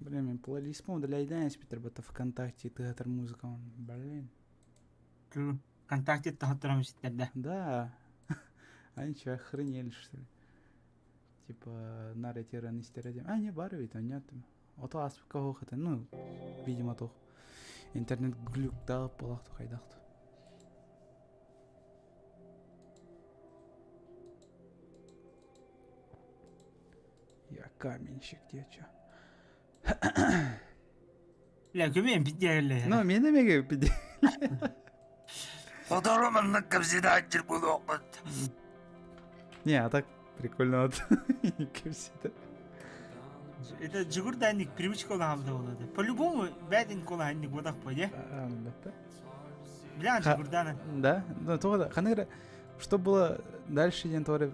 Блин, мен плейлист удаляйдан эспитер бата ВКонтакте тыгатар музыка. Блин. ВКонтакте тахаттарам ситтерде. Да. Они что, охренели, что ли? Типа, нара теран истередем. А, не, бар ведь, понятно. Ото аспыкка хоохата, ну, видимо, тох. Интернет глюктаах буолахту хайдахту. Я каменщик, деча. Бля, көмөйөн пиддиэрэллэр. Ну, мен эмеге пидди. Сотору маннык кэпсэтээччир буолуохпут. Не, а так прикольно вот. Кэпсэтэ. Это Джигурданник привычка улахан буолуо. По-любому бэдин кулаhanник бодах по, Бля, Джигурдана. Да? Ну, то, ханыр, что было дальше, день торы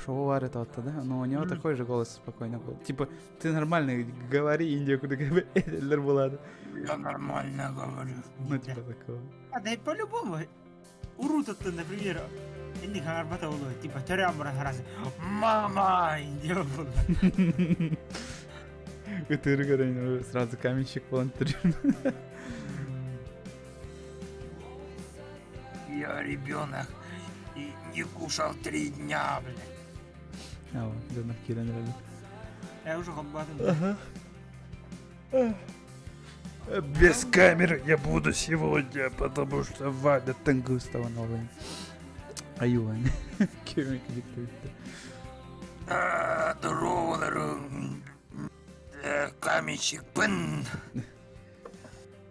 шоу это вот, да? Но у него такой же голос спокойно был. Типа, ты нормально говори, Индия, куда была. Я нормально говорю. Ну, типа такого. А, да и по-любому. Урут, например, инник хаҥарбата буолуо, типа төрөөн баран харас мама Индия буолла. Ытыры көрөн сразу каменщик болан түрүн. Я ребенок и не кушал 3 дня, блядь. А, дьоннор киирэн эрэллэр. Я уже холбоотум. Ага. Без камер я буду сегодня, потому что Ваня Тангустава новый. Аюан. Кемик диктует. Здорово, каменщикпын.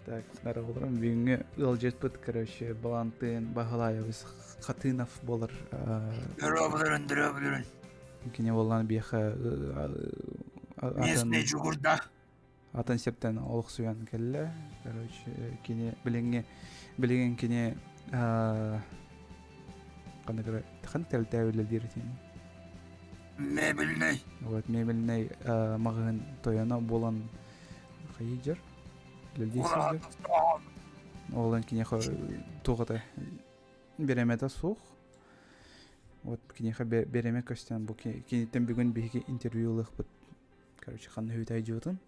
Так, нарылырым бүгүҥҥү ыалдьыппыт, короче, Балантыын Баһылаевич Хатынов буолар. Дорооболорун, дорооболорун. Кини буоллаан биэхэ Местный Джугурда. атын сиртэн олохсуйан кэллэ. Короче, кини билиҥҥи билигин кини ханнык хан тэрилтэ үлэлиир этин? Мебельный. Вот мебельный маҕаһыын тойоно буолан хайыдьар үлэлии сылдьар. Ол киниэхэ туох это бириэмэтэ суох. Вот киниэхэ бириэмэ көстөн бу киниттэн бүгүн биһиги интервью ылыахпыт. Короче, ханна үтэй дьуутун.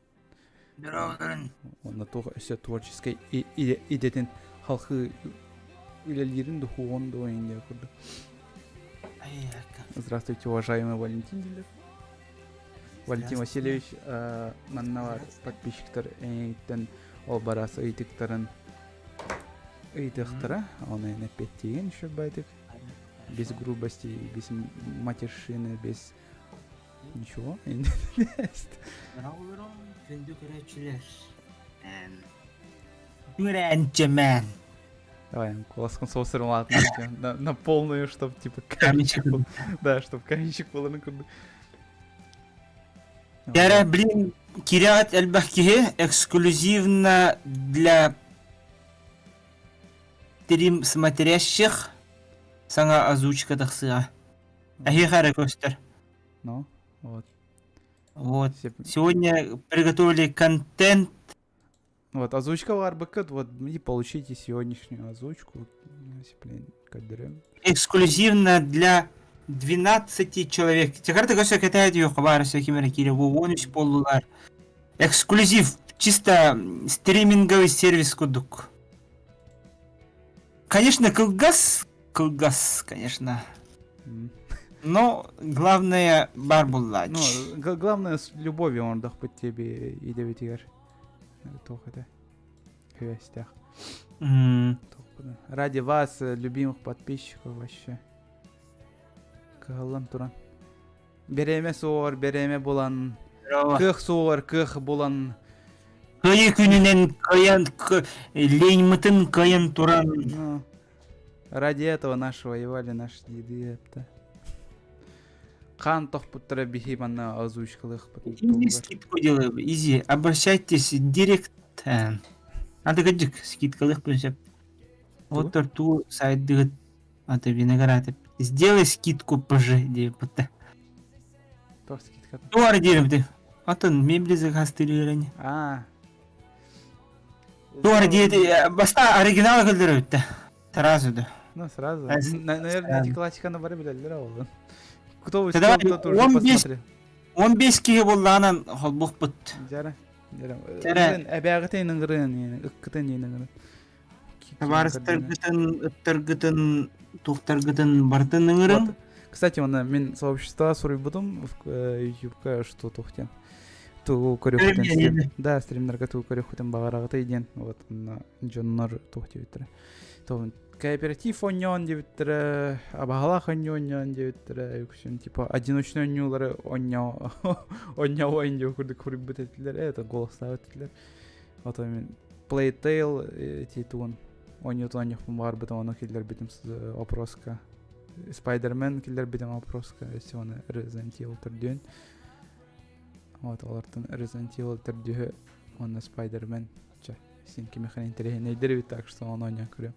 Онно туох өссө творческой идэтин халхы үлэлиирин духуон дуо индия курдук. Здравствуйте, уважаемый Валентин Дилев. Валентин Васильевич, манна бар подписчиктар эйиттен ол барас ыйтыктарын ыйтыктара, оны эппеттиген еще байтык. Без грубости, без матершины, без ничего. Күндү көрөөччүлэр. Күрэнчэмэн. Давай, куласкын соусырым на, на полную, чтоб типа каменщик был. Да, чтоб каменщик был на курду. Яра, блин, Кирят элбэх киһи эксклюзивно для стрим смотрящих саҥа озвучка тахсыа. Эһиэхэ эрэ көстөр. Ну, вот. Вот. Сегодня приготовили контент. Вот, озвучка Варбакет, вот, и получите сегодняшнюю озвучку. Блин, кадрем. Эксклюзивно для 12 человек. Текарта көсө кэтээт yok баар кимere кире бу 13 боллулар. Эксклюзив, чисто стриминговый сервис курдук. Конечно, кылгас, кылгас, конечно. Но главное бар буллач. Ну, главное с любовью он дохпут тебе и девятигер. Туох это. Хвестях. Ради вас, любимых подписчиков вообще. Кыһаллан туран. Береме суор, береме булан. Кых суор, кых булан. Кыйы күнүнэн кыйан леймытын кыйын туран. Ну, ради этого наши воевали наши деды это. Хан тохпуттара биһи манна озвучкалыахпыт. Изи скидку делаю, изи. Обращайтесь в директ. Надо кадик скидкалыах сөп. Вот торту сайдыгыт ата виноград. Сделай скидку пж диэбитэ. Туох скидка? Туар диэбитэ. Атын мебели заказ А. Туар диэти баста оригинал көрдөрөбүттэ. Сразу да. Ну, сразу. Наверное, эти классиканы бары билэллэр ол. Кто вы, кто уже посмотрел. 15 киһи буоллаҕынан холбуохпут. Дьара. Тэрэ. Эбээҕитин ыҥырын, ыккытын ыҥырын. Табаарыстаргытын, ыттаргытын, туохтаргытын барытын ыҥырын. Кстати, онно мин сообщество суруйбутум в ютубка, что туох диэн. Тугу көрүөххүтүн Да, стримнерга тугу көрүөххүтүн баҕараҕытый диэн. Вот, дьоннор туох диэбиттэрэ. Кооператив онньоон диэбиттэрэ, абаһалаах онньоон диэбиттэрэ, үксүн типа одиночный онньуулары онньоо онньоо диэн курдук суруйбут этилэр, это голостаабыт этилэр. Ото мин Playtale ити тугун оонньуутун оонньуохпун баҕарбытым, ону киллэрбитим опроска. Spider-Man киллэрбитим опроска, өссө оны Resident Evil төрдүөн. Вот олортон Resident Evil төрдүһү уонна Spider-Man чэ син кимиэхэ интэриэһинэйдэр эбит, так что ону оонньоон көрүөм.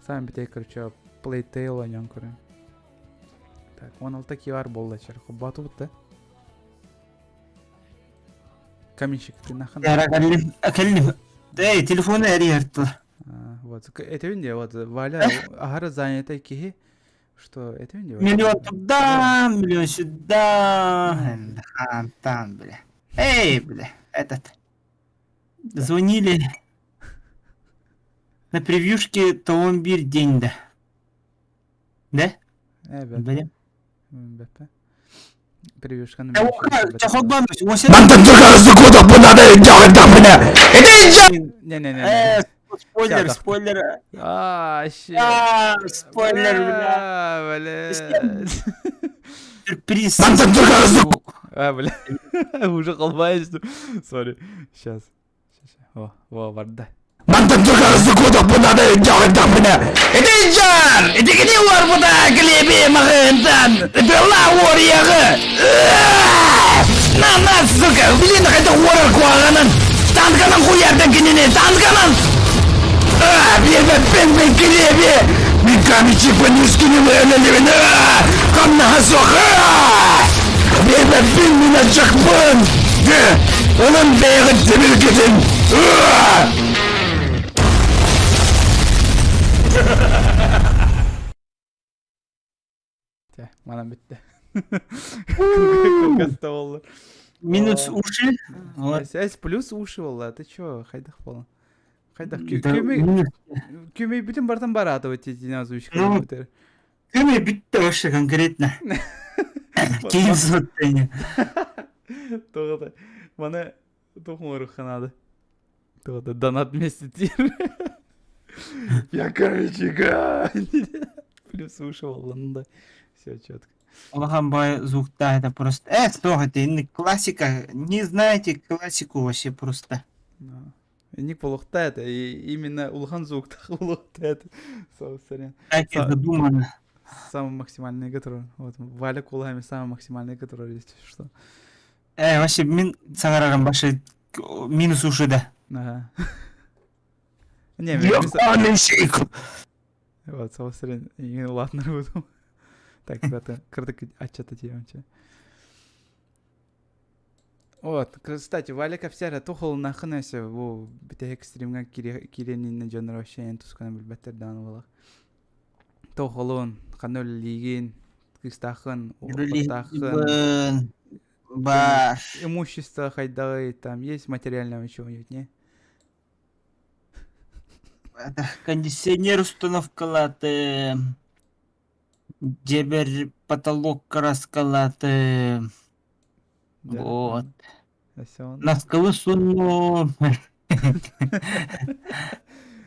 Саам бүтэй, короче, Playtale оонньоон көрүөм. Так, 16 киар буолла чер хоббаатыбыт да. Каменщик, ты нахан. أكلم أكلم إيه телефону эрийэртила. Вот, этебин де, вот, Валя, аһара занята киһи, что этебин де. Миллион туда, миллион сюда. Там, бля. Эй, бля, этот. Звонили на превьюшке тоҕус биир день да. Да? Бля. Бэппэ. Превьюшканы Не-не-не. Спойлер, спойлер. А, щит. А, спойлер, бля. Бля. Сюрприз. А, бля. Уже колбаешь. Сори. Сейчас. О, во, барда. Мантан тургарысы кудах бунада дьаҕырдахпына. Ити дьар! Итигини уорбута килиэби маҕыынтан! Ытыалла уоруйаҕы! На, на, сука! Блин, хайдах уорар куһаҕанын! Танканан хуйардан кинини! Танканан! Биэрбэппин мин килиэби! Мин каменщикпын үскүнү өлөлүбүн! Хамнаһа суох! Биэрбэппин мин аччахпын! Онон бэйэҕит тимиргитин! Те, манан бүттэ. Кылгаста болду. Минус уши. Вот. С плюс уши болла. Ты чё, хайдах болла? Хайдах Да, көмей минус. көмей бүтүн бартан барааты вот эти озвучка. Ну, Көмей бүтті вообще конкретно. Кейін соттайны. Тоғыта. Мана тухмурухха надо. Тоғыта донат вместе тир. Я каменщика. Плюс уши болла. Все четко. Улахан бай звук, да, это просто... Что это? Классика. Не знаете классику вообще просто. Ник полухта это, и именно улахан звук улухта это. Сорян. Так и задумано. Самый максимальный, который... Вот, Валя кулами самый максимальный, который есть, что. Вообще, мин саҥарарым башы минус уши да. Ага. Не, Я каменщик! Вот, сорян, ладно, буду. Так, ребята, кырдык отчет че. Вот, кстати, Валя кэпсээтэ туох нахын бу бүтэһик стримҥа киирэн дьоннор вообще эн тускана билбэттэр даҕаны буолар. Туох ханна үлэлиигин, кыыстааххын, оҕолордооххун, Бар. имущество хайдаҕый, там есть материального чего-нибудь, не? Это кондиционер установкалааты. Дьиэбэр потолок краскалааты. Да. Вот. Всё. Наскалы сунну.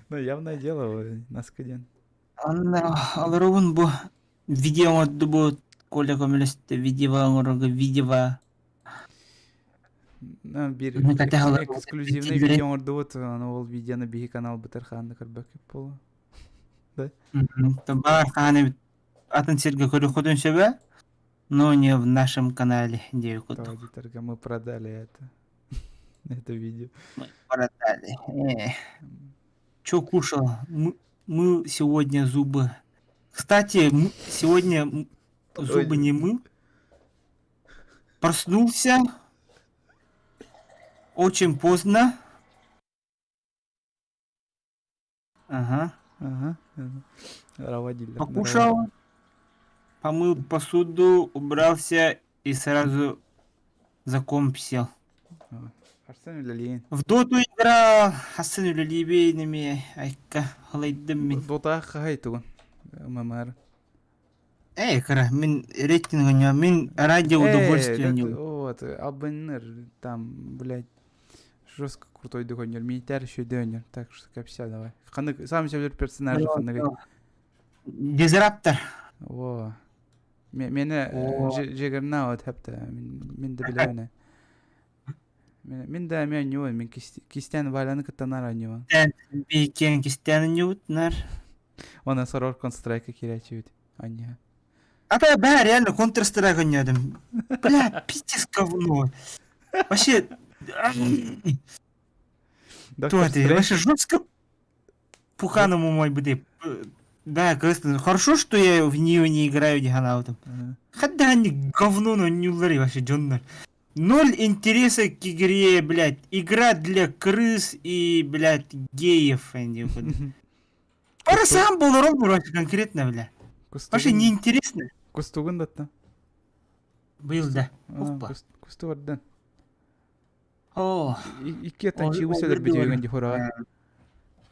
Ну, явное дело, наскаден. Анна олоробун бу видео бу Коля көмөлөстө видео оҥорорго видео. Биир Ну, катаһалар эксклюзивный видео оҥордубут, аны ол видеоны биһи каналбытыгар хаанна көрбөккүт буолуо. Баар хааны атын сиргэ көрүөххүтүн сөбө, но не в нашем канале диэбит курдук. Аудиторга мы продали это. Это видео. Мы продали. Чё кушал? Мыл сегодня зубы. Кстати, сегодня зубы Ой. не мыл. Проснулся очень поздно. Ага. Ага. Равадили. Покушал, помыл посуду, убрался и сразу за комп сел. Харсан үлэлиин. В доту играл, хассын үлэлиибин эмиэ, айка, халайдым мин. Дотаах хаһай тугун? ММР. Эй, кыра, мин рейтинг у мин ради удовольствия не. Вот, абынныр, там, блядь, жестко крутой догонер, милитар еще дönер, так что капся давай. Ханнык, сам себе персонаж ханнык. Дизраптор. Во. Мені Джиггернаут хәпті, мен де білемін. Мин да эмиэ анньуон, мин кистээн Валяны кытта наар анньуон. Биикиэн кистээн анньубут наар. Уонна сорор Counter-Strike киирээччибит анньыһа. А то бля, реально Counter-Strike анньыадым. Бля, пиздец говно. Вообще... Кто это? Вообще жестко пуханому мой бы Да, конечно. Хорошо, что я в нее не играю диганаутом. Хотя они говно, но не улари вообще, Джоннер. Ноль интереса к игре, блядь. Игра для крыс и, блядь, геев. Пара сам был вообще конкретно, бля. Вообще неинтересно. Кустугун датта. Был, да. Опа. Кустугардан. Оо. Икки аттан чыыбыс өлөрбүт үһүгүн дии хураҕа.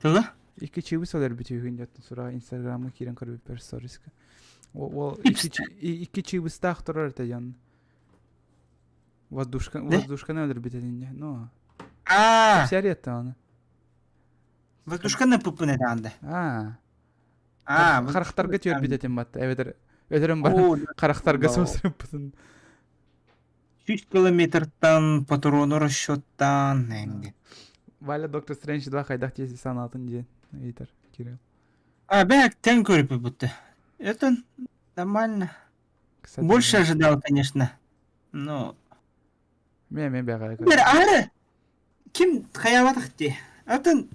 Туга? Икки чыыбыс өлөрбүт үһүгүн диэттэн сураҕа Инстаграмҥа киирэн көрбүппэр сториска. Ол икки чыыбыстаах турар этэ дьон. Воздушка, воздушканы өлөрбүт этиннэ. Ну. Аа. Сиаретта аны. Воздушканы пыппын этэ анда. Аа. Аа, Харахтарга түөрбүт этим батта. Эбэтэр өлөрөн баран харахтарга сосрыппытын. 100 километртан патрону расчеттаан энди. Валя Доктор Стрэндж 2 хайдах тиэси санаатын диэн ыйытар Кирилл. А, бэк тэн көрүпү будто. Это нормально. Кстати, Больше ожидал, конечно. Но... Мен мен бэҕэ. Бер ары ким хайабатах ти. Атын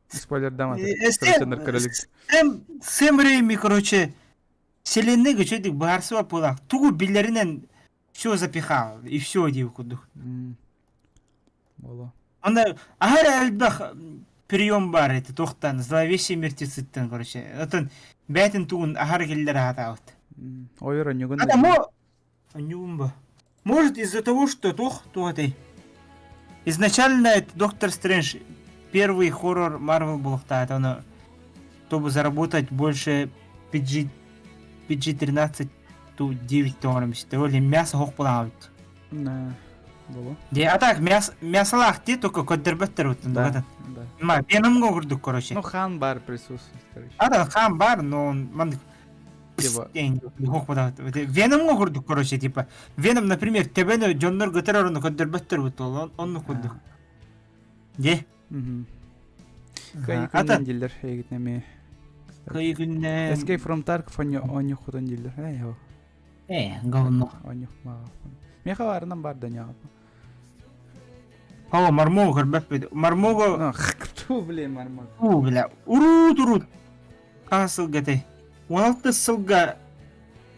Спойлердаматы. Сэм Сэм Рэйми, короче, вселенная үчүгэй баарсыба буолаах. Тугу билэринэн все запихал, и все дии курдук. Боло. Онно аһара элбэх прием бар это туохтан зловещие мертвецыттан короче. Отон бээтин тугун аһара киллэр аһатаабыт. Ойор онньугун Ата мо онньугун ба. Может из-за того, что туох туох этэй. Изначально это Доктор Стрэндж первый хоррор Марвел буолуохтаата, ону чтобы заработать больше PG PG-13 ту 9 тоҥором истэ ол мясо хоқ булаабыт. На боло. Де, а так мясо мясолаах ти только көрдөрбөттөр буттун Да, да. Ма Веномго курдук короче. Ну хан бар присутствует, короче. А да хан бар, но он маннык Типа хоқ булаабыт. Веномго курдук короче типа Веном, например, тебени дьоннор көтөр орону көрдөрбөттөр буттун, онну курдук. Де. Мгм. Ата Кайы диллер эгитнеме. Кайы күннен Escape from Tarkov оню хотон диллер. Эй, хо. Э, говно. Оню маа. Меха барынан бар да няап. О, Мармога көрбөппүт. Мармога Ну, ту, блин, Мармог. У, бля, урут урут. Хас сылга этэй? 16 сылга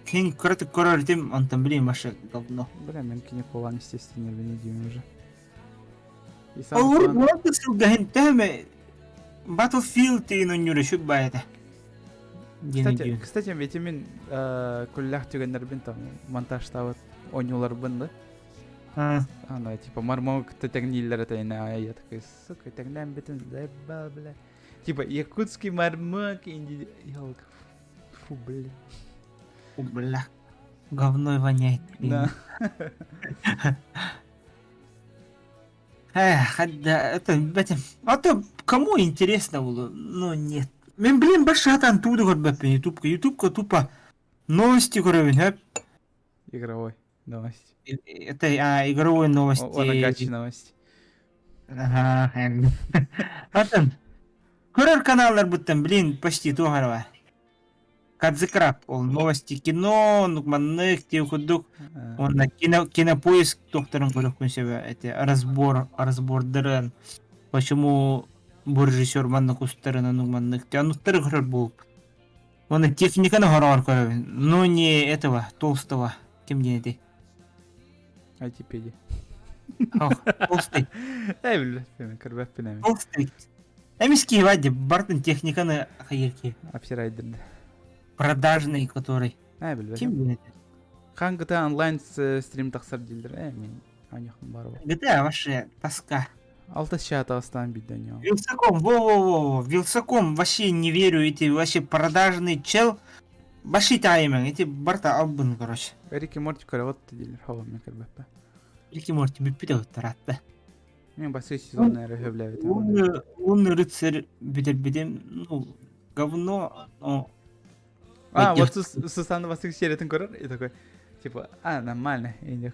кин кыратык көрөр этим, онтон блин, ваше говно. Бля, мен кини кулан, естественно, не дим уже. И сам Ол урут план- 16 сылга хинтэме Battlefield деген ойнуур үчүг баа этэ. Диэн Кстати, өйдүүр. кстати, ведь мин күллээх түгэннэрбин там монтажтаабыт оонньууларбын да. А, Ана, типа, мармок тэҥнииллэр этэ, а я такой, сука, тэҥнээн бүтүн, заебал, бля. Типа, якутский мармок, инди... Ёлка, фу, блин. Фу, бля. Говной воняет. блин. Да. Эх, да, это, это, а то кому интересно было? Ну, нет. Мен, блин, башатан туду көрбөппүн ютубка. Ютубка тупо новости көрөбүн, хөп. Игровой новости. Это а, игровые новости. О, гачи новости. Ага, Атын, көрөр каналлар буттан, блин, почти туохарва. Кадзыкраб, ол новости кино, нукманнык, тиэ курдук, уонна кино, кинопоиск туохтарын көрүөхпүн сөбө, это разбор, разбордарын, почему бу режиссер маннык устарын, оннук маннык, оннуктары көрөр буолуп. Уонна техниканы хороҕор көрөбүн, но не этого, толстого, ким диэн этэй? Айтипедия. Ох, толстый. Эй, билбэппин, көрбөппүн эми. Толстый. Эмис киһи бартын техниканы хайыр киһи. Апсирайдерді. Продажный который. Э, билбэтим. Ким билэр? Хаҥҥыта онлайн стрим тахсар дииллэр. Э, мин. Аньахым бар бол. GTA вообще тоска. Алта чата астан биден я. Вилсаком, во-во-во, Вилсаком, вообще не верю, эти вообще продажный чел. Баши тайминг, эти барта албын, короче. Рики Морти көрөҕүт дииллэр хоҕо мен көрбөппө. Рики Морти бүппүтэ ыттаратта. Мен басыы сезон эрэ сөбүлээбитим. Лунный, лунный рыцарь бүтэрбитим, ну, говно, но... А, вот Сусанна басыы сериятын көрөр и такой, типа, а, нормально. И я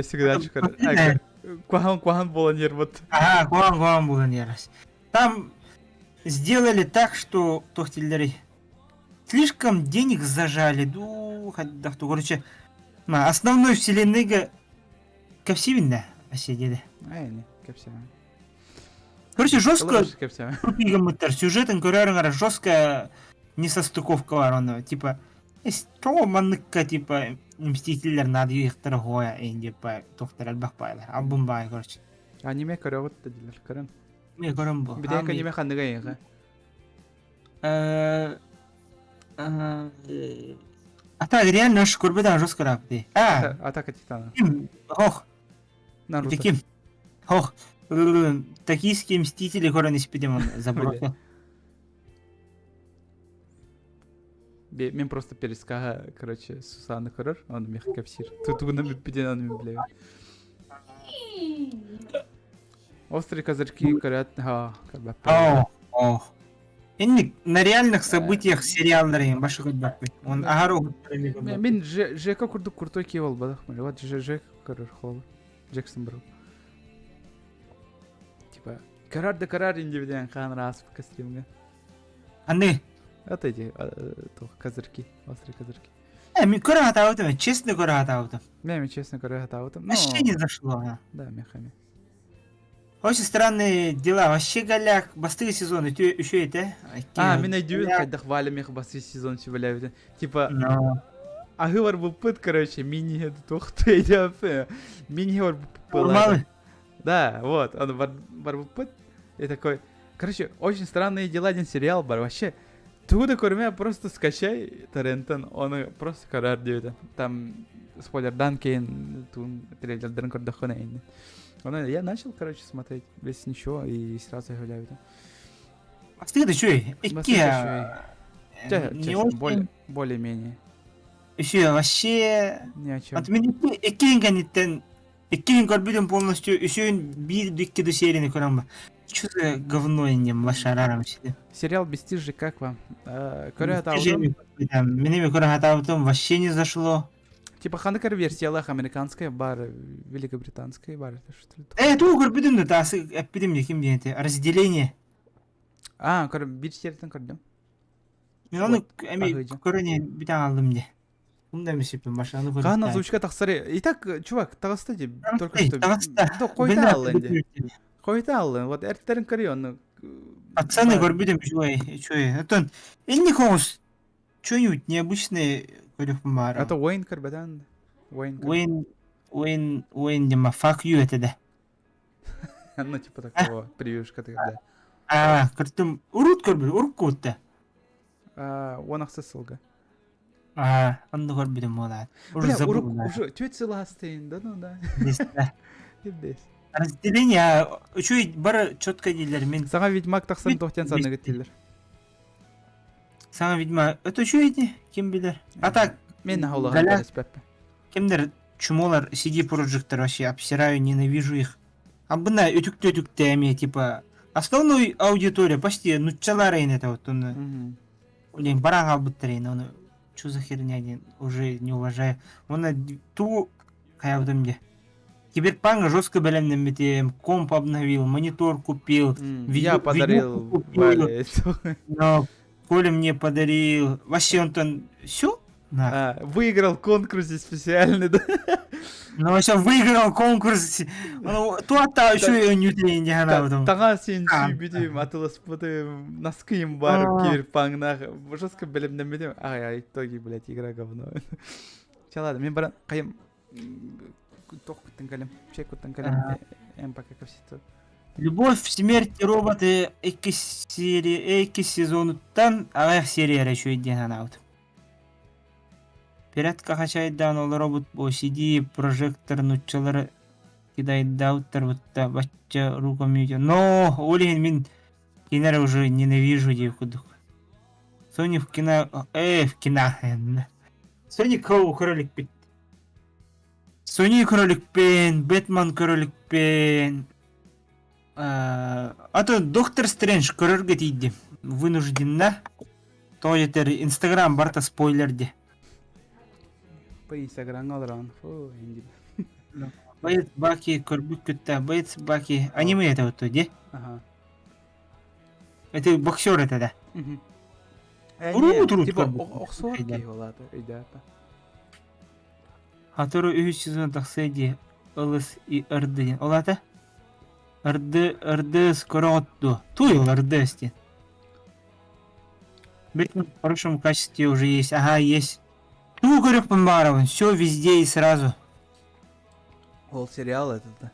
всегда дальше көрөр. Куахан куахан буолан иһэр вот. Ага, куахан куахан буолан иһэр. Там сделали так, что тохтиллери слишком денег зажали, ду, короче, основной вселенныйга кэпсиибин да вообще диэди. Ай, кэпсиэм. Короче, жестко сюжетын көрөрүҥ жесткая несостыковка бар онно типа тоҕо манныкка типа мстителлэр наадыйыахтара хоя эн типа туохтар элбэх баайлар албын баай короче. Аниме көрөҕүт да диилэр көрөн. Мен көрөн бу. Бүтэһик аниме ханныга эйиэхэ? А так реально аж көрбөт жестко рапты. А, Атака Титана. Ким? Ох. Наруто. Ким? Ох. Токийские мстители көрөн испитим он забросил. Мен просто перескага, короче, Сусаны көрөр, он мех кэпсир. Тутугуна бүппүтүн аны билебин. Острые козырьки көрөт, ха, О, ох. Инник на реальных событиях сериалларын башы көрбөппүн. Он аһар Мен Жека курдук крутой киһи буолбатах. Вот Жек көрөр холу. Джексон Бро. Типа, карар да карар индивиден хаан распка стримга. Аны. Вот эти козырьки, острые козырьки. Э, мен көрө хатаабытым, честно көрө хатаабытым. Мен честно көрө хатаабытым. Вообще не зашло. Да, мехами. Очень странные дела. Вообще голяк. Бастыгы сезон еще это. А, мен өйдүүбүн хайдах Валя мех бастыгы сезон сүбэлээбитин. Типа, аһы бар буппут, короче, мини туохту мини бар буппут. Да, вот, он бар буппут. И такой, короче, очень странные дела, один сериал бар вообще. Тугу да көрүмэ просто скачай торренттэн, оны просто көрөр диэбитэ. Там спойлердан кейин туун трейлердарын көрдөххүнэ инни. Оны я начал, короче, смотреть без ничего и сразу гуляю. Бастыгы үчүгэй. Икки Честно, более, более-менее. Еще вообще... Ни о чем. От мен иккиһин кэнниттэн иккиһин көрбүтүм полностью үсүһүн биир икки да серияны көрөн ба. Что за говно иннем лошарарам сиде. Сериал «Бесстыжие» как вам? Көрө хатаабытым. Мин эми көрө хатаабытым вообще не зашло. Типа ханыкар версиялах американская бар, великобританская бар, это что ли? Э, туу көрбүтүм да таасы эппитим де ким диэн разделение. А, көр биир сериятын көрдүм. Мен оны эми көрөн бүтэн алдым де. Умда эмесиппин башаны көрүп. Хаан озвучка тахсар. Итак, чувак, таҕыста дии только что. Таҕыста. Да, хойта аллын дии. Хойта аллын. Вот эртерин көрүй онну. Пацаны көрбүтүм үчүгэй, үчүгэй. Оттон инник оҕус что-нибудь необычное көрүөхпүн баара. Это Уэйн көрбөтөн. Уэйн. Уэйн, Уэйн, Уэйн дима fuck you это да. Ну, типа такого, превьюшка тогда. А, көрдүм. Урут көрбүт, урукку кутта. Уон ахса сылга. А, онно көрбүтүм буолаат. Уже Бля, забыл. урук уже түөрт сыл астайын, да, ну да. Бес. Разделение үчүгэй бары четко дииллэр мин. Саҥа Ведьмак тахсан туохтан санныгыт дииллэр. Саҥа Ведьмак это үчүгэй дии, ким билэр. А так Мен наһаа улахан Кимдер чумолар CD Projekt вообще обсираю, ненавижу их. А бына үтүктэ-үтүктэ эмиэ типа основной аудитория почти нуччалар эйн это вот он блин баран хаалбыттар эйн оны что за херня диэн уже не уважаю. Оны ту хайабытым де. Киберпанк жестко бэлэмнэммитим, комп обновил, монитор купил, Я подарил купил, но Коля мне подарил. Вообще он там все? А, выиграл конкурс специальный, да? Ну, вообще выиграл конкурс. Туата еще и не не Таҥа син сүүйбүтүм, атыласпытым, наскыйым бар, киберпанкнах. Жестко бэлэмнэммитим. Ай, ай, итоги, блядь, игра говно. Чэ, ладно, мен баран хайым туох куттан кэлем, чай куттан кэлем, эм пока кэпсэтэ. Любовь, смерть, роботы икки серия, икки сезонуттан аҕыйах серия эрэ үчүгэй диэн санаабытым. Пиратка хачайдаан олоробут бу CD прожектор нуччалары Кидайдаабыттар бутта бачча руками Но ол иһин мин кинилэри уже ненавижу диир курдук. Sony в кино в кино Sony көрө иликпит. Sony көрө иликпин, Бэтмен көрө иликпин. А то Доктор Стрэндж көрөргө тиийдим. Вынужденно. Тоҕо диэтэр Инстаграм барыта спойлер дии. По Инстаграмҥа олорон. Фу, инди. Боец Баки көрбүт кытта Боец Баки аниме это вот дии. Ага. Это боксер это да. Урут урут Типа охсуор киһи олаата өйдөтө. Хатору үһүс сезон тахсыа дии ылыс и ырды диэн. Ол аата ырды ырдыс көрөҕүт дуо? Туй ол ырдыс диэн. Бэтмен в хорошем качестве уже есть. Ага, есть. Туу көрүөхпүн баҕарабын. Все везде и сразу. Ол сериал этот да.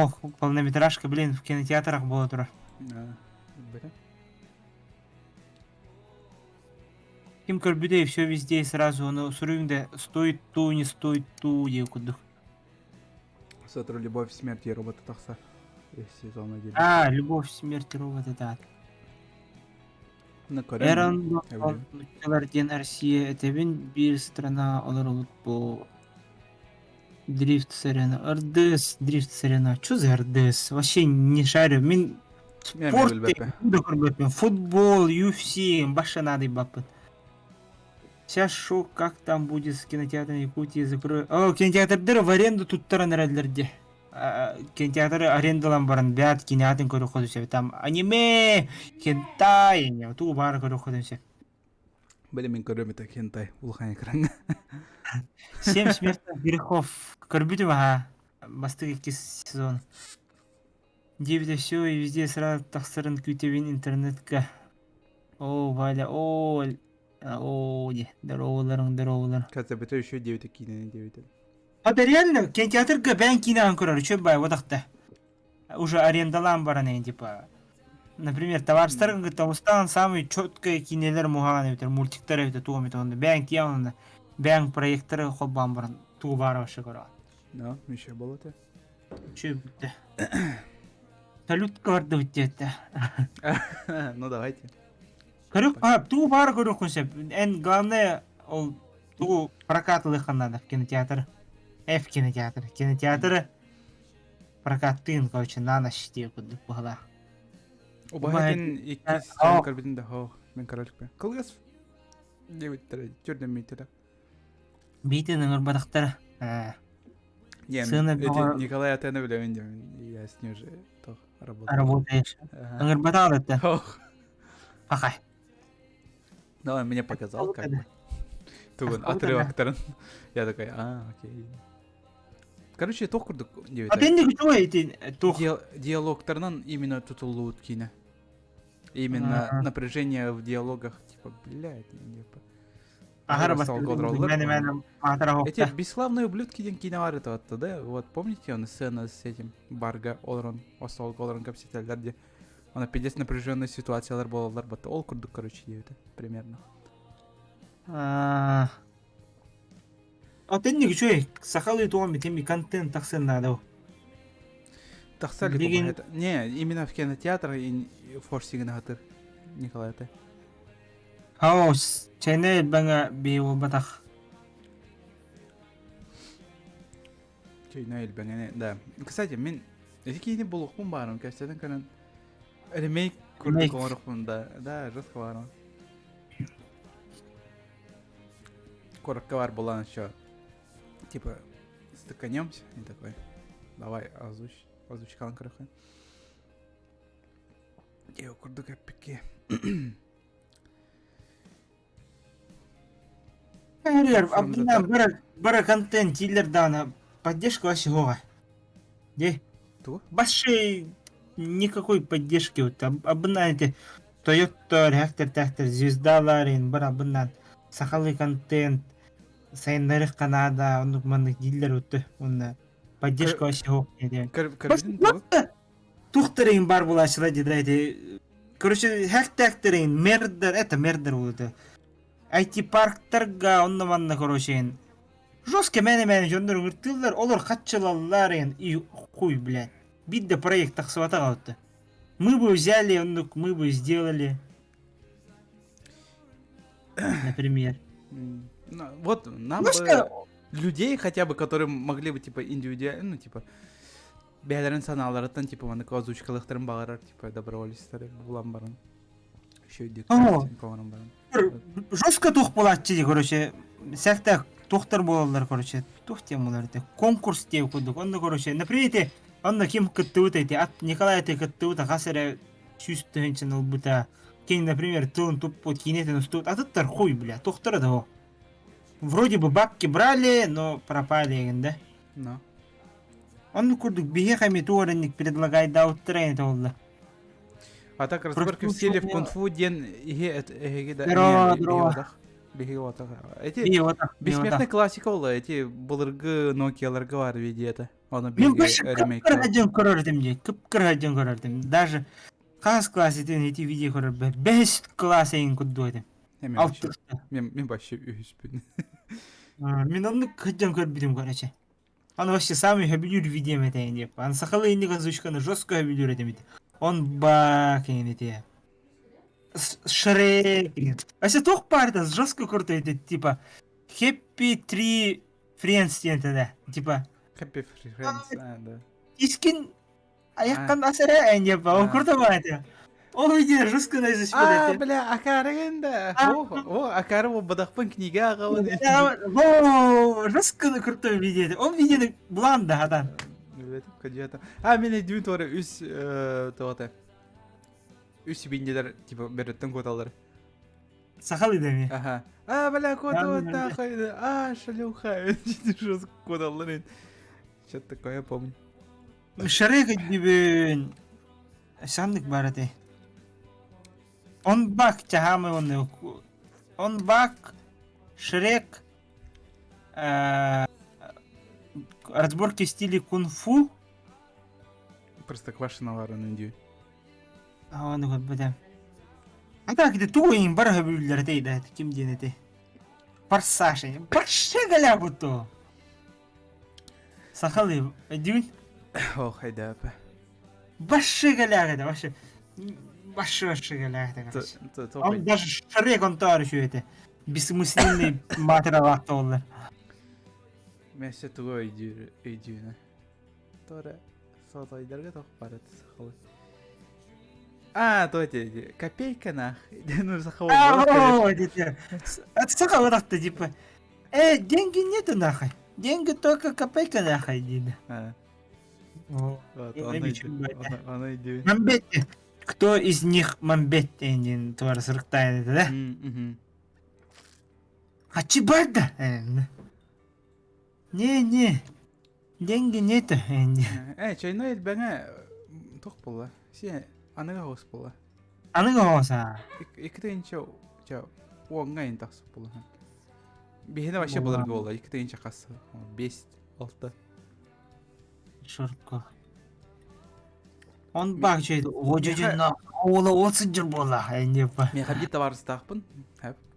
Ох, полнометражка, блин, в кинотеатрах буола турар. Бөтө. Ким көрбүтэй все везде и сразу ону суруйуҥ да стоит ту, не стоит ту диэн курдук. Сотору Любовь, смерть и роботы тахсар. Сезон один. А, Любовь, смерть и роботы, да. Эрон нууччалар диэн Россия этэбин биир страна олоробут бу Дрифт Сарена. РДС, Дрифт Сарена. Что за РДС? Вообще не шарю. Мин спорт көрбөппүн. Футбол, UFC, баша надо баппын. Сейчас шок, как там будет с кинотеатром Якутии закрою. О, кинотеатрдары в аренду туттаран эрэллэр дии. Кинотеатры арендалан баран бэт киноатын көрүөххэ сөп. Там аниме, хентай, туу баара көрүөххэ сөп. Били мин көрүөм этэ хентай улахан экраҥҥа. Семь смертных грехов көрбүтүм аха бастакы иккис сезон. Диэбитэ все и везде сразу тахсарын күүтэбин интернетка. Оо, Валя, оо, оо, диэ, здороваларың, здоровалар. Каза еще диэбитэ киинэни диэбитэ. А да реально, кинотеатрга бэйэҥ киинэҕин көрөр үчүгэй баай бодахта. Уже арендалаан баран эйин типа например табаарыстаргын кытта устаан самый четкое киинэлэр муһаҕан эбитэр мультиктар эбитэ тугу эмит онно бэйэҥ тиийэн онно бэйэҥ проекторы холбоон баран тугу баара вообще көрөҕүн. Да, еще было это. Үчүгэй бүттэ. Салютка бардыбыт диэтэ. Ну давайте. Көрүк а тугу баара көрүөххүн сөп. Эн главное ол тугу прокат ылыаххын наада кинотеатр. F кинотеатр. Кинотеатры прокаттыын короче на ночь диye курдук быһалаах. Убаһатын иккис Оо. көрбүтүн да хоох мен королькпын. Кылгас диэбиттэрэ түрдэммиттэрэ. Биитин ыҥырбатахтара. Ээ, Не, Сыана эти бөҕө Николай Атена билэбин диэмин. Я с ним уже тох работал. работаешь. Ага. Ыҥырбатаҕар этэ. Ох. Пахай. Да, он мне показал как бы. Тугун отрывоктарын. Я такой, а, окей. Короче, туох курдук А диэбитэ. ты үчүгэй ити туох Диалогтарынан именно тутуллубут киинэ. Именно А. напряжение в диалогах, типа, блядь, типа. аһар Аһар бастыыр мэне мэне маатара Эти хоқта. бесславные ублюдки диэн киинэ бар это вот, да? Вот, помните он сцена с этим Барга олорон, остолго олорон кэпсэтэллэр де. Она пиздец напряженная ситуациялар буолаллар бата. Ол курдук, короче, диэбитэ, примерно. А тэнник үчүгэй сахалыы туган битими контент тахсын наада. Тахса ли Билигин это? Не, именно в кинотеатр и форсигын хатыр Николай это. хаос чэйнэ элбэҥэ биһи Чейна элбэҥэне, да. Кстати, мин эти киини булуохпун баарым, кэпсэтэн көрөн ремейк курдук Ремейк. оҥоруохпун да, да, жестко баарым. Коротко бар была еще, типа, стыканемся, и такой, давай, озвучь, озвучкалан көрөххүн. Диэ курдук эппикки. Эрэр, From the абына dark. бара бара контент дииллэр даҕаны поддержка вообще суоҕа. Дии. Тугу? Вообще никакой поддержки вот абына эти тойоттор, хэхтэр звездалар ин бар абынан сахалыы контент сайыннарыахха наада оннук маннык дииллэр вот уонна поддержка вообще суох диэн. Көрбүтүн тугу? Туохтар бар булааччылар диэтэ эти короче хэхтээхтэр мердер это мердер буолута IT-парктарга онно манна короче. Жестко мээнэ-мээнэ дьоннор ыҥыртыыллар, олор хаччылаллар эн и хуй, блядь. Биир да проект тахсыбатах алта. Мы бы взяли, оннук, мы бы сделали. Например. Ну, вот нам бы людей хотя бы, которые могли бы, типа, индивидуально, ну, типа, бэйэлэрин санааларыттан, типа, маннык озвучкалыахтарын баҕарар, типа, доброволецтары булан баран. Еще баран. Жестко туох буолааччы дии, короче, сэртэх туохтар буолаллар, короче, туох диэн буолар этэ, конкурс диэн курдук. Онно, короче, например, ити, онно ким кыттыбыт эти, ат Николай эти кыттыбыта хас эрэ сүүс тыһыынчаны ылбыта. Кини, например, тылын туппут, киинэтин устубут, атыттар хуй, бля, туохтара да ол. Вроде бы бабки брали, но пропали эгин да. Но. Оннук курдук биһиэхэ эмиэ туох эрэ предлагайдаабыттара эҥин буолла. А так разборки в стиле в кунг-фу диэн иһи эһиги да биһиги отах. Эти бессмертная классика ол эти былыргы Nokia-ларга бар видеота. Оны Мен кып-кыра дьон көрөр этим дии. Кып-кыра дьон көрөр этим. Даже хас класс этин эти видео көрөр бэһис класс эйин курдук этим. Алтыста. Мен вообще үһүспүн. Мен оннук кыдьан көрбүтүм короче. Он вообще самый хөбүлүүр видеом этэ диэп. Аны сахалыы инник озвучканы жестко хөбүлүүр этим ити. Он бак эти. Шрек. Вообще туох баар это жестко круто это типа Happy Tree Friends диэн да типа Happy Friends, а, да. Искин Аяққан ас эрэ эньепа, ол курда баата. Ол видео жестко наизусть А, бля, акары да. О, о, акары бадахпын книга ағауын. О, жестко крутой видео. Ол видеоны булан да хадан. А, мен өйдүүн туора үс туота. Үс бинделер типа береттен куоталар. Сахалы да ми. Ага. А, бля, куота А, шлюха. Жестко куоталар. Что-то такое помню. Шрек өйдүүбүн. Саннык баар этэ. Он бак чаһаамай уонна Он бак Шрек разборки в стиле кунг-фу Простоквашиналарын үндүү. Ону көрбөтөм. А так ити тугу иин бары хөбүлүүллэр этэй да ким диэн этэй. Форсаж. Барша галябуту. Сахалыы өйдүүн? Ох, хайдаапа. Башшы галягата, вообще. Башшы башшы галягата, короче. Он даже Шрек он тоже еще это. Бессмысленный материал олар. Мәсе тугу өйдүүр өйдүүнэ. Тора сотойдарга тох барат сахалы. А, то эти копейка нах. Ну, сахалы. Это сахалы так-то, типа. Э, деньги нету нахуй. Деньги только копейка нахуй диде. Мамбетти. Кто из них Мамбетти диэн туора сырыктаан этэ да? Хачи барда. Не-не. Деньги нету. Э, чайной элбэҥэ туох буолла? Си аныгы оҕус буолла. Аныгы оҕус аа. Икки тыһыынча уоҥҥа ин тахсып буолла. Биһиэнэ вообще былыргы буолла, 2 тыһыынча хас, бес, алта. Шорко. Он бак чөйдө, одьодьунна ола ол сылдьар буолла, эннеппа. Миэхэ биир табаарыстаахпын,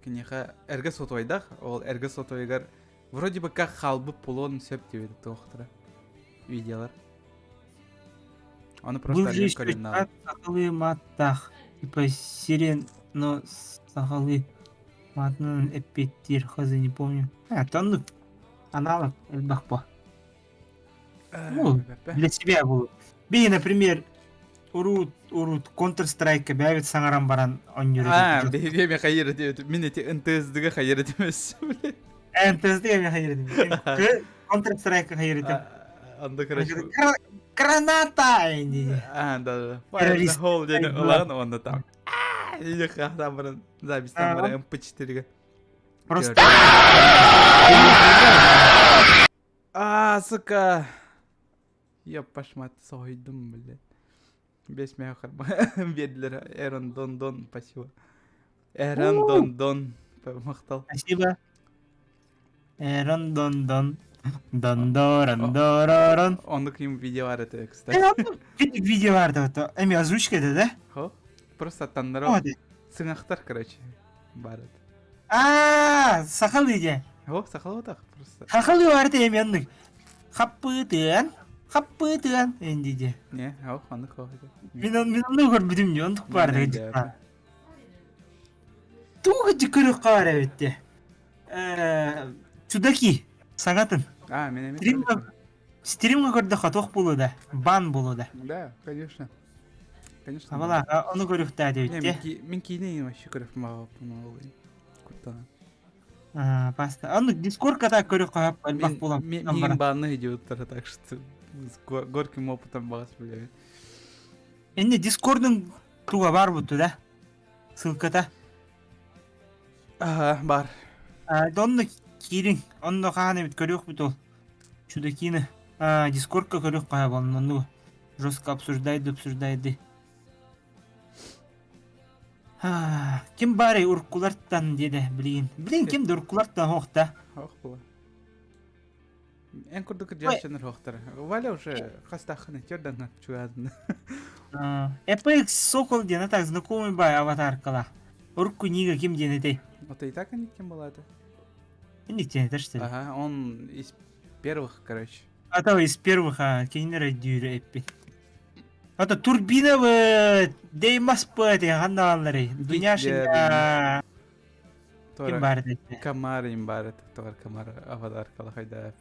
киниэхэ эргэ сотуойдаах, ол эргэ сотуойгар вроде бы как хаалбыт буолуон сөп диэбит туохтара видеолар. Ону просто Был же еще сахалыы маттаах, типа сирен, но сахалыы Маатынан эппиэттиир хз не помню. А, оннук аналог элбэх по. Ну, для себя был. Би, например, урут урут Counter Strike бэбит саҥаран баран оонньуур А, биһиги хайыр диэбит. Мин эти НТС-га хайыр этимэс. НТС-га мен хайыр этим. Counter Strike хайыр этим. Анда, короче... Граната! А, да, да. Fire in the hole диэн ылан, онно там. Или хахтан баран запись-тан баран МП4-ге. Просто... А, сука! Ёппашмат, соһуйдум, блядь. Бес меха харба биэрдилэр. Эрон Дон Дон, спасибо. Эрон Дон Дон, махтал. Спасибо. Эрон Дон Дон. Дон Дорон Доророн. Оннук им видео бар этэ, кстати. Видео бар да, эми озвучка это, да? Хо? Просто таннара. Сыҥахтар, короче, бар это. А, сахалыы дьэ. О, сахалыы просто. Хахалыы бар эми оннук. Хаппытыан, хаппытыан энди Не, о, оннук о. Мин мин оннук көрбүтүм дии, оннук баар да. Туга көрүк баар эбитте. Чудаки саҥатын. А, мен эми. Стримга көрдөххө туох буолуо да? Бан буолуо да? Да, конечно. Конечно. Абала, ону көрүөхтээ диэбитте. Мин киинэ вообще көрүп мага куттана. Паста. Аны Дискордка так көрүөххө элбэх буолан. Мин банны идиоттар, так что с горьким опытом багас билебин. Энне Дискордун туга бар бутту да? Ссылката. Ага, бар. Онно киириҥ. Онно хаһан эбит көрүөхпүт ол. Чудакины. Дискордка көрүөх хаһа буолан оннугу. Жестко обсуждайды, обсуждайды. Ким баарый уруккулартан диэдэ билигин. Билигин ким да уруккулартан хоохта. Хоох була. Эн курдук кырдьааччынар хоохтар. Валя уже хастаххын төрдаңа чугаадын. EPX Сокол диэн так знакомый бай аватаркала. Урукку нига ким диэн этэй? Вот и так они кем была это? Инник диэн этэр что ли? Ага, он из первых, короче. А то из первых, а кинилэр өйдүүр эппит. А то турбина бы деймас бы деген ханнааллары. Дуняшина ким бар эти? Комар им бар это, товар комар аватаркала хайда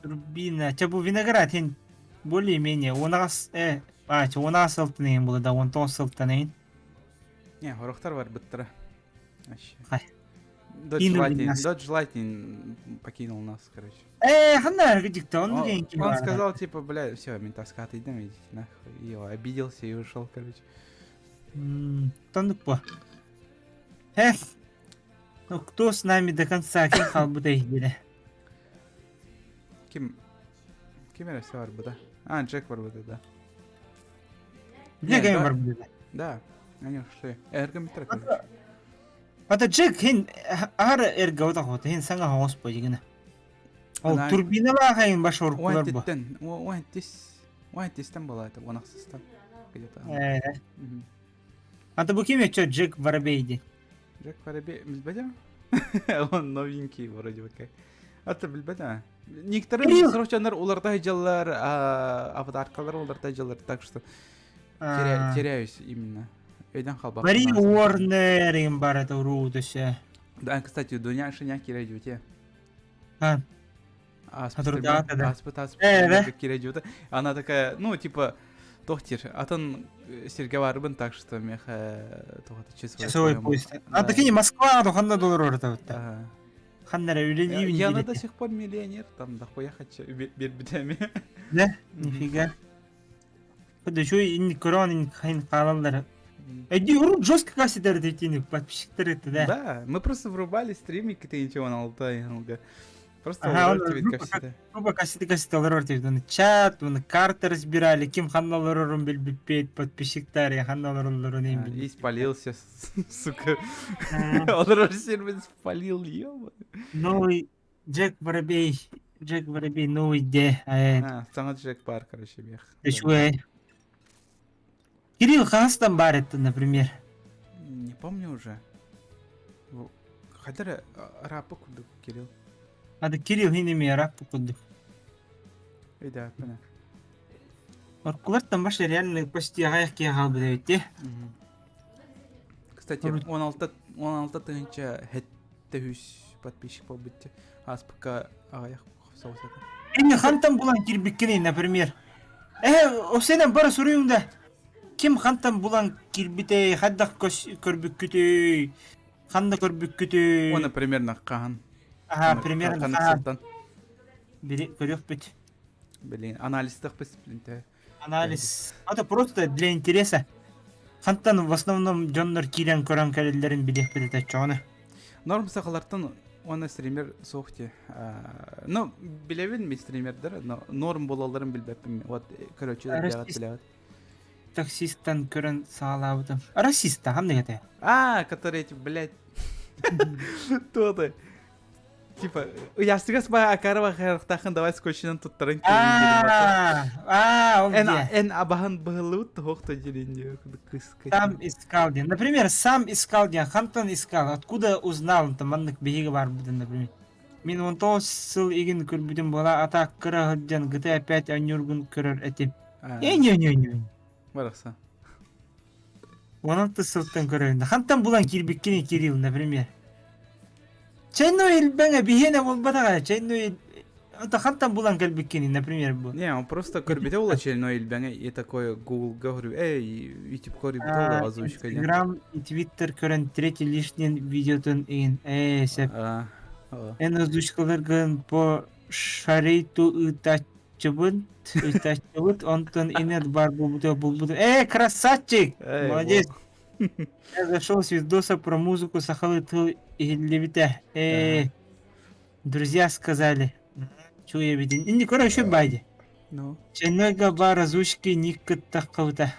Турбина. Ча бу виноград хин более-менее онағас э а ча онағас сылтын деген болды да 19 сылтан эйин. Не, хорохтар бар быттыра. Вообще. Хай. Dodge Lightning, Dodge Lightning покинул нас, короче. Э, ханна дикта, он, он, он сказал, типа, бля, все, ментаска отойдем, идите нахуй. И обиделся и ушел, короче. Тондук по. Эх, ну кто с нами до конца, ким халбыта иһдиле? Ким? Ким эрэ бар быта? А, Джек бар быта, да. Джек эми бар быта. Да, они ушли. Эрго метро, короче. Ата Джек хин ар эрго отахота хин саңа хоос бо дигина. Ол турбиналаах хайын баш оркулар бу. Уан тистен была это, уан где-то. Ата бу ким өчө Джек Воробей Джек Воробей, билбетем? Он новенький вроде бы как. Ата билбетем. Некоторые срочанар уларда жаллар, аватаркалар уларда жаллар, так что теряюсь именно. Өйден халбак. Мари Уорнер им бар это уруу төсө. Да, кстати, Дуня Шиня кире А. Она такая, ну, типа, тохтир, атын сирге барбын, так что меха тоғата часовой поезд. А такие Москва, то ханна доллар орта. Ханнара үлелиибин. Я до сих пор миллионер, там дохуя хочу бербитами. Да? Нифига. Куда еще и корон хайн халалдар. Эди урут жестко кассетер дейтини подписчиктер это, да? Да, мы просто врубали стримик, и ты ничего на алтай. Просто ага, Грубо кассеты кассеты олорор деп, чат, оны карта разбирали, ким ханна олорорун билбиппет, подписчиктар, ханна олоролорун эм И спалился, сука. Олорор сервис спалил, ё Новый Джек Воробей, Джек Воробей, новый де. А, саңа Джек бар, короче, бех. Үчүгэй. Кирилл Хастан бар это, например. Не помню уже. Хотя рапы курдук Кирилл. Ада Кирилл хинеми рапы курдук. Да, понятно. Оркулар баш реально почти аяк кия халбы дебитти. Кстати, 16 16 тыһынча хетте үс подписчик болбутти. Аспка аяк соусата. Эми хантан булан кирбиккини, например. Э, осенен бара суруйуңда. Ким хантан булан кирбите, хаддах көрбүккүтүй, ханна көрбүккүтүй. Оны примерно кахан. Ага, примерно кахан. Бери көрөк Блин, анализдах бис, блин, Анализ. Это просто для интереса. Хантан в основном дьоннор киирэн көрөн кэлэллэрин билиэхпит этэ чоҕону. Норм сахалартан уонна стример суох дии. Ну, билэбин мин стримердер, но норм буолалларын билбэппин. Вот, короче, билэҕит. Таксисттан көрөн саалаабытым. Расиста, ханнык этэ? А, которые эти, блядь. То-то. Типа, ястыгас ба акарова харахтахан давай скотчынан туттаран А, ол Эн эн абахан быһылыбыт тоһохто дилин кыска. Сам искал диэн. Например, сам искал диэн. Хантан искал. Откуда узнал? Там маннык биһиги бар бутын, например. Мин 19 сыл игин көрбүтүм буола атаак кыра сылдьан GTA 5 оонньуургун көрөр этим. Э-не-не-не. Барахсан. 16 сылтан көрөйүн. Хантан булан киирбиккиний Кирилл, например? Чайной илбэҥэ биһиэнэ буолбатаҕа. Чайной это хантан булан кэлбиккиний, например, бу? Не, он просто көрбүтэ була чайной илбэҥэ и такой Google-га говорю, эй, YouTube көрбүтэ була озвучка диэн. Инстаграм и Твиттер көрөн третий лишний видеотун иин. Ээ, сөп. Эн озвучкаларгын по шарейту ыытааччыбын, ыытааччыбыт, онтон инет бар буолбута булбутум. Э, красавчик! Молодец! Я зашел с видоса про музыку сахалыы тыл иһиллибитэ. Э, друзья сказали. Чуя видин. Инни короче байди. Ну. Чайнойга бар озвучки ник кыттаххабыта.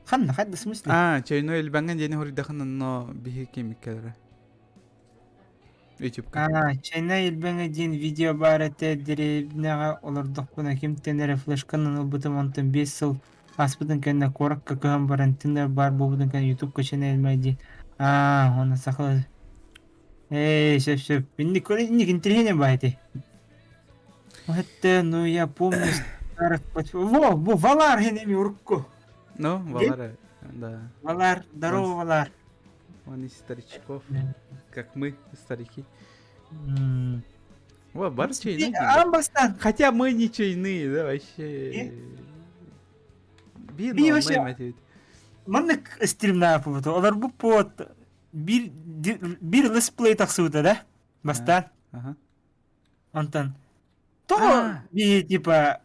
Ханна, ханна, в смысле? А, чайной илбэҥҥэ диэни хоруйдахын онно биһи кимиккэлэрэ. Ютубка. Аа, Чайна Илбэҥэ диэн видео баар этэ дэриэбинэҕэ олордохпуна кимтэн эрэ флешканан ылбытым онтон 5 сыл ааспытын кэннэ куоракка көһөн баран тынар баар буолбутун кэннэ ютубка Чайна Илбэҥэ диэн аа уонна сахалыы Эй, сөп сөп. Инник инник интеллигент баа ити. Это, ну я помню старых Во, во, Валар хинеми урукку. Ну, Валар, да. Валар, здорово, Валар. Он из старичков, как мы, старики. Во, бар чайные. Амбастан. Хотя мы не чайные, да, вообще. Би вообще. Маннык стримнааппыт. Олар бу пот бир бир летсплей тахсыбыта да? Бастаан. Онтон тоҕо би типа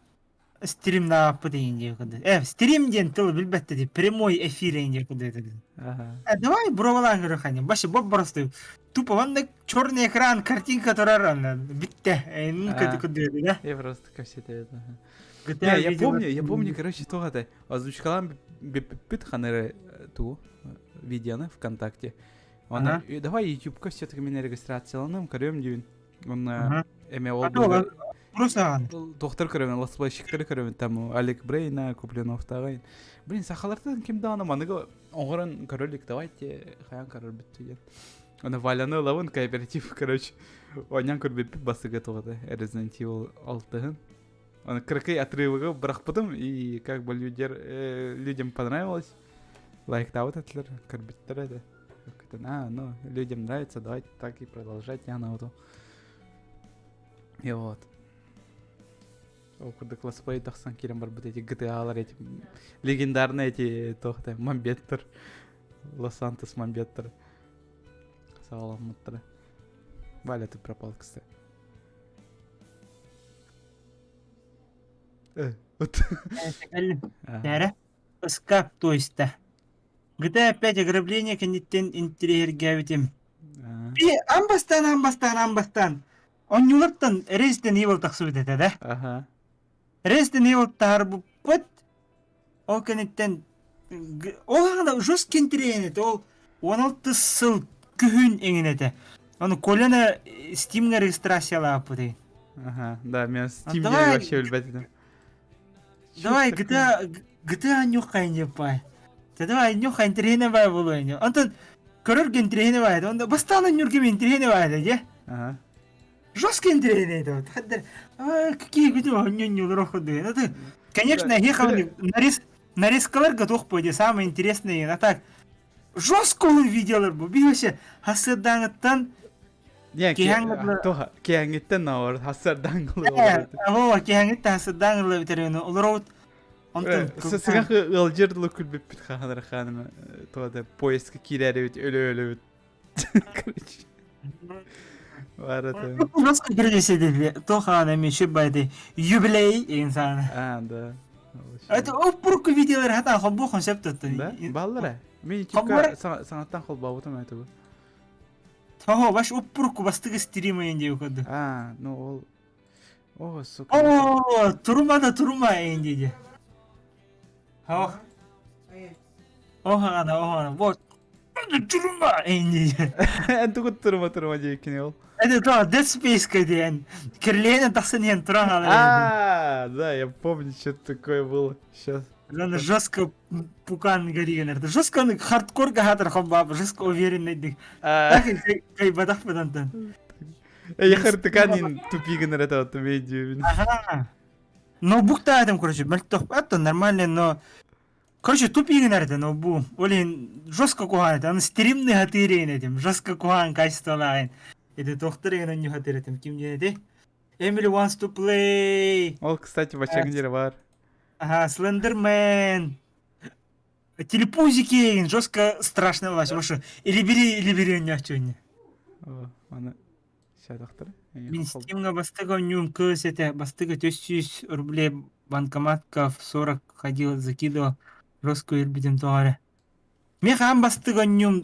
стримнааппыт иһин диэн курдук. Э, стрим диэн тылы билбэттэ дии, прямой эфир иһин диэн курдук этэ. Ага. Э, давай бровалаан көрөх ани. Башы боп просто тупо онно черный экран, картинка турар онно бүттэ. Э, А. курдук да? Я просто ко все это. GTA Не, я видео- помню, я помню, короче, то это. Озвучкалам биппит ханыры ту видеоны ВКонтакте. Он Ага. давай YouTube-ка все-таки меня регистрацияланым, көрөм диэн. Он Ага. эме ол А то, Просто Доктор көрөмүн, летсплейщиктери көрөмүн, там Олег Брейна, Куплиновтагы. Блин, сахалартан ким даҕаны маныгы оҥорон көрөлүк, давайте хайан көрөрбүт диэн. Аны Валяны ылабын кооператив, короче, оонньоон көрбүппүт басыга туҕата Resident Evil алтыһын. Аны кыракый отрывогы бырахпытым, и как бы людер, людям понравилось. Лайктаабыт этилэр, көрбүттэр этэ. А, ну, людям нравится, давайте так и продолжать, я на И вот. Ол курдук летсплей тахсан киирэн барбыт эти GTA-лар эти легендарные эти туох мамбеттер Лос-Сантос мамбеттер саҕаламмыттара. Валя, ты пропал, кстати. Э, вот. Бээрэ, ыскаап то есть GTA 5 ограбление кэнниттэн интириэһиргээбитим. Би амбастан амбастан амбастан Онньулартан Resident Evil тахсыбыт этэ да? Ага. Resident Evil таһарбыппыт ол кэнниттэн ол аҕана жесткий интириэһин этэ ол 16 сыл күһүн эҥин этэ. Ону Коляна Steam'ҥа регистрациялаабыт Ага, да, мен Steam давай вообще билбэт этим. Давай GTA GTA нюхай не пай. Та давай нюхай интириэһинэ бай буолуо ини. Онтон көрөргө интириэһинэ бай. Онно бастаан ньургим интириэһинэ бай дии. Ага. Жестко интириэһинэ это. Хаддар какие видео ньюньюлар ходу. Ну ты, конечно, ехал нарез нарезкалар готов пойди самое интересное. А так жестко он видеолар бу. Би вообще хасырдаҥыттан Не, Киһаҥ тоха киһаҥҥиттэн наоборот хассардаан Э, оо, киһаҥҥиттэн хасырдаан ылла бүтэрин олоробут. Онтон Сыгах ыалдьыр дылы күлбүппүт хаанар хааныма туода поездка киирээри өлө өлөбүт. Короче. Барата. Жестко кирдесе тохаан эми шибайды юбилей инсан. А, да. Это оппурку видеолар хата холбу концепт Да? Баллара. Мен Холбор- ютубка саҥаттан холбообутум эту. Того баш оппурку бастыгы стримайын деп курдук. А, ну ол О, сука. О, турума да турума эйин диди. Ох. Охана, охана. Вот. Турума эйин диди. Эн тугут турума турума диэккини ол. Это то, Dead Space диэн. Кирлиэнэ тахсан иһэн туран хаалар. А, да, я помню, что такое было. Сейчас. Аны жестко пукан горигенер. Жестко аны хардкор гахатар хоббап, жестко уверенный дик. Так кайбатах бадантан. Эй, хартыканин тупигын эрэ тааттым өйдүүбүн. Ага. Ноутбук таатым, короче, мөлтөх, это нормально, но короче, тупигын эрэ ноутбук. Ол иһин жестко куһаан этэ. Аны стримный хатыырын этим, жестко куһаан качестволаах. Это тохтор еген онньу хатыыр этим. Ким диэн эти? Emily wants to play. Ол, кстати, бачагын жері бар. Ага, Слендермен. Телепузики, жестко страшно власть. Вообще, или бери, или бери онньоочуонньу. О, аны шатақтыр. Мин Steam'га бастык оонньуум кыыс этэ, бастык 300 рублей банкоматка в 40 ходил, закидывал, жестко үрбүтүм тоҕо эрэ. Мин хаан бастык оонньуум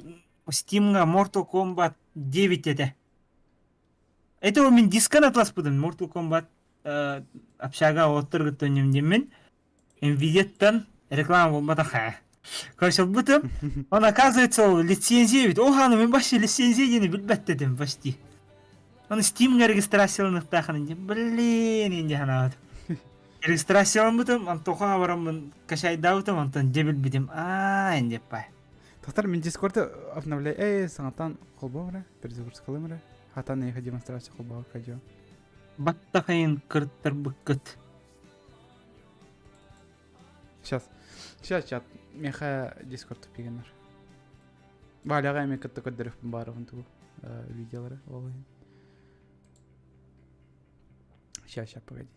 Steam'га Mortal Kombat 9 этэ. Это мин дискан атласпытым Mortal Kombat общага оттор кытта оонньуум диэммин. Nvidia'ттан реклама буолбатах ээ. Короче, ылбытым. Он, оказывается, ол лицензия эбит. Ол хааны мин вообще лицензия диэни билбэт этим почти. Он Steam'га регистрацияланыахтаахын диэн, блин, инде санаабытым. Регистрацияламмытым, Антоха бараммын качайдаабытым, онтон дьэ билбитим. Аа, инде пай. Тохтор мин Дискорды обновляй. Эй, саҥаттан холбоо эрэ, перезагрузкалыым эрэ. Хатан эйиэхэ демонстрация холбоо кадьо. Баттахайын кырыттарбыккыт. Сейчас. Сейчас, чат. Меха Дискорд тупигенер. Валяға эми кытта көрдөрүхпүн баарыгын тугу видеолары ол иһин. Сейчас, сейчас, погодите.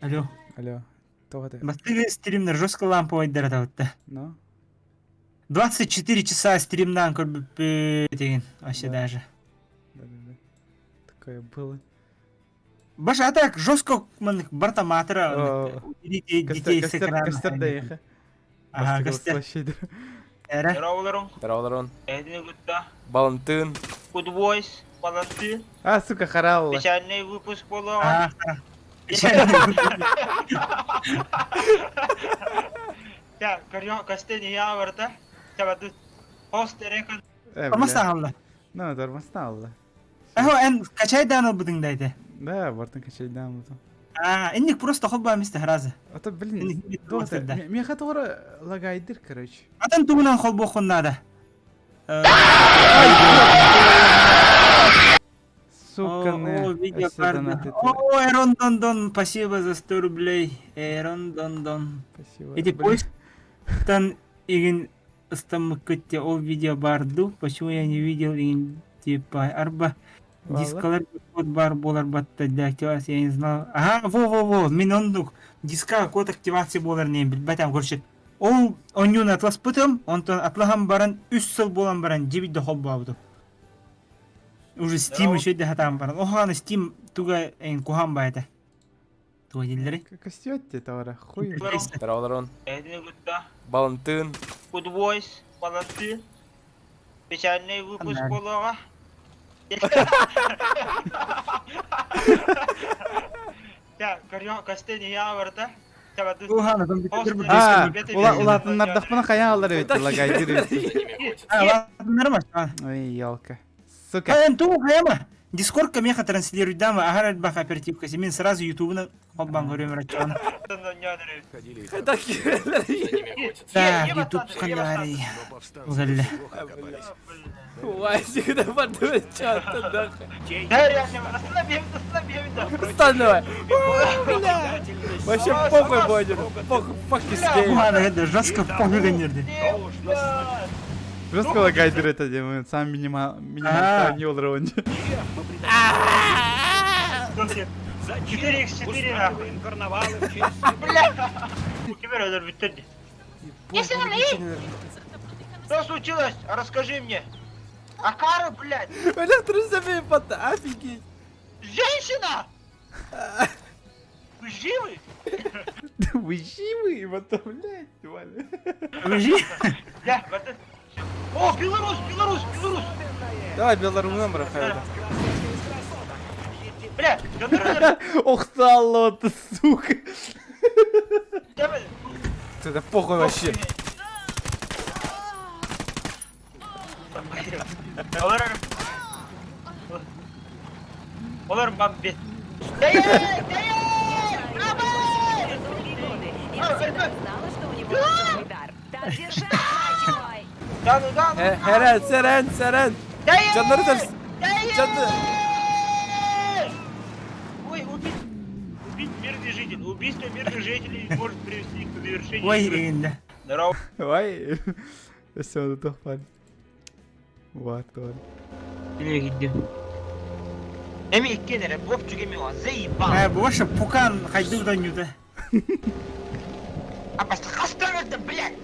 Алло. Алло. Тоҕо ты? Бастыгы стримнер жестко ламповайдара табытта. Но? 24 часа стримнаан көрбүппүт деген вообще Да. даже. Да-да-да. Такое было. Баша, а так жестко маннык барта маатыра О, детей детей с экрана. Костер да ехе. Ага, костер. Эра. Здорово, Здорово, Эдин Гутта. Балантын. Good Voice, Баланты. А, сука, харалла. Печальный выпуск буолуоҕа. А, печальный выпуск. Я, көрүө, костен я барда. Табады. Хост рекон. Э, Тормоз бля. алла. Ну, тормозна алла. Эхо, эн качайдаан ылбытыҥ да ити. Да, бартын качайдаан бутум. А, инник просто холбоо мисте разы. А то, блин, Инник дота, да. меха тоҕо лагайдыр, короче. Атын тугунан холбуоххун наада. Сука, О, не. видеокарта. О, Эрон Дон Дон, спасибо за 100 рублей. Эрон Дон Дон. Спасибо. Эти Блин. поисктан игин ыстаммыккыт ол видео барду. Почему я не видел игин типа арба Валла. дискалар код бар болар батта для активации я не знал. Ага, во-во-во, мин оннук диска код активации болар не билбэтем короче. Ол онньуун атласпытым, онтон атлаһан баран үс сыл буолан баран дьибит да холбообутум. Уже Steam еще да хатаан баран. Охааны Steam туга эн куһаан баайта. Туга дииллэри? Костёт товара, хуй. Здорово, Эдин Гутта. Балантын. Good Voice, Баланты. Печальный выпуск Погнали. буолуоҕа. Я, көрүө, костен я барда. Табады. Охааны компьютер бу А, диск. улаатыннардахпына хайа алар эбит лагайдыр эбит. Латыннар ма? Ой, елка. Сука. Эн тугу хайама? Дискордка меха транслируй дама, аһар элбэх оперативка. Мин сразу ютубuna холбаан көрүөм рачан. Да, ютуб хандарый. Узалля. Васик, да подумай, чё ты нахуй. Да, реально, останови, останови, Встань давай. Бля. Вообще похуй будет. Похуй, fuck this game. Охааны это жестко похуй гэнерди. Жестко лагайдыр это делаем. Сам минимал минимал не олар 4x4 нахуй. Бля. Теперь өлөр бүттүрдү. Что случилось? Расскажи мне. Акара, блядь! Бля, трусы под, офигеть. Женщина! Вы живы? Вы живы? Вот, блядь, Валя. Выжи. Бля, вот это... О, белорус, белорус, белорус! Давай белорусам брахай. Бля, белорус, Ох, сало ты, сука. давай. Это похуй вообще. Олар... Олар бамбет. Эй, эй, Я всегда знала, что у него особый дар. Так держать, мальчик мой! Да ну да, ну Херен, серен, серен. Дьоннору төр... Дьоннор... Ой, убить... Убить мирный житель. Убийство мирных жителей может привести к завершению Ой, игры. инде. Здорово. Ой. Өссө ону туох баар. Бар, бар. Эми иккен эрэ, Вовчик эми о, заебал. Э, больше пукан хайдык донюда. А хастан это, блядь!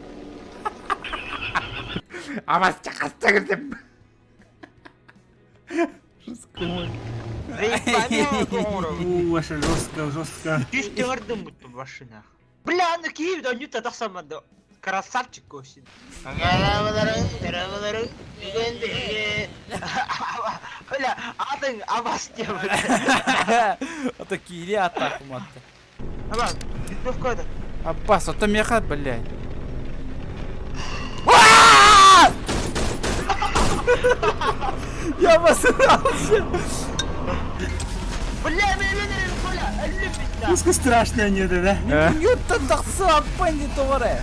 Абас чакастагырдым. Заебал, У, ваше жестко, жестко. Түстүңөрдүм буттум машина. Бля, ну Киев да нюта тахсаманда. Красавчик вообще. Бля, атын абас деп. Ата кири аттаах уматта. Абас, винтовка это. Аббас, ото меха, блядь. Я обосрался! Бля, мен мен бля, өлүм Жестко страшно нюда, да? Ньюта тахса аппанди тоҕоре.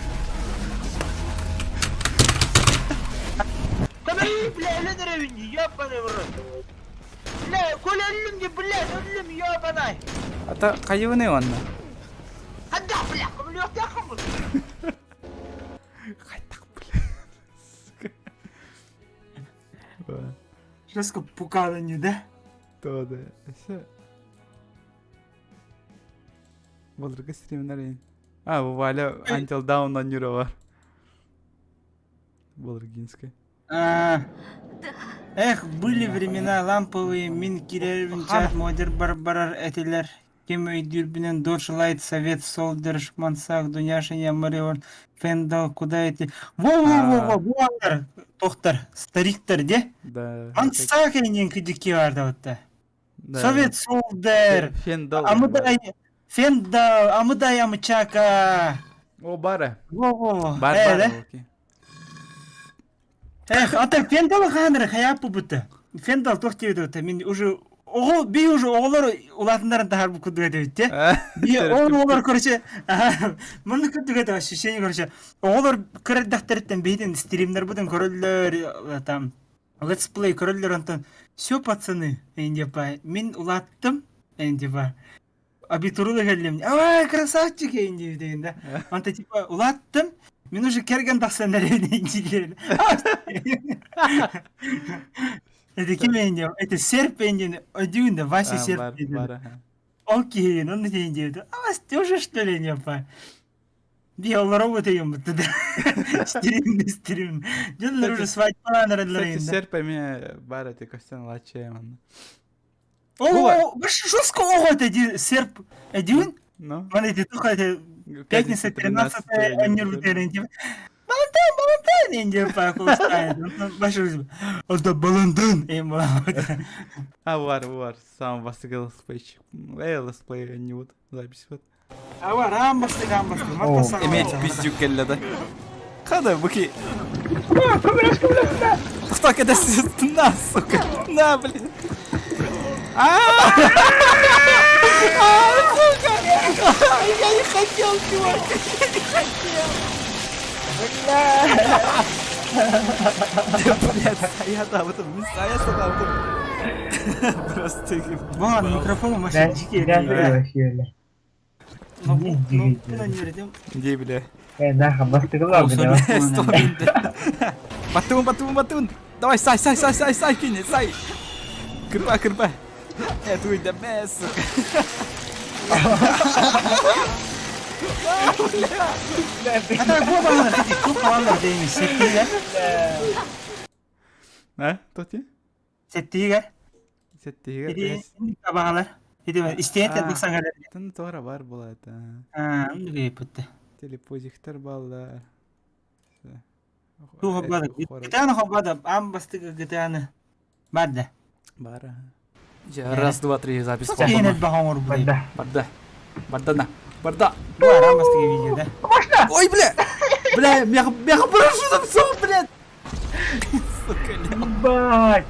Бля, өлүм ёбаный в рот. Бля, Коля өлүм де, бля, өлүм ёбаный. Ата хайыбыны онна. Хадда, бля, көмөлүөхтээххин Хайтак, бля. Сука. Жестко пукан нюда. То да. Өссө. Былыргы стримнер ин. А, бу Валя Until Dawn онньуура бар. Былыргинская. А, Эх, были времена ламповые, мин кирербин чат модер барбарар этилер. Кем өйдүүрбүнэн Додж Лайт, Совет, Солдер, Шмансак, Дуняшиня, Марион, Фендал, куда эти? Во-во-во-во, буалар, тохтар, стариктар, де? Да. Мансак энен кыдыки барды отта. Да. Совет, Солдер, Фендал. Амыдай, Фендал, Амыдай Амычака. О, бара. Во-во-во. Бар, Э, бар. да? окей. Эх, ата Фендал хааныр хаяппы бутта. Фендал тох диэбит отта. Мин уже оҕо би уже оҕолор улаатыннарын таһар бу курдук этибит те. Би ол оҕолор короче, маннык курдук это ощущение короче. Оҕолор кырдахтарыттан бэйден стримнер бутын көрөллөр там let's play көрөллөр онтон все пацаны эндепа мин улааттым эндепа абитурулы кэллим ай красавчик энди деген да онто типа улааттым мин уже кэргэн тахсан эрэн Это ким энди? Это серп энди, одюн да, Вася А, серп. бар, бар, ага. Окей, ну на день А вас тоже что ли не па? Би олору тейм туда. Стрим, стрим. Дьоннор уже свадьба Кстати, наверное. серп эми бар эти Костян Лаче манна. О, баш жестко ого это серп. Одюн? Ну? Мана эти туха это пятница 13 аннер типа. Балантайн, балантайн, инде па кулстайн. Баш Это балантайн. Эм. А, бар, бар. Сам бастыгы летсплейчик. Эй, летсплей не вот. Запись вот. Ава рамбасты, рамбасты. Эметь пиздюк кэллэ да. Хада, буки. Кто когда На, сука. На, блин. А! А, сука! А, Я не хотел, чувак! Я не хотел! Бля! Блядь, я там, это, я там, Просто... Вон, микрофон машина дикий. Где, бля? Батун, батун, батун! Давай, сай, сай, сай, сай, сай, кинь, сай! Кырба, кырба! Это уйда сука! Ата бу балар, тух балар дейми, сеттигер. А, тоти? Сеттигер. Сеттигер. Иди табагалар. Иди истеет А. дуксангар. Тын тора бар була это. А, нүге путты. Телепозиктер баллар. Ту хоблада. Гитаны хоблада, ам бастыгы гитаны. Барда. Бара. Раз, два, три, запись. Кейнет бахоңор бу. Барда. Барда на. Барда. Бу арам бастыгы видео да. Ой, бля! Бля, мяха, мяха парашютом всё, блядь! Сука, Ебать!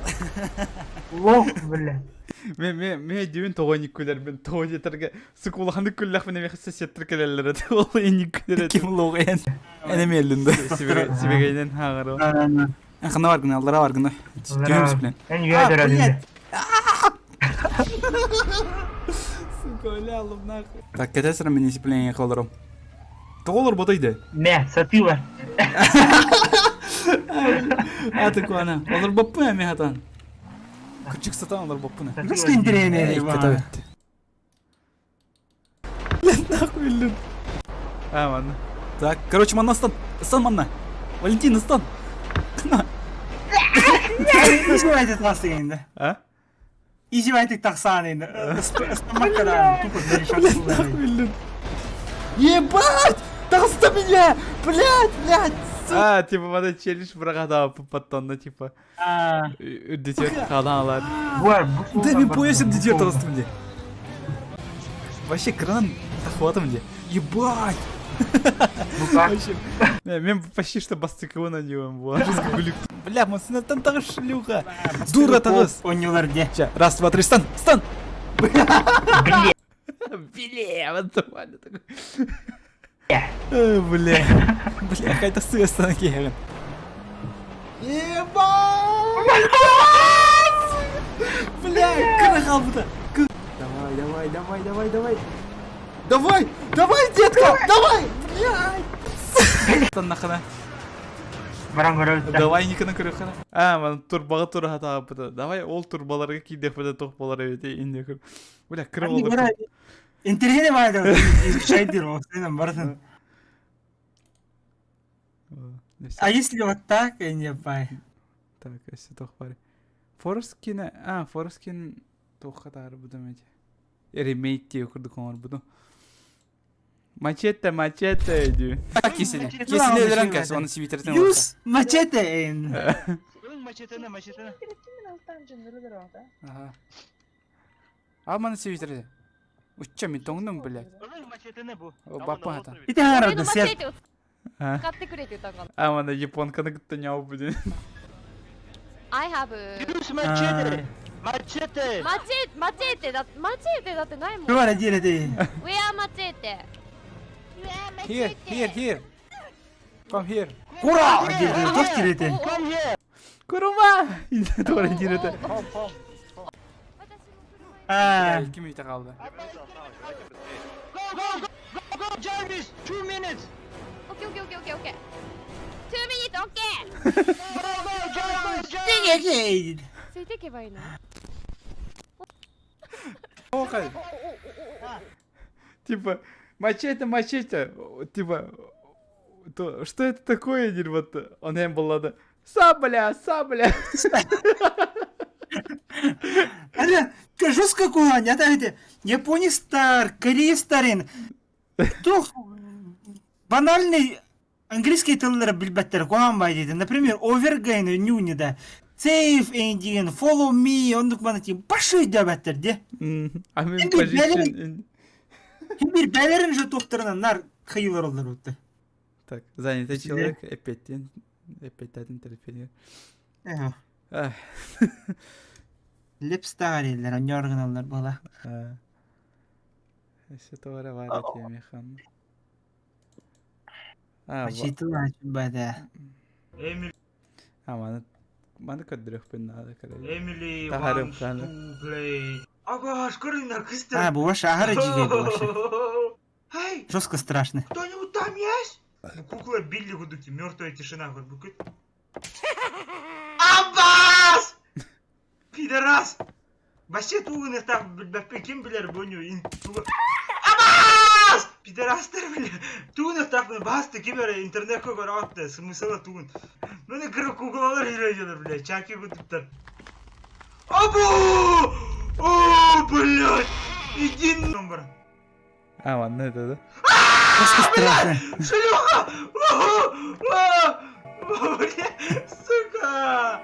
Лох, бля. Ме ме ме дүйүн тоҕо күлэр мен тоҕо диэтэргэ сукулаханы күллэх мен эмиэ сеттер келеллер это ол эни күлэр Ким лоҕен? Энемеллин да. сибигейнен хааҕар. Ханна бар гына, аллара бар гына. Түһүмс блин. Эн үөдөрөдүн. Сука, бля, нахуй. Так, кэтэс эрэ муниципальный олором. Тоҕо олорботой да? Мэ, сатыыла. Аты куана. Олорбоппун эми хатан. Кырдьык сатан олорбоппун. Жестко интересно. Иккете Блин, нахуй, блин. А, ладно. Так, короче, манна стан. Стан манна. Валентин, стан. На. Издевайтесь нас енді. А? Издевайтесь тахсан енді. Ыстамаккадан тупо Блин, нахуй, блин. Ебать! Таста меня! Блядь, блядь! сука. А, типа, мана челлендж бырагада паттонна, типа. Үрдетер хаалар. Буар, Да мен поясым дедер таҕыстым мне. Вообще кран захватом мне. Ебать! Вообще. Мен почти что бастыкыбын одеваем була. Бля, масынаттан тағы шлюха. Дура таҕыс. Онньулар де. Ща, раз, два, три, стан, стан! Бля. Бля, вот нормально такой. Э, Бля, бля, хайта сыастан киһэҕин. Ебать! Бля, кыра хаалбыта. Давай, давай, давай, давай, давай. Давай, давай, детка, давай! Блядь! Таннахана. Баран көрөбүт. Давай Никона көрөххана. А, мана турбаҕа тура хатаабыта. Давай ол турбаларга киирдиэхпитэ туох буолар эбитий инде көр. Бля, кыра буолар. Интэриэһинэй баайда изучайдыр ол барытын. А если вот так, я не бай. Так, если туох баар. Форскин, а, Форскин туохха таарбытым эти. Ремейк диye курдук оҥорбутум. Мачете, мачете дии. Кисини. Кисини өлөрөн кэс, оны сибитерден Юс мачете эн. Мачетене, мачетене. Ага. А маны сибитерде. Учча мен тоҥнум, блядь. Мачетене бу. Баппа хата. Ити 俺 харады のマチ сет. エーテを А, 使ってくれって言ったんかな а мана японканы кытта ньаубудин. I have Юс мачете. Мачете. マチエマチエーテだマチエーテだってないもん Туара диэри ウェアマチエーテ Here, here, here. Come here. Кура диэри туох диэри. Come here. Курума! Инде туора диэри. А, Ким үйте қалды. Go, go, go, go, go, Jarvis. 2 minutes. オッケーオッケーオッケーオッケーオッケー2 minutes オッケ Go, go, Jarvis, Jarvis. ーついていけばいいの Охай. Типа, мачете, мачете. Типа, то, что это такое, диир вот, он эм буолла Сабля, сабля. Аля, жестко куһаҕан, это эти японецтар, кореецтарын туох банальный английский тыллары билбэттэр куһаҕан баҕайы диэтэ. Например, overgain нюни да. Save диэн, follow me, оннук маны тип башы өйдөөбөттөр дии. А мен Енді позиция. Биир бэйэлэрин же туохтарынан наар хайылар олар бутта. Так, занятый Себе. человек, эппиэттиэн, эппиэттээтин телефонер. Эх, Ах, Лепстарилер, онньоргыналлар буола. а. Өссө тоҕо баар этиэ механ. А, Бачитыла бада. Emily, а маны маны көрдөрүөхпүн наада короче. Emily Тахарым wants ханы. to play. Агаш, көрүнөр А, кыстыр. бу ваше аһара дьигээ бу ваше. Эй, Жестко страшно. кто-нибудь там есть? Бу кукла Билли гудуки, мертвая тишина. Бу Аббас! Пидорас! Вообще тугун там, ким билэр буню. Аббас! Пидорастар, бля. Тугун так басты ким эрэ интернет көрөттө, смысла тугун. Мени кыры куклалар үйрөнөлөр, бля, чаки гудуктар. Абу! О, блядь! Иди номер. А, манна это да? Жестко страшно. Шлюха! Бля, сука!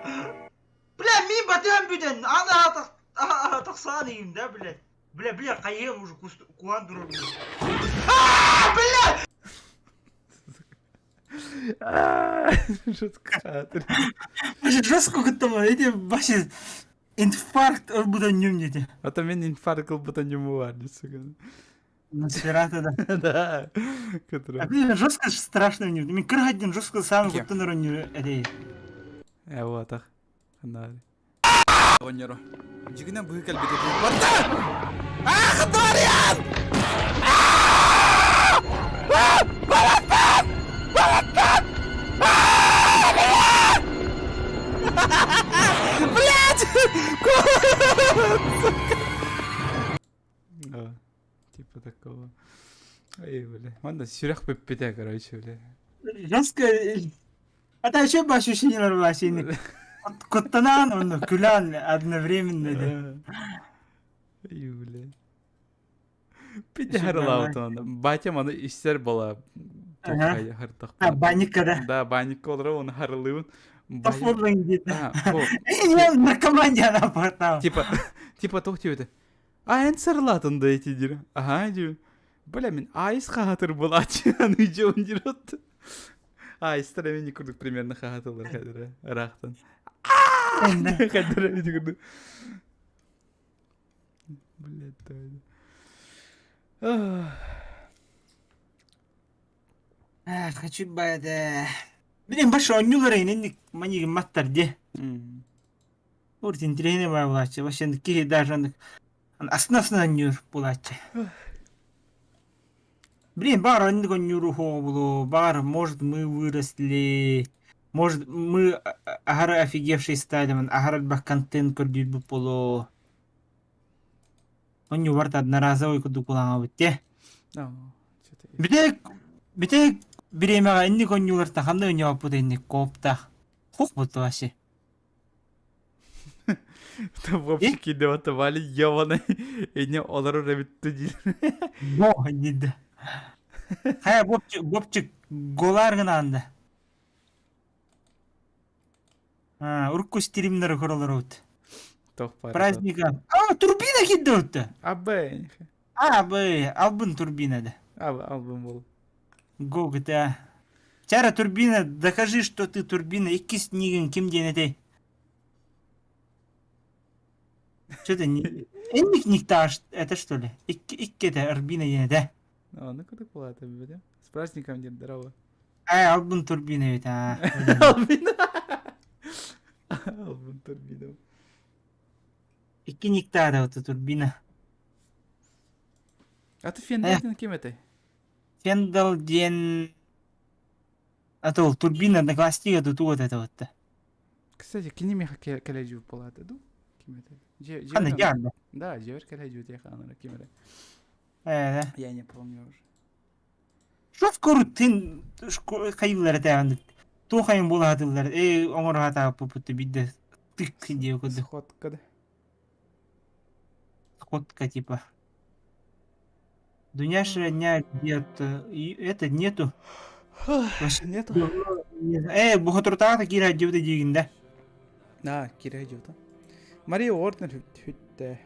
Бля, мин батыам бүтэн, ана тахсан да, блядь. Бля, бля, хайыам уже куан турар. А, бля! Жестко. Вообще жестко куттама, эти вообще инфаркт будан нюм дети. А то мен инфаркт ылбыта ньюму бар, сука. Носферату, да. Да. Который. А блин, жестко страшно нюм. Мин кыргаддин жестко сам Кем? куттаныр нюм эдей. Э буотах. Ханна Оҕонньоро. Дьигинэн быһыы кэлбит этим. Барда! Ах, Дориан! Бараттан! Бараттан! Блядь! Типа такого. Ай, бля. Манна сүрэх бүппүтэ, короче, бля. Жестко. А еще бы ощущение вообще. Куттанаан онно күлээн одновременно де. Ай, бля. Пити харылаабыт Батям аны иссер бола. А, баникка да. Да, баникка олорор, оны харылыыбын. Пофорлан где-то. Я наркомания она Типа, типа туох диэбитэ. А эн сарылаатын да ити диир. Аһаа диибин. Бля, мин айс хаһатыр булааччы аны дьон диир отто. Айстар эмиэ курдук примерно хаһатылар хадара ыраахтан. Хадара ити курдук. Блядь, Хочу бада. Блин, баш оонньуулар инник манигин маттар ди. Урт интириэһинэй баар буолааччы. Вообще киһи даже астына-астына оонньуур буолааччы. Блин, баар оннук оонньуур уһуоҕа буолуо. Баар, может, мы выросли. Может, мы аһара офигевшие стали, аһара элбэх контент көрдүүрбүт буолуо. Онньу барыта одноразовый курдук булаҥабыт дии. Бүтэһик бүтэһик бириэмэҕэ инник оонньуулартан ханна оонньообуппут инник кооптаах. Хух буолла вообще. Там вообще кидывата Вали ебаный. И не олорор эбит диир. Бо диде. Хайа Бобчик Бобчик голар гынаанда. А, урукку стримнары көрөлөр Праздника. А, турбина киддеутта. Абы. Абы, албын турбина да. Абы, албын бол. Го GTA. Чара турбина, докажи, что ты турбина. Иккис нигин ким диэн этэй? Что-то не... Энник никташ, это что ли? Икки, икки это Арбина диэн этэ. Ну куда была это, С праздником, дед, здорово. Ээ, албын турбина эбит аа. Албын. Албын турбина. Икки никтаада вот турбина. А ты Фендал диэн ким этэй? Фендал диэн... А то турбина однокласснига туту вот это вот. Кстати, кини миэхэ кэлэ буолаата дуу? Ким этэй? Ханна дьаарда. Да, дьиэбэр кэлэ дьүөтэ хаанара ким эрэ. Ээ. Я не помню уже. Шоскору тин хайыллар этээҕин туох айын буола сатыыллар ээ оҥоро сатаабыппыт биирдэ тык диэ курдук. Сходка да. Сходка типа. Дуняша дня где-то это нету. Нету. Э, бухотуртаата киирэ дьыбыта диигин да. Да, киирэ дьыбыта. Мария Уортнер хүттэ.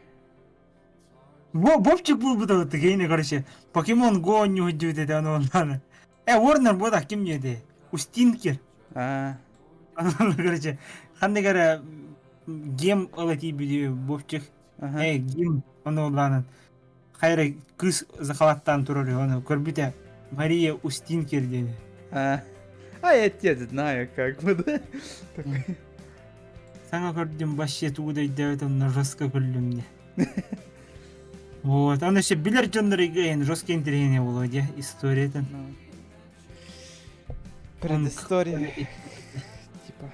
Бобчик булбута тыгейне короче Покемон Го оонньуу этэ ону оннан. Э Warner буотах ким диэти? Устинкер. Аа. Короче, ханнык эрэ гем ыла тиийбит Бобчик. Э гим ону улаанан. Хайра кыыс захалаттаан турар ону көрбүтэ Мария Устинкер диэни. А, а я тебя знаю, как бы, да? Такой. Саҥа көрдүм вообще тугу да өйдөөбөт онно жестко көрдүм дии. Вот, аны еще билэр дьоннор эн жестко интэриэһинэй буолуо дии историятын. Предыстория. Типа.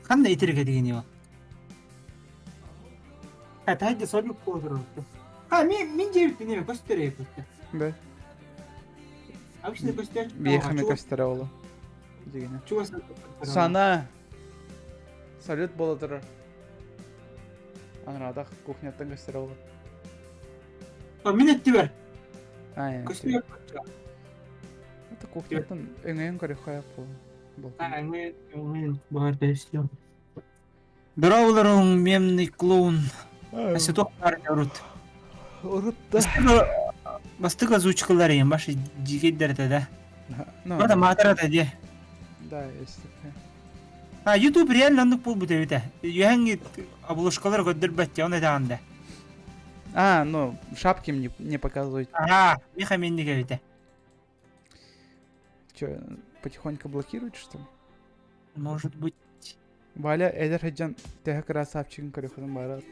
Ханна итирик этигини ол? Таһырдьа соннук буола А, мин мин дьиэбиппин эмэ көстөр эбиппит. Да. Обычно көстөр. Биэхэ эмэ көстөрө олу. Дигинэ. Чугас. Сана. Салют буола турар. Анараадах кухняттан көстөр ол. Мин өттүбэр. Аа. Көстүбэр. Это кухняттан өҥөйөн көрүөххэ буол. Аа, өҥөйөн баар көстүө. Здорово, мемный клоун. Өссө баар урут. Урут да. Бастык озвучкалар ең башы дьиикэйдэр этэ да. Ну, Бата маатар этэ дии. Да, есть такая. А, YouTube реально оннук буолбут эбит ээ. Үөһэҥҥи обложкалар көрдөрбөт он этэҕин да. А, ну, шапки мне не показывают. Аа, миэхэ минник эбит ээ. Че, потихоньку блокируют, что ли? Может быть. Валя эдэр сылдьан төһө красавчигын көрүөххүтүн баарат.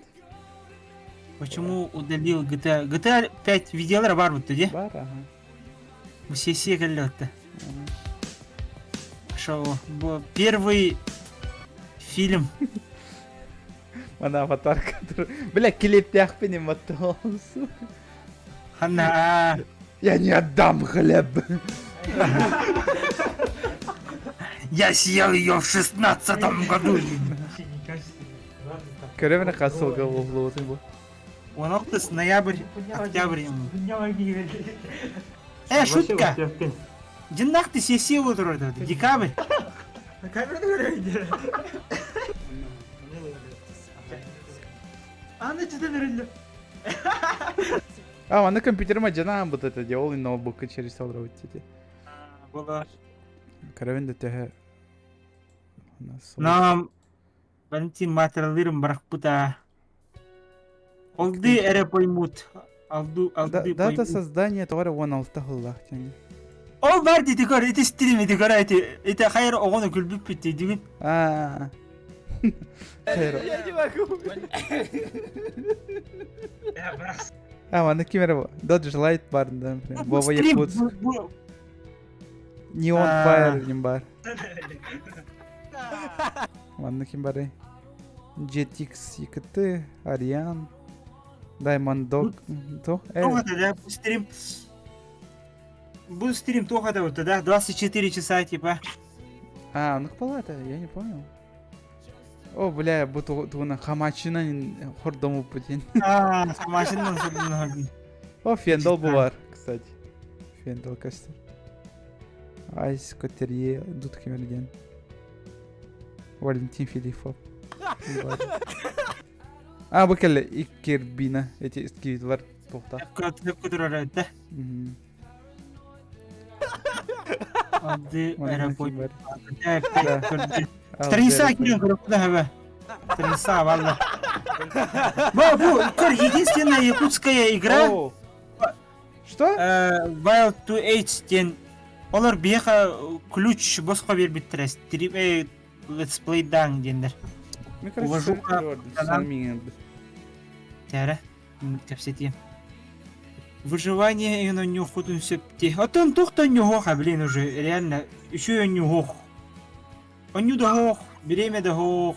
Почему удалил GTA? GTA 5 видеолар бар бутта де? Бар, ага. Бу сессия кэллэ отта. Шо, бу первый фильм. Мана аватарка тур. Бля, клиптээхпин иматтоосу. Ханна. Я не отдам хлеб. Я съел ее в шестнадцатом году. Көрөмүнэ хас сылга уһулуутун бу. 16 ноябрь, октябрь. Э, шутка. Дьиннах ты сессия отырор декабрь. Камераны Аны чытан өрөллө. А, аны компьютерма жана бут это делал и ноутбукка через олорбут эти. Была. Көрөбүн да төһө Нам Валентин матералырым барахпыта. Олды эрэ поймут. Алду, алды Дата поймут. создания товара 16 хыллах тен. Ол бар дити көр, ити стрим ити көр, ити, ити хайыр оҕону күлбүппүт дии А. Я не могу. А, манна ким эрэ Dodge Light бар да, например. Вова Якутск. Neon Fire диэн бар. Манна ким барый? GTX ИКТ, Ариан, Diamond Dog, то? Туох это, да, стрим. Был стрим туох это вот, да, 24 часа, типа. А, ну палата, я не понял. О, бля, бу тугуна хамачынан хордому путин. А, хамачынан хордому. О, фендал бувар, кстати. Фендал костер. Айс Котерье, Дудки Мерден. Валентин Филиппов. А, бу кэллэ иккирбина, эти скидвар тухта. Да. Алды аэропорт. Страница кирен көрөккүнэ хэбэ. Страница валла. Бу, бу, көр, единственная якутская игра. Что? Wild to Age диэн олор биһиэхэ ключ босхо биэрбиттэрэ стрим let's play даҥ диэннэр. Уважуха Тээрэ кэпсэтиэм. Выживание онньуоххутун сөп дии. Оттон туох да онньуоһуох блин уже реально үчүгэй онньуоһуох. Онньуу да оһох, бириэмэ да оһох,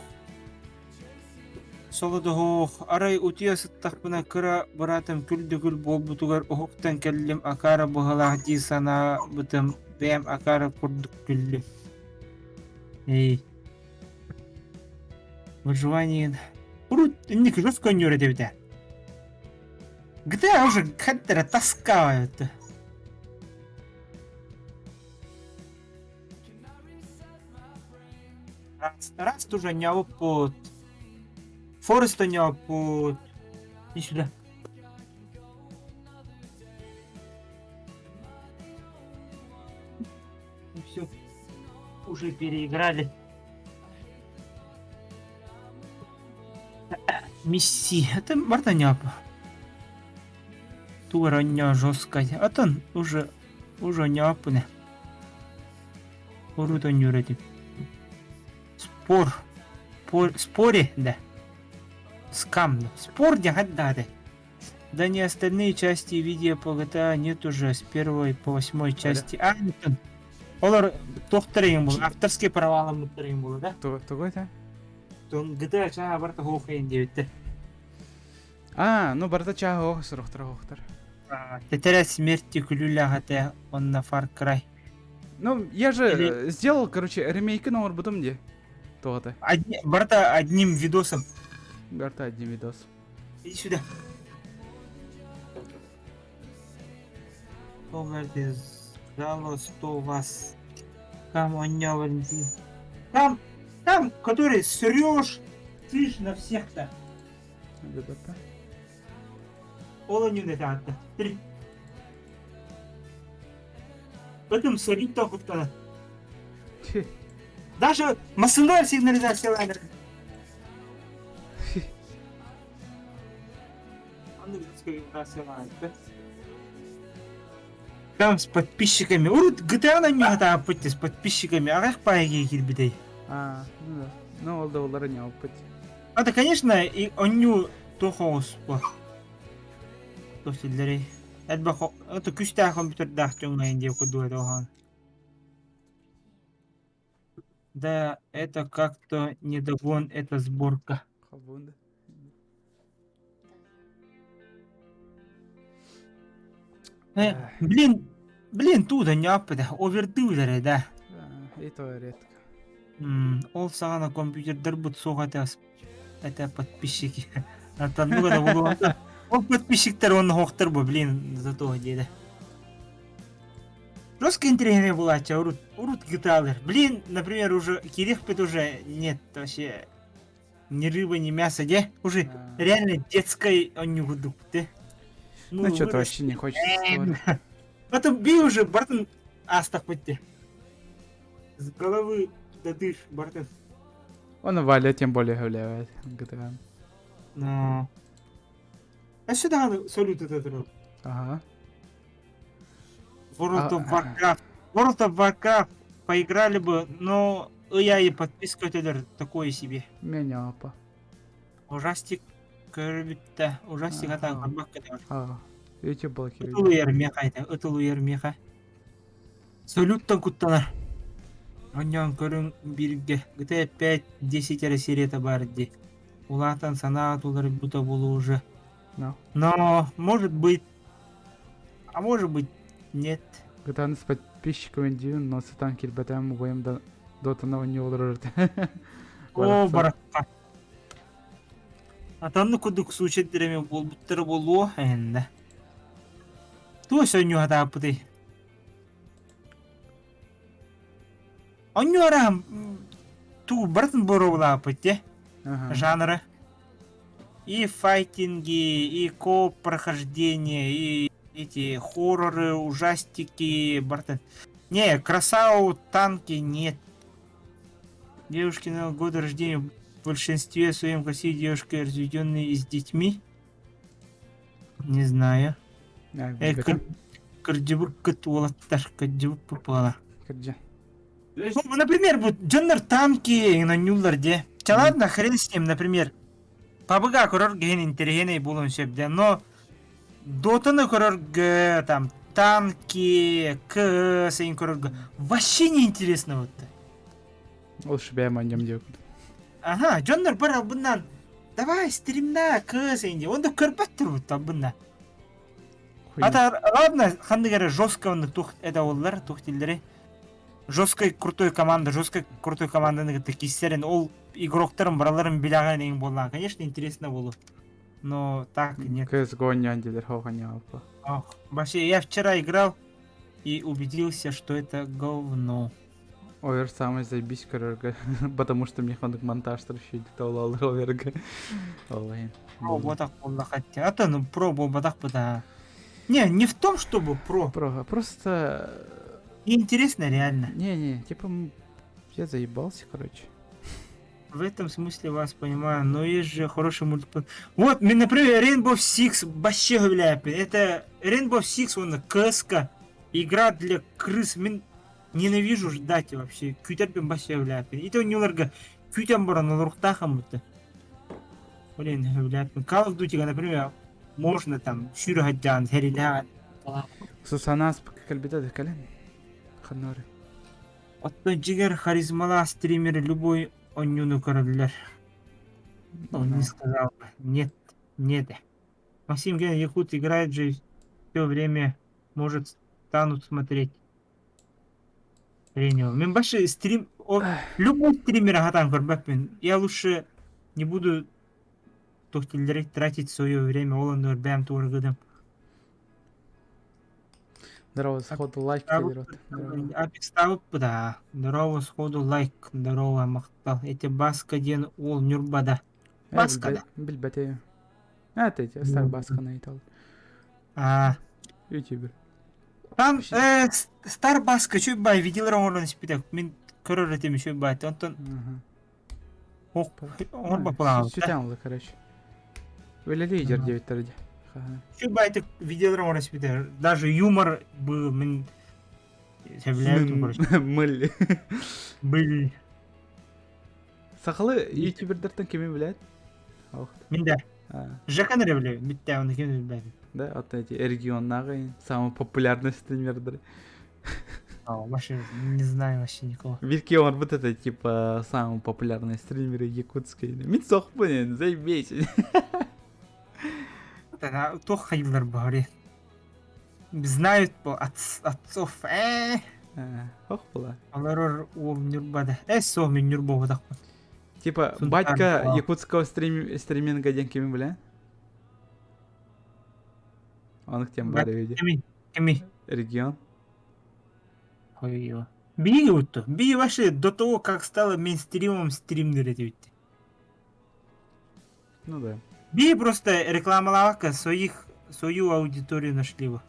соло да оһох. Арай утуйа сыттахпына кыра быраатым күл да күл буолбутугар уһуктан кэллим акаара быһыылаах дии санаабытым бэйэм акаара курдук күллүм. Эй. Выживание. Урут инники жестко өнньүөр этибитэ. GTA уже хаттара тоска это. Раз, раз тоже не опут. Форест не опут. Иди сюда. Ну все, уже переиграли. Месси. Это Мартаняпа. Тура жесткая. А тон уже уже няпны. Урута нюрети. Спор. Пор, споре, да. Скам. Спор да. Да не остальные части видео по GTA нет уже с первой по восьмой части. А, Олар тохтарыйын был, авторский правалар был, да? Тугу это? Тон GTA чаа барта хоохайын диэбиттэр. А, ну барта чаа хоох сурохтар хоохтар. Тетрадь смерти күлүүлээх этэ онно Far Cry. Ну, я же Или... сделал, короче, ремейк на орбутом где? То-то. Одни... Барта одним видосом. Барта одним видосом. Иди сюда. Зало 100 вас. Там он Валентин. Там, там, который срешь, ты на всех-то. Ребята. Ол не это. Три. В этом солить только Даже масындар сигнализация Там с подписчиками. Урут GTA на них это с подписчиками. Арах паги кирбидей. А, ну да. Ну, ол да олары не опыт. Это, конечно, и онню туох оҕус бу. Туох силлэрий. Элбэх это күстээх компьютердаах дьоҥҥо диye курдук этэ оһон. Да, это как-то недогон, это сборка. Холбуун да. Блин, блин, тууда ньааппыта, овердыылар да. И то редко. Ол саҕана компьютердарбыт суох этэ, это подписчики. Атанныга да булуонта. Ол подписчиктар уонна хоохтор бу, блин, зато диэдэ. Жестко интригэни булааччы, урут, урут гиталар. Блин, например, уже кирихпит уже нет вообще ни рыба, ни мясо, де? Уже реально детской онньугудук, те. Ну, ну что-то вообще не хочется. Потом би уже бартын астах бітті. С головы до дыр, бартын. Он Валя тем более гуляет. GTA. Но... А сюда салют этот. Ага. World of Warcraft. World of Warcraft поиграли бы, но я и подписка өтөлөр такое себе. Меня апа. Ужастик көрбүттэ. Ужастик атаан көрбөк кетер. А, YouTube блокирует. Ытылуйар меха это, ытылуйар меха. Салюттан куттанар. Онньоон көрүҥ бииргэ GTA 5 10 эрэ серията баар дии. Улаатан санаа туларыйбыта буолуо уже. Но. Но, может быть, а может быть, нет. GTA с подписчиками дивин, но сатан килбэтээм убайым да дотана не олорор. О, барахха. Атанны курдук случайдыр эми буолбуттара буолуо эһэннэ. Туох сонньу хатааппытый? Онньу араһым туу барытын боруобалааппыт дии жанры. И файтинги, и кооп прохождение, и эти хорроры, ужастики, барытын. Не, красаву, танки нет. Девушки на года рождения в большинстве своем красивые девушки, разведенные и с детьми. Не знаю. Э, кырдьыбыккыт уолаттар, кырдьыбыт буолар. Кырдьа. Ну, например, вот дьоннор танки нанньууллар дии. Ча ладно, хрен с ним, например. Пабыга көрөр гиһин интэриэһинэй буолуон сөп дии, но Дотаны көрөргө, там, танки, КС көрөргө вообще не интересно вот. Ол шибэм анньам диэкут. Ага, дьоннор бар албыннан давай стримна КС инди. Онда көрбөттөр бут албынна. Ата ладно, ханнык эрэ жестко онно тух это оллар, тух тиллери. Жесткой крутой команда, жесткой крутой команданы кытта киссэрин ол игроктарын бараларын билэҕин эҥин буоллаҕа. Конечно, интересно буолуо. Но так нет. CSGO ньаан диилэр хооханьааппа. Ох, вообще, я вчера играл и убедился, что это говно. Овер самый заебись көрөргө, потому что мне ханнык монтажтар үчүгэйдик таулаалар оверга. Оллайн. Про буотах буолла хотя. А то ну про буолбатах да. Не, не в том, чтобы про. Про, просто... Интересно реально. Не-не, типа я заебался, короче. В этом смысле вас понимаю, но есть же хороший мультиплеер. Вот, например, Rainbow Six вообще гуляет. Это Rainbow Six, он КСК, игра для крыс. Мин ненавижу ждать вообще. Күүтэрбин вообще гуляет. И то нюларга күүтэн баран олоруктаахам бутта. Блин, гуляет. Call of Duty, например, можно там сүүрэ сылдьан, хэрилээн. Сусанаас кэлбитэ кэлэн. Ханнары. Оттон дьиҥэр харизмалаах стример любой онньууну көрөллөр. Он не сказал бы. Нет, нет. Максим Ген Якут играет же все время, может, станут смотреть. Принял. Мен башы стрим... О, любой стример хатан көрбөппүн. Я лучше не буду тохтиллерик тратить свое время, ол оннугар бэйэм туоргыдым. Здорово, сходу лайк берет. Апекстабыт да. Здорово, сходу лайк. Здорово, махтал. Эти Баска диэн уол Нюрбада. Баска да. Билбэте. А, это эти, Стар Баска наитал. А. Ютубер. Там э, Стар Баска үчүгэй бай видеолар оҥорон испитэ. Мин көрөр этим үчүгэй бай. Онтон оҥорбоппун Сүтэн короче. Үлэлии дьэр диэбиттэр дии. Үчүгэй видеолар оҥоро испитэ. Даже юмор был мин сөбүлээбитим короче. Мыль. Был. Сахалы ютубердартан кими билет? Мин да. Жака эрэ билэбин, бүттэ оны ким билбэтим. Да, вот эти регионнааҕы самый популярный стримердары. А, вообще не знаю вообще никого. Вилки вот это типа самые популярные стримеры якутской. Мин сохпун, заебись. Туох хайылар баһари. Знают по отцов. Э. Ох была. Олорор уол Нюрбада. Э, суох мин Нюрба буолбатахпын. Типа батька якутского стрим стриминга диэн кими бля? Оных тем бары види. Кими? Кими? Регион. Ой, Биги утtu. Биги вообще до того, как стало мейнстримом стримнер этибит. Ну да. Биги просто рекламалаабакка своих свою аудиторию нашли его.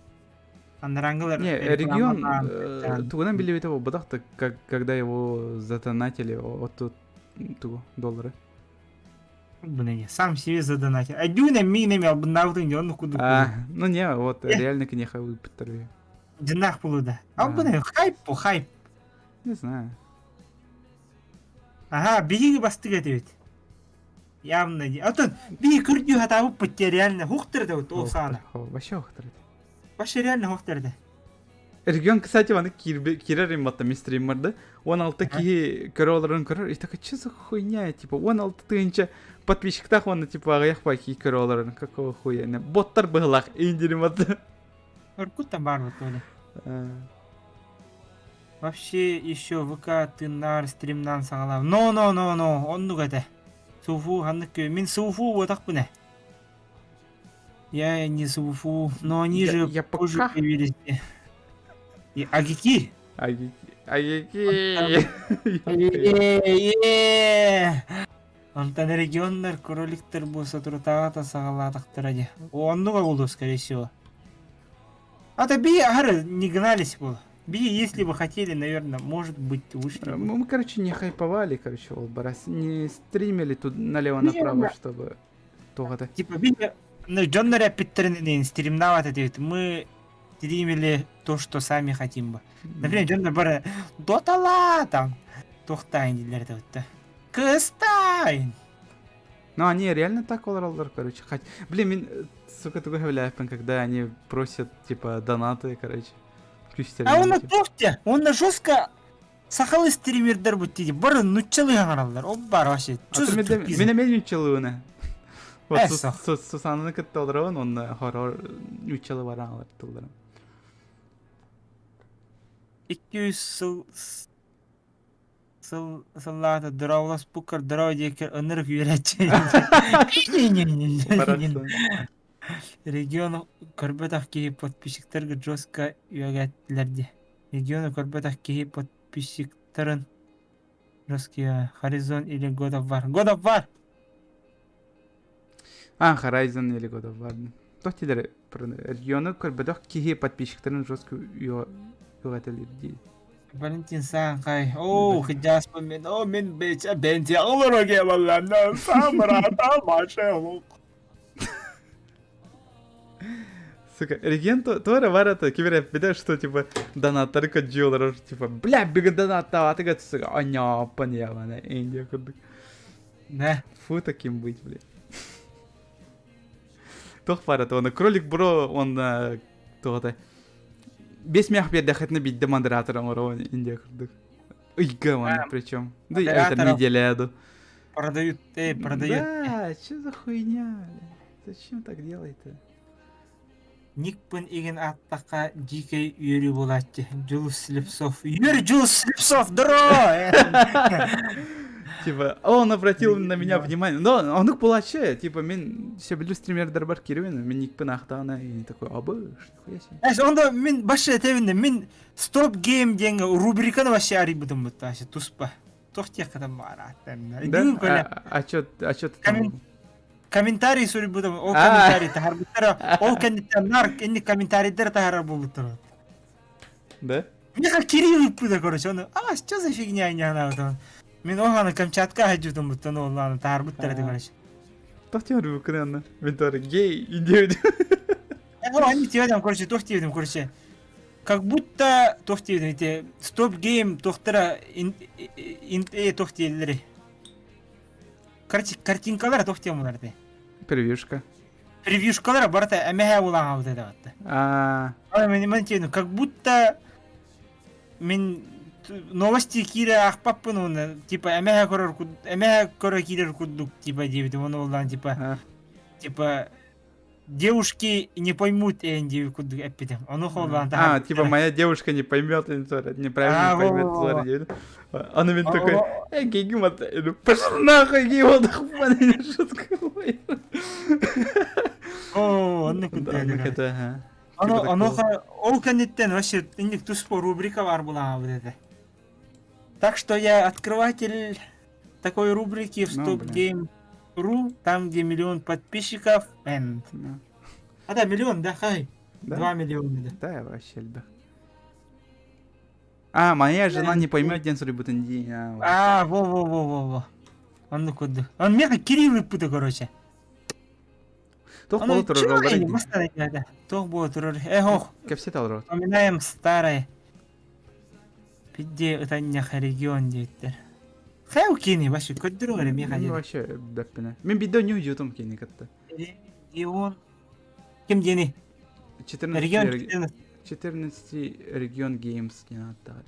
Анарангылар Не, регион тугунан билибите буолбатах как когда его затонатили от тут тугу доллары. Блин, сам себе задонатил. А дюна минами албыннаабытын дьон кудук. А, ну не, вот реально кинеха выпытали. Дьиннаах булуда. Албын хайп по хайп. Не знаю. Ага, биһиги бастык этибит. Явно. Оттон биһи көрдүү хатаабыппыт реально хуктыр да ол саана. Вообще хуктыр. Вообще реально хуктыр да. Регион, кстати, аны кирер имматта ми стриммерді. 16 киһи көрө олорон көрөр. И такой, что за хуйня? Типа, 16 тысяча подписчиктах он, типа, аҕыйах киһи көрө олорон. Какого хуя? Боттар быһылах индириматта. Өркут бар вот толи. Вообще еще ВК тыннаар стримнан саҕалаам. Но, но, но, но, оннук этэ. Суфу ханнык мин суфу буотахпын ээ. Я не суфу, но они Я, же я позже пока. появились. И Агики. Агики. Агики. Е-е-е. Онтон регионнар кроликтар бу соторутааҕыта саҕалаатахтара дии. Оннук буолуо, скорее всего. А то би аһары не гнались было. Би, если бы хотели, наверное, может быть, вышли бы. Мы, короче, не хайповали, короче, ол барас. Не стримили тут налево-направо, чтобы туох Типа, би, ну, дьоннор эппиттэринэн стримнаабат этибит. Мы стримили то, что сами хотим бы. Например, дьоннор бары дотала там туохтаан дииллэр этэ Кыстай! Ну, они реально так олороллор, короче. Хоть... Блин, мин, сука, тугу сөбүлээппин, когда они просят, типа, донаты, короче. А он туохте, он жестко сахалы стримердер бут бары нуччалыы хаҥараллар. Ол бар вообще. Мин эмиэ нуччалыыбын. Вот Сусананы кытта олоробун, онно хоррор нуччалы бараҥалар тылларым. 200 сыл сыл сыллаата дорооболоспуккар дороо диэки ынырык үөрээччи. Регион көрбөтөх киһи подписчиктарга жестко үөгэттилэр дии. Региону көрбөтөх киһи подписчиктарын жесткие Horizon или God of War. God of War! А, Horizon или God of War. Туох диилэр региону көрбөтөх киһи подписчиктарын жестко үөҕэтэлиир дии. Валентин Саанхай. Оо, кыдьааспын мин. Оо, мин бэчэ бенти олоро киэбалланна самырата машелук. Сука, регион туора бар это ким эрэ эппитэ, что типа донаттары көрдүү олорор, типа, бля, бүгүн донаттаабатыгыт, сука, оньооппун ебаная, Индия курдук. Да. Фу таким быть, блядь. Туох баар это, он кролик бро, он туох Бес мях биэрдэххитинэ биирдэ модератор оҥоробун Индия курдук. Ыйга маннык причем. Да это неделя ду. Продают, эй, продают. Да, что за хуйня? Зачем так делать-то? Никпын игин аттака дикэй үөрүү буолааччы. Дьулус Слепцов. Үөр Дьулус Слепцов, здорово! Типа, он обратил на меня внимание. Но он их буолааччы, типа, мин сөбүлүүр стримердэр киирбин, мин никпин аахтаҕына, и такой, абы, нихуя себе. Эс, онда мин башы этебин мин стоп гейм диэн рубриканы вообще арыйбытым бутта вообще туспа. Туох диэххэ барааттан. Да? А, а чё, а чё ты там? Комментарий суруйбутум, ол комментарий таһарбыттара, ол кэнниттэн нар инник комментарийдер таһарар буолбуттара. Да? Миэхэ Кирилл ыппыта, короче, он, а, что за фигня не она Мин оһаны Камчатка хадьытым буттан оллааны таһарбыттар этэ, короче. Туох диэн рубриканы анна? Мин тоже гей, индия. Они тебе короче, туох диэбитим, короче. Как будто туох диэбитим, ити стоп гейм туохтара э туох диэллэри. Короче, картинкалара туох темалар этэй? Превьюшка. Превьюшкалара барыта эмэһэ улаҕаабыт этэ. Аа. Мен мен тиэну, как будто мин новости киирэ аахпаппын уонна типа эмэһэ көрөр эмэһэ көрө киирэр курдук типа диэбитим ону улаан типа типа девушки не поймут эн диэбит курдук эппитим ону холбоон А, типа моя девушка не поймет, неправильно поймет, диэбит. Аны мин такой, эй, гейгим пошел нахуй, гейм, шутка. О, оннук это, Ону онуоха ол кэнниттэн вообще инник туспа рубрика бар булаабыт этэ. Так что я открыватель такой рубрики в Стоп Game Ру, там где миллион подписчиков and. А да, миллион, да, хай. 2 миллиона, да. Да, вообще элбэх. А, моя жена не поймет диэн суруйбутун дии. А, во-во-во-во-во. Оннук курдук. Он меха Кирилл ыппыта, короче. Туох буола турар олар Туох буола турар. Эх, ох. Кэпсэт олорор. Вспоминаем старое. Пидде ытанньах регион диэттэр. Хайа кини вообще көрдөрүҥ эрэ миэхэ диэн. Вообще бэппинэ. Мин бидде онньуу жутум кини кытта. Регион. Ким диэни? 14 регион 14 регион Games диэн ааттаах.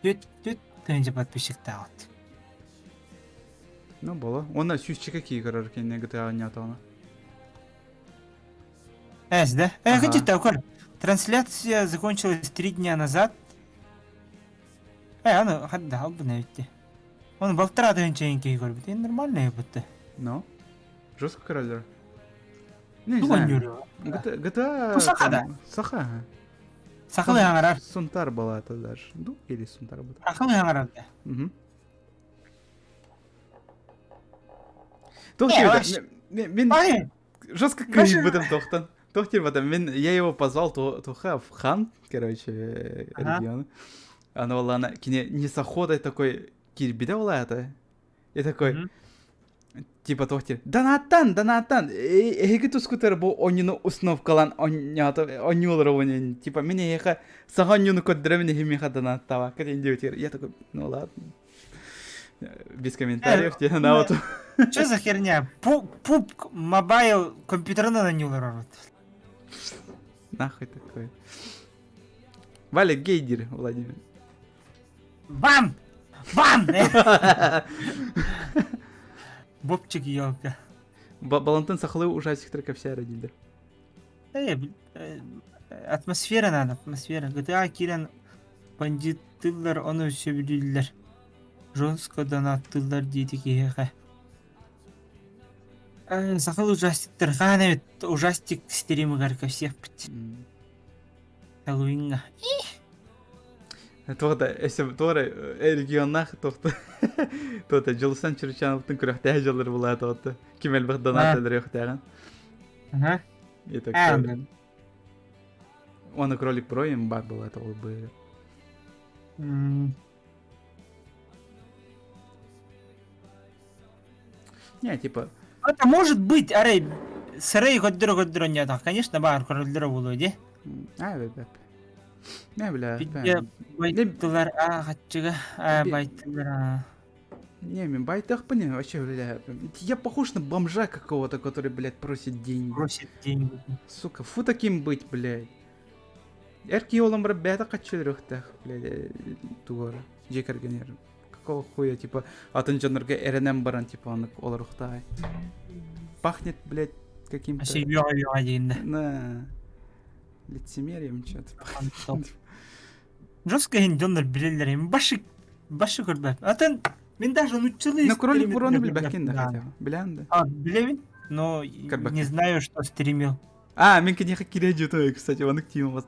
Түт түт тыһыынча подписчиктаах. Ну, было. Онно сүүсчэкэ кии көрөр кэннэ GTA оонньоотоҕуна. Эс, да? Э, ага. такой. Трансляция закончилась 3 дня назад. Э, аны хадда албын эбитти. Оны балтара тыһыынча киһи көрбүт. Нормально будто. Ну? Жестко королер. Не знаю. GTA... Саха да. Саха. Сахалыы хаҥарар. Сунтар была это даже. Ну, или Сунтар была. Сахалыы хаҥарар да. Угу. Туох Мин жестко кыйбытым тохтан. Туох диэбэтим, мин я его позвал туха в хан, короче, регион. Аны буоллаҕына кини не с охотой такой киирбитэ буолаата. И такой, типа туох диир, донаттан, донаттан, эһиги тускутар бу онньуну установкалаан онньуулар типа мин эһиэхэ саҥа онньууну көрдөрөмүн эһи миэхэ донаттаабакка диэн диэбитигэр я такой, ну ладно. Без комментариев тебе на вот. Что за херня? PUBG Mobile компьютерынан оонньуулар Нахуй такой. Валя гейдер, Владимир. Бам! Бам! Бобчик елка. Балантын сахалыы ужастиктар кэпсээр дииллэр. Атмосфера надо, атмосфера. GTA киирэн бандиттыыллар ону сөбүлүүллэр. Жестко донаттыыллар диэти киһиэхэ. Сахалыы ужастиктар хаһан эбит ужастик стримыгар кэпсиэхпит. Хэллоуиҥҥа. Туох да өссө туох эрэ регионнаах туох да туох да Дьулусан Чурчановтын күрэхтээх дьыллар булаата отто ким элбэх донат өлөрүөхтээҕин. Ага. И такой. Он и кролик про им бар был это ол бы. Не, типа. Это может быть, арай сырай көрдөрө көрдөрө оонньоотох, конечно, баар көрөллөрө буолуо дии. А, бля. Не, бля. Байтылар, а, хаччыга, а, байтылар, а. Не, мен байтахпын, вообще, бля, я похож на бомжа какого-то, который, блядь, просит деньги. Просит деньги. Сука, фу таким быть, блядь. Эр киһи олом бар бэйэтэ хаччылырыахтаах, блядь, тугар, дьиэ кэргэнигэр. Какого хуя, типа, атын дьоннорго эрэнэн баран, типа, оннук олоруохтаай. Пахнет, блядь, каким-то... Вообще үөҕэ диэн да. На. Лицемерием что-то пахнет. Жестко иһин дьоннор билэллэр им башы башы көрбөт. Атын мин даже нуччалыы Ну, кролик бурону билбэккин да хотя бы. Билэн да. А, билэбин, но не знаю, что стримил. А, мин киниэхэ киирэ дьутуй, кстати, оннук тиим бас.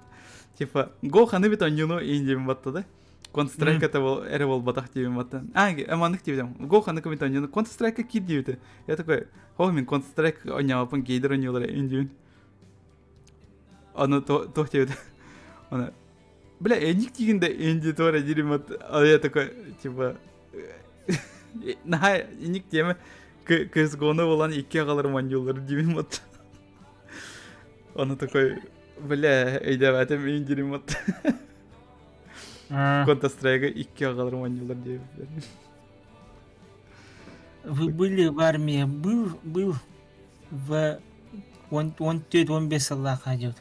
Типа, го ханы бит онньуну иин батта да. Counter-Strike это эрэ буолбатах диэбин батта. А, маннык диэбитим. Го ханы бит онньуну Counter-Strike киир диэбитэ. Я такой, хоо мин Counter-Strike онньооппун гейдер онньуулара иин диэбин. Аны туох диэбитэ. Аны бля, эник тиигин да инди туора диирим А я такой, типа, наһаа иник диэмэ CSGO-ну булан икки аҕаларым оонньууллар диибин вот. Ону такой, бля, өйдөөбөтүм иин диирим вот. Counter-Strike икки аҕаларым оонньуулар диэбиттэр. Вы были в армии? Был, был в 14-15 сыллаах идет.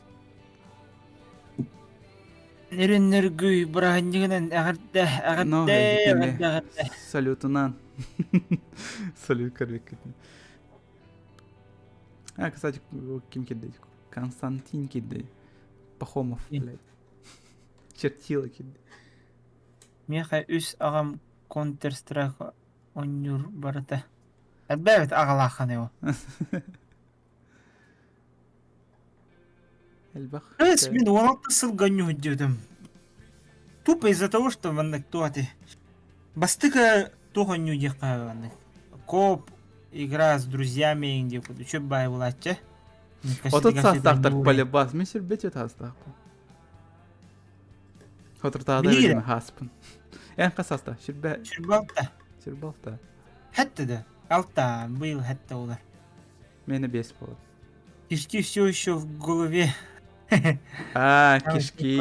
Нөрүннөргүй бырааһынньыгынан эҕэрдэ, эҕэрдэ, эҕэрдэ, эҕэрдэ. Салютунан. Салют көрбүккүтүн. А, кстати, ким кирдей? Константин кирдей. Пахомов, блядь. Чертила кирдей. Миэхэ үс аҕам Counter-Strike оонньуур барыта. Элбээбит аҕалааххын его. Элбэх. Эс, мин 16 сылга ньуһуддьутум. Тупо из-за того, что маннык туох Бастыка туох онньуу диэххэ маннык. Коп, игра с друзьями диэк үчүп баай булааччы. Отут саастаахтар полюбас. Мин сүрбэт саастаахпын. Хотуртаада билим хааспын. Эн хас саастаах? Сүрбэ... Сүрбэ алта. Сүрбэ алта. Хэтте да. Алта, быйыл хэтте олар. Мені бес болады. Кишки все еще в голове. А, кишки.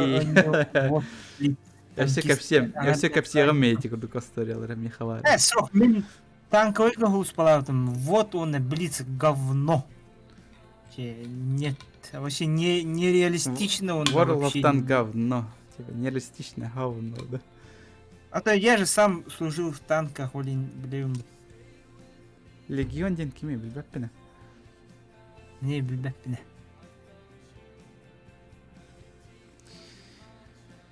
Өссө кэпсиэм, өссө кэпсиэҕим эти курдук историялара Михалар. Э, сох, мин танковый голоспалаабытым. Вот он, блиц, говно. Нет, вообще не, нереалистично он World of Tank говно. Типа нереалистично говно, да. А то я же сам служил в танках, блин, блин. Легион диэн кими билбэппинэ? Не билбэппинэ.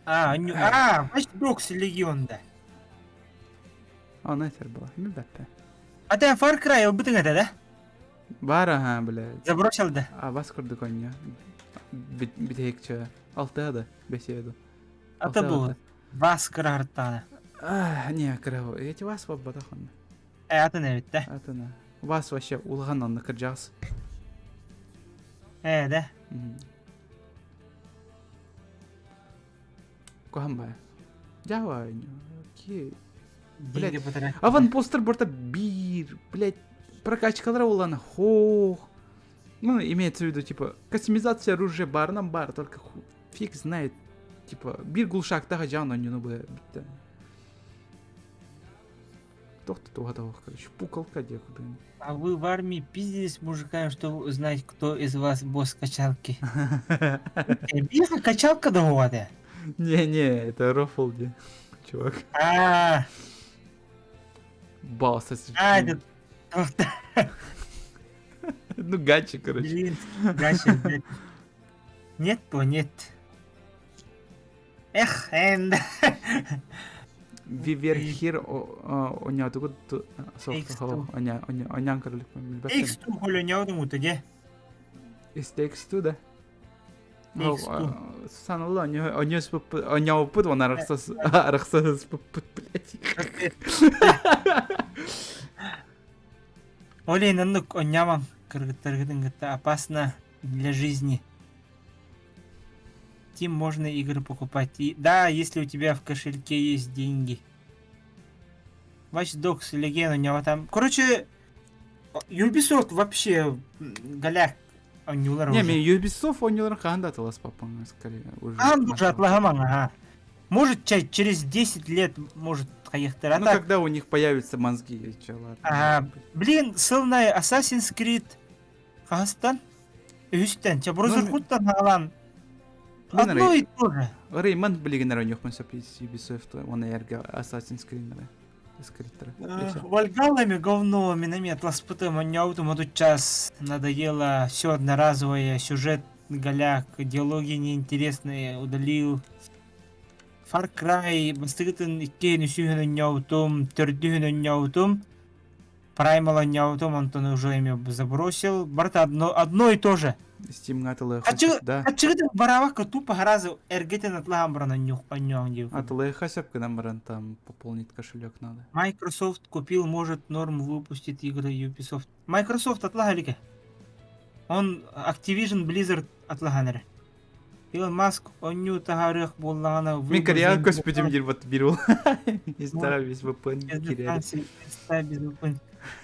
А, а, Watch Dogs Legion да. Ону этэр була. Билбэппин. А ты Far Cry ылбытыҥ этэ да? Баар аха, блядь. Забросил да? А бас курдук онньо. Бүтэһикчэ. Алтыа да, бэсиэ да. Ата бу. Вас кыраһыртаана. А, не, кыраһы. Эти вас буолбатах онно. Э, атын эбит да? Атына. Вас вообще улахан онно кырдьаҕас. Э, да? Куһан баа. Дьаба, ки... Блядь, аванпостер борта биир, блядь, прокачкалара улан хох. Ну, имеется в виду, типа, кастомизация оружия барынан бар, только фиг знает, типа, биир глушактаха жаан онньуну бу битте. Тохто туха короче, пукалка диэки А вы в армии пиздились с мужиками, чтобы узнать, кто из вас босс качалки? Биха качалка да Не-не, это рофл, чувак. А, Босс. А, это... Ну, гачи, короче. Блин, гачи, блядь. Нет, то нет. Эх, энд. Виверхир онятугут онян королик. X2 холонyaудум утуге. Is X2 да? Саналла оньооппут уонна арахсаспыппыт блядь. Олей наннык онньамаҥ кыргыттаргытын кытта опасно для жизни. Тим можно игры покупать. И, да, если у тебя в кошельке есть деньги. Watch Dogs Legion у него там. Короче, Ubisoft вообще голяк оонньуулар Не, мен Ubisoft оонньууларын хаһан да атыласпаппын скорее уже. Хаһан уже атылаһамаҥ, ага. Может, через 10 лет, может, хайыхтар. Ну, когда у них появятся мозги, че, ладно. Ага. Блин, сылнай Assassin's Creed хаһыстан? Үһүстэн, чэ, Brotherhood-тан хаалан Одно и то же. Рейман билигин оонньуохпун сөп Ubisoft уонна эргэ Assassin's Creed скриттера. Вальгаллами говно, миномет ласпытым, онньоутум час надоело, все одноразовое, сюжет голяк, диалоги неинтересные, удалил. Far Cry бастыгытын иккиэн үсүһүн онньоутум, төрдүһүн онньоутум, Primal онньоутум, онтон уже эми забросил. Барыта одно, одно и то же. Steam'га атылыах да. Ачыгытын бараабакка тупо харазы эргитин атлаһан баран онньуоҥ диэбит. Атылыахха сөп гынан баран там пополнить кошелек надо. Microsoft купил, может, норм выпустит игры Ubisoft. Microsoft атлаһа илигэ. Он Activision Blizzard атлаһан эрэ. Илон Маск онньуу таһаарыах буоллаҕына Мин Кореяҕа көспүтүм диир вот биир уол. Инста без VPN киирээри. Инста без VPN.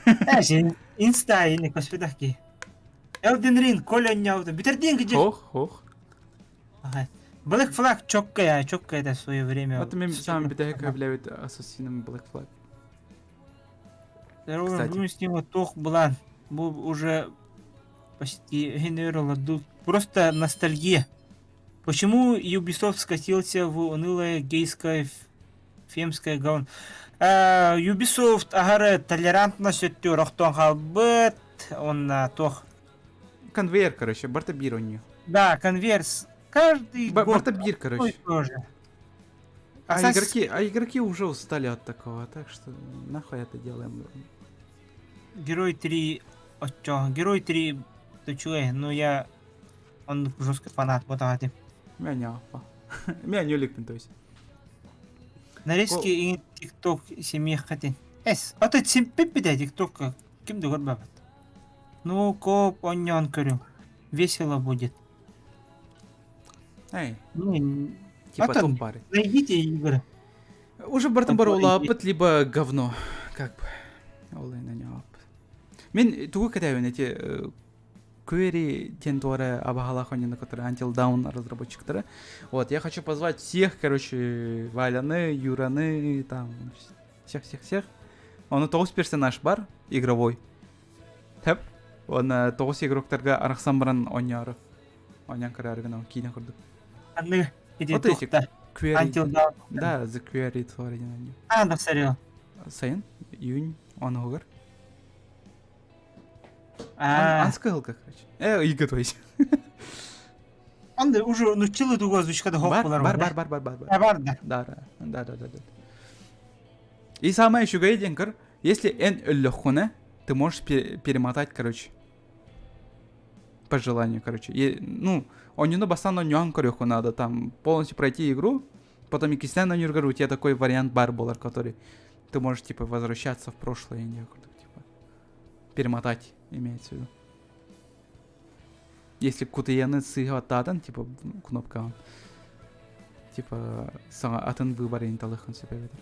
Э, Инста ини көспөтөх киһи. Elden Ring Коля онньообута. Бүтэрдиин кыдьык. Ох, ох. Black Flag чоккая, чоккая это в свое время. Вот мен сам бүтэһик сөбүлээбит Ассасиным Black Flag. Кстати. Будем с него тох была. Бу уже почти генерал Просто ностальгия. Почему Ubisoft скатился в унылое гейское фемское говно? Ubisoft аһары толерантность өттүгэр охтон хаалбыт уонна туох Конвейер, короче, барта биир оонньуу. Да, конвейер. Каждый год Барта биир, короче. тоже. А игроки, а игроки уже устали от такого, так что нахуй это делаем. Герой 3, оччо, Герой 3, ты чуй, ну я, он жесткий фанат, вот ати. Меня Меня не ликпин, то есть. Нарезки и ТикТок семьи хотин. Эс, а ты симпиппите ТикТок ким да көрбөпүт. Ну, коп онньоон көрүҥ. Весело будет. Эй, Не, типа Атын, пары. найдите игры. Уже бартын бар улааппыт, либо говно. Как бы. Ол на Мен тугу кэтэбин эти Query Тентуара Абахалах, на который Until Dawn разработчиктара. Вот, я хочу позвать всех, короче, Валяны, Юраны, там, всех-всех-всех. Он тоҕус персонаж бар, игровой. Тэп. Он тоҕус игроктарга арахсан баран оонньоору. Оонньоон көрөөрү гынан киинэ курдук. Анны иди Вот эти тухта. Query. Until Dawn. Да, The Query твори диэн оонньуу. А, да, сорри. Сайын, июнь, оноһугар. А, Анска ылга, короче. Э, ига то есть. Анды уже ну чылы тугу озвучкада хоп Бар, болар. бар, бар, бар, бар, бар, бар. Бар, бар да. Да, да, да, да, да. И самое үчүгэй диэн көр, если эн өллөххүнэ, ты можешь перемотать, короче. По желанию, короче. И, ну, оонньууну бастаан оонньоон көрүөххэ надо там полностью пройти игру, потом и кислян оонньуургар у тебя такой вариант бар буолар, который ты можешь, типа, возвращаться в прошлое, не типа, перемотать, имеется в виду. Если кутуйаны сыһыаттаатан, типа, кнопкаҕын, типа, саҥа атын выбор талыаххын сөп эбэтэр.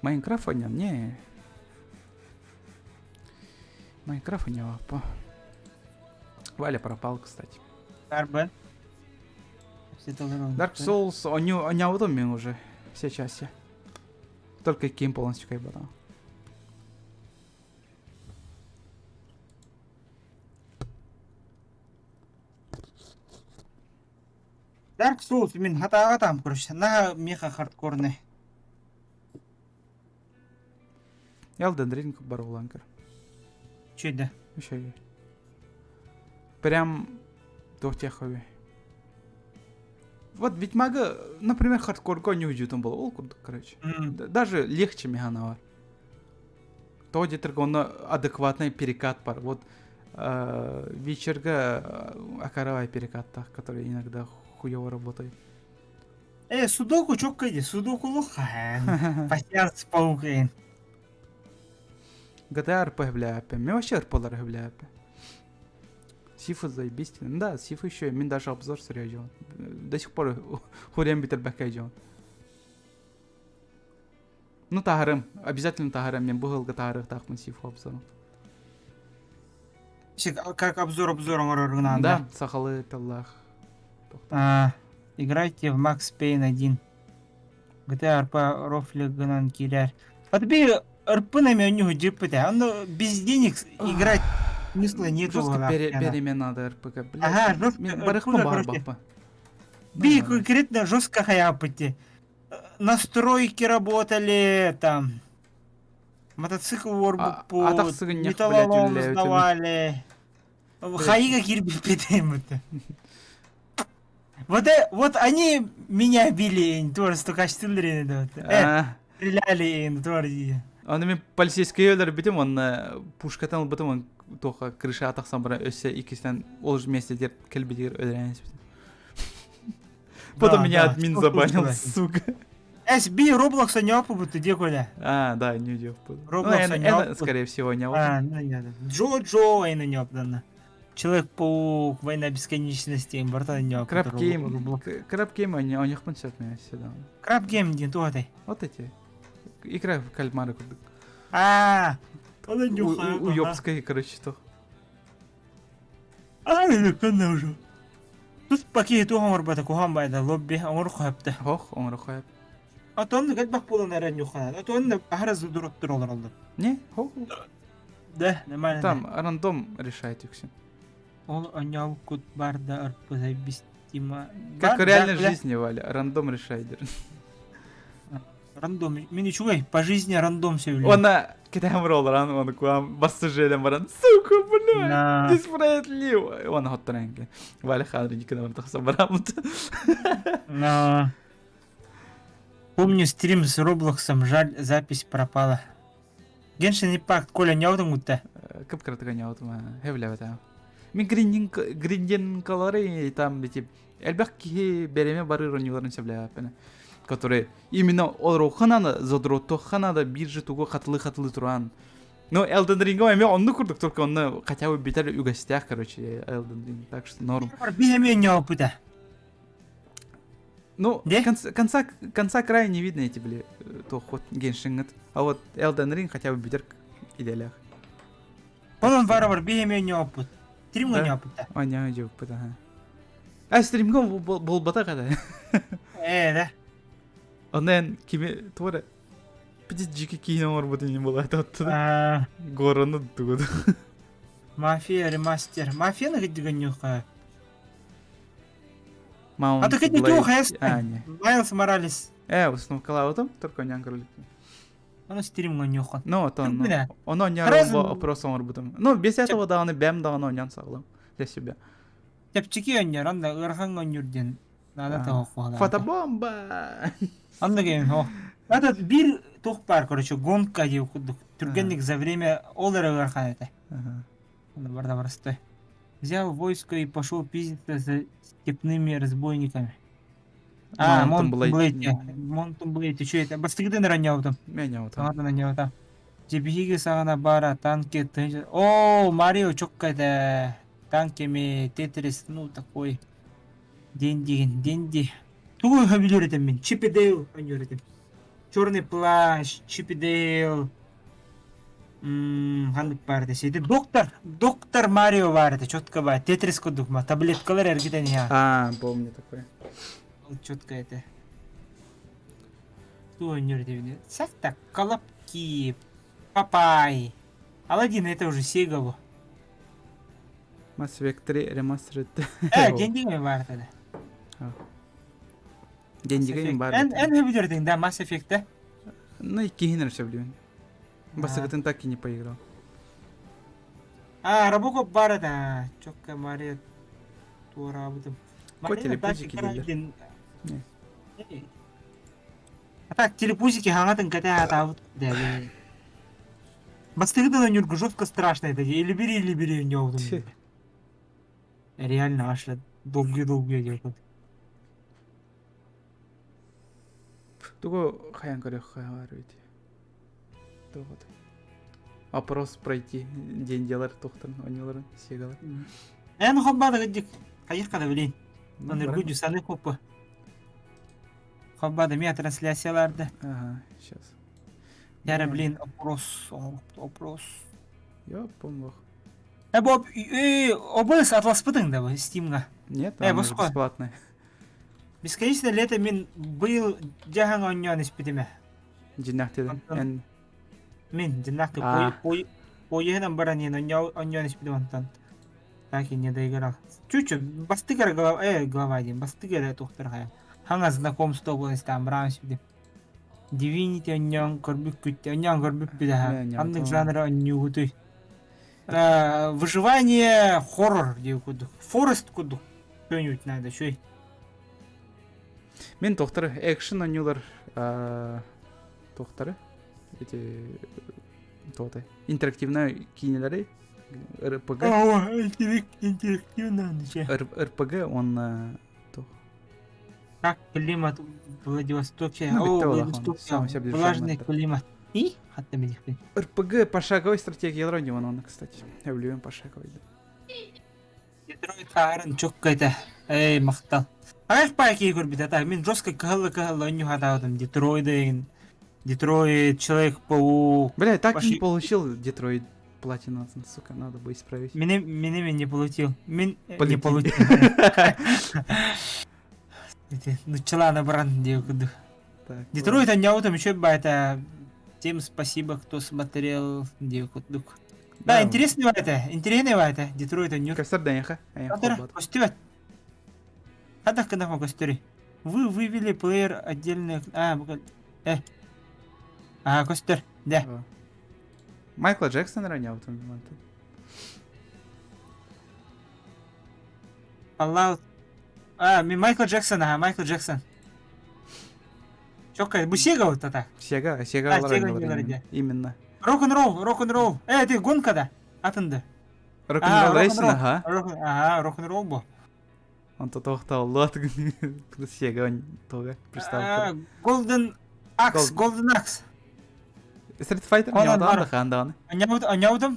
Майнкрафт оонньоон, не. Майнкрафт оонньообаппа. Валя пропал, кстати. Арбен. Dark Souls оонньообутум мин уже все части. Только ким полностью кайбатам. Dark Souls мин хатааҕа короче, на меха хардкорный. Elden Ring бар уланкар. Че да? Еще Прям туох диэххэ Вот Ведьмага, например, хардкорга не уйдет был. Ол курдук, короче. Даже легче меганавар. То диэтэргэ онно адекватный перекат бар. Вот вечерга акаравай перекаттах, который иногда хуево работает. Э, судоку чокка ди, судоку лоха. Пасьянс паук GTA RP бляпе. Мен вообще РПлар бляпе. Сифу заебись. Да, Сифу еще. Мин даже обзор серия До сих пор хурем битер бэкэ Ну таһарым. Обязательно таһарым. Мен бу сылга таһарыахтаахпын Сифу обзорун. Как обзор обзор оҥорор Да, сахалыы тыллаах. А, играйте в Max Payne 1. GTA RP рофли гынан киирэр. А тебе РП на меню диппите. Он без денег играть смысла нету. Жестко перемена надо РПГ. Блядь. Ага, жестко. Барыхпын бар баппа. Би конкретно жестко хаяпыти. Настройки работали там. Мотоцикл ворбу металлолом сдавали. Хайга кирби это. Вот, вот они меня били, тоже столько э, стреляли, тоже. Аны мен полицейский өлөрбүтүм, онно пушкатан ылбытым, он туохха крыша тахсан баран өссө иккистэн ол же месте кэлбитигэр өлөрөн Потом меня админ забанил, сука. SB Roblox не опыт, где Коля? А, да, не идет. Roblox ну, это, скорее всего, не А, ну, не, Джо-Джо, не не Человек-паук, Война бесконечности, братан, не Crab Game, Crab Game, они, у них меня сюда. Crab Game, не то это. Вот эти. Игра в кальмары. А, Уёбская, короче, то. А, или уже. Туспа киһи туох оҥорбото куһаҕан баайда лобби оҥоруохха сөптө. Ох, оҥоруохха сөп. Отон элбэх буолан эрэн ньуханан. Отон аһара зудуруттар олороллор. Не? Хо. Да, нормально. Там рандом решает үксүн. Ол онньообуккут бар да арпызай бистима. Как в реальной жизни, Валя, рандом решает. Рандом. Мин үчүгэй, по жизни рандом сөбүлүүр. Уонна кэтээн баран оны куам бассы желен баран, сука, бля, несправедливо. Уонна хоттон энке. Валя хадыр никогда бар тахса барамыт. На. Помню стрим с Роблоксом, жаль, запись пропала. Genshin Impact, Коля, не аудың гутта? Кып-кыратыга не аудым, хевләбәтә. Мин гриндинкалары там тип элбэх киһи бэрэме барыр оонньууларын сөбүлээбэппин который именно олоруохха наада задротуохха наада биржа тугу хатылыы-хатылыы туран ну Elden Ring эмиэ оннук курдук только онно хотя бы бүтэр үгэстээх короче Elden Ring так что норм Биир эмиэ ньооппута. Ну, конца, конца, конца края не видно эти, бли, то хоть Геншингет. А вот Elden Ring хотя бы бүтэр идэлээх. Онон барыбар биир эмиэ ньооппут. Стримҥа ньооппута. Оня дьооппут, аха. А стримҥа буолбатах этэ. Ээ, да. Онон кими туора пити жики киин оҥорбут ини буолаата оттуда. Горону тугуду. Мафия ремастер. Мафияны кыдыгынньуха. Mount А ты хоть не Blade. туох А, не. Майлз Моралес. Э, установкалаабытым, только нян көрүлүк. Ону стримҥа ньуха. Ну, то, ну, Бля. оно не Раз- опрос оҥорбутум. Ну, без этого даҕаны бэм даҕаны онньон саҕалам для себя. Чэпчэки онньор, онно ыарахан онньур диэн наада тоҕо Фотобомба! Онно кэлин о. Это биир туох баар, короче, гонка диэн курдук. Түргэнник за время ол эрэ ыарахан этэ. Онно барда простой. Взял войско и пошел пиздиться за степными разбойниками. А, Mountain Mountain Blade. Blade. Mountain Blade, что это? Бастыгыдын раньяутым. Меня вот. Саҥатан анньаабата. Дьэ биһиги саҕана баара танки тыһыынча Оо, Марио чокко этэ. Танками, Тетрис, ну такой. Дендигин, Денди. Тугу сөбүлүүр этим мин? Чип и Дейл оонньуур этим. Черный плащ, Чип и Дейл. Ханнык баар этэ? Сити доктор, доктор Марио баар этэ, четко баар. Тетрис курдук ма, таблеткалар эргитэн иһэ. А, помню такое. Ол четко этэ. Ту оонньуур этибин. Сак Колобки, Папай. Аладдин это уже Сега бу. Mass Effect 3 Remastered. Э, Дендиге баар этэ. Дендиге баар. Эн эн сөбүлүүрдүҥ да Mass Effect Ну, иккиһин эрэ сөбүлүүбүн. Бастакытын так и не поиграл. А, Робокоп баар этэ. Чокка Мария туораабытым. Ко телепузики дииллэр. А так, телепузики хаҥатын кэтэ аатаабыт дэбин. Бастыгы Нюргу жестко страшно это. Или бери, или бери у него. Реально аж долгие-долгие делают. Тугу хайан көрүөххэ баар эбит. Туох Опрос пройти день делар тухтан оонньууларын сегалар. Эн хоббаада дик хайыхха да билин. Ныргу дюсаны хоппа. Хоббаада мия трансляцияларды. Ага, сейчас. Яра, блин, опрос, опрос. Ёпомох. Э, боб, э, ОБС атласпытың да бу Steam'га. Нет, Э, оно же босхо. бесплатное. Бесконечное лето мин быйыл дьаһаҥ оонньоон испитимэ. Дьиннэхтиде. Онтон Эн мин дьиннэхти А. поеһынан баран иһэн оонньоон испитим онтон. Так и не доиграл. Чуть-чуть, бастык эрэ глава, э, глава диэн, бастык эрэ туохтар хайа. Хаҥа знакомство буолан истэҕим, браам испитим. Divinity оонньоон көрбүккүт, оонньоон көрбүппүт аһа. Ханнык жанры оонньуугутуй? Э, выживание хоррор диэн курдук. Форест курдук. Что-нибудь надо, чуй. Мин тохтары экшен оонньуулар тохтары эти туотай интерактивнай киинэлэри РПГ интерактивно РПГ он Как климат в Владивостоке? О, Владивостоке влажный климат. И? Хатта билихпин. РПГ пошаговой стратегия он, кстати. Я люблю пошаговый. Детройт хаарын чокко этэ. Эй, махтал. Аҕыйах паа киһи көрбүтэ та мин жестко кыһалла-кыһалла онньуһаатаабытым Детройт Детройт, Человек-паук. Бля, так и не получил Детройт. Платина, сука, надо бы исправить. Мини, мини не получил. Мин не получил. Нуччалаана баран диэ курдук. Детройт анньаабытым үчүгэй баайта. Всем спасибо, кто смотрел диэ курдук. Да, интересный баайта, интересный баайта, Детройт анньур. Көстөр да Көстүбэт. Хадах гына көстөрүй. Вы вывели плеер отдельный... А, э. А, көстөр, да. Майкла Джексон раньябытым Fallout. А, Майкл Джексон, ага, Майкл Джексон. Чокка, бу Сега вот так. Сега, Сега а, Именно. Рок-н-ролл, рок-н-ролл. Э, ты гонка да? Атынды. Рок-н-ролл рейсинг, ага. Ага, рок-н-ролл бу. Онто тоохтооллуот Сега туга приставка. Golden Axe, Golden Axe. Street Fighter ньоотоон да хаан даҕаны. Аньаутым,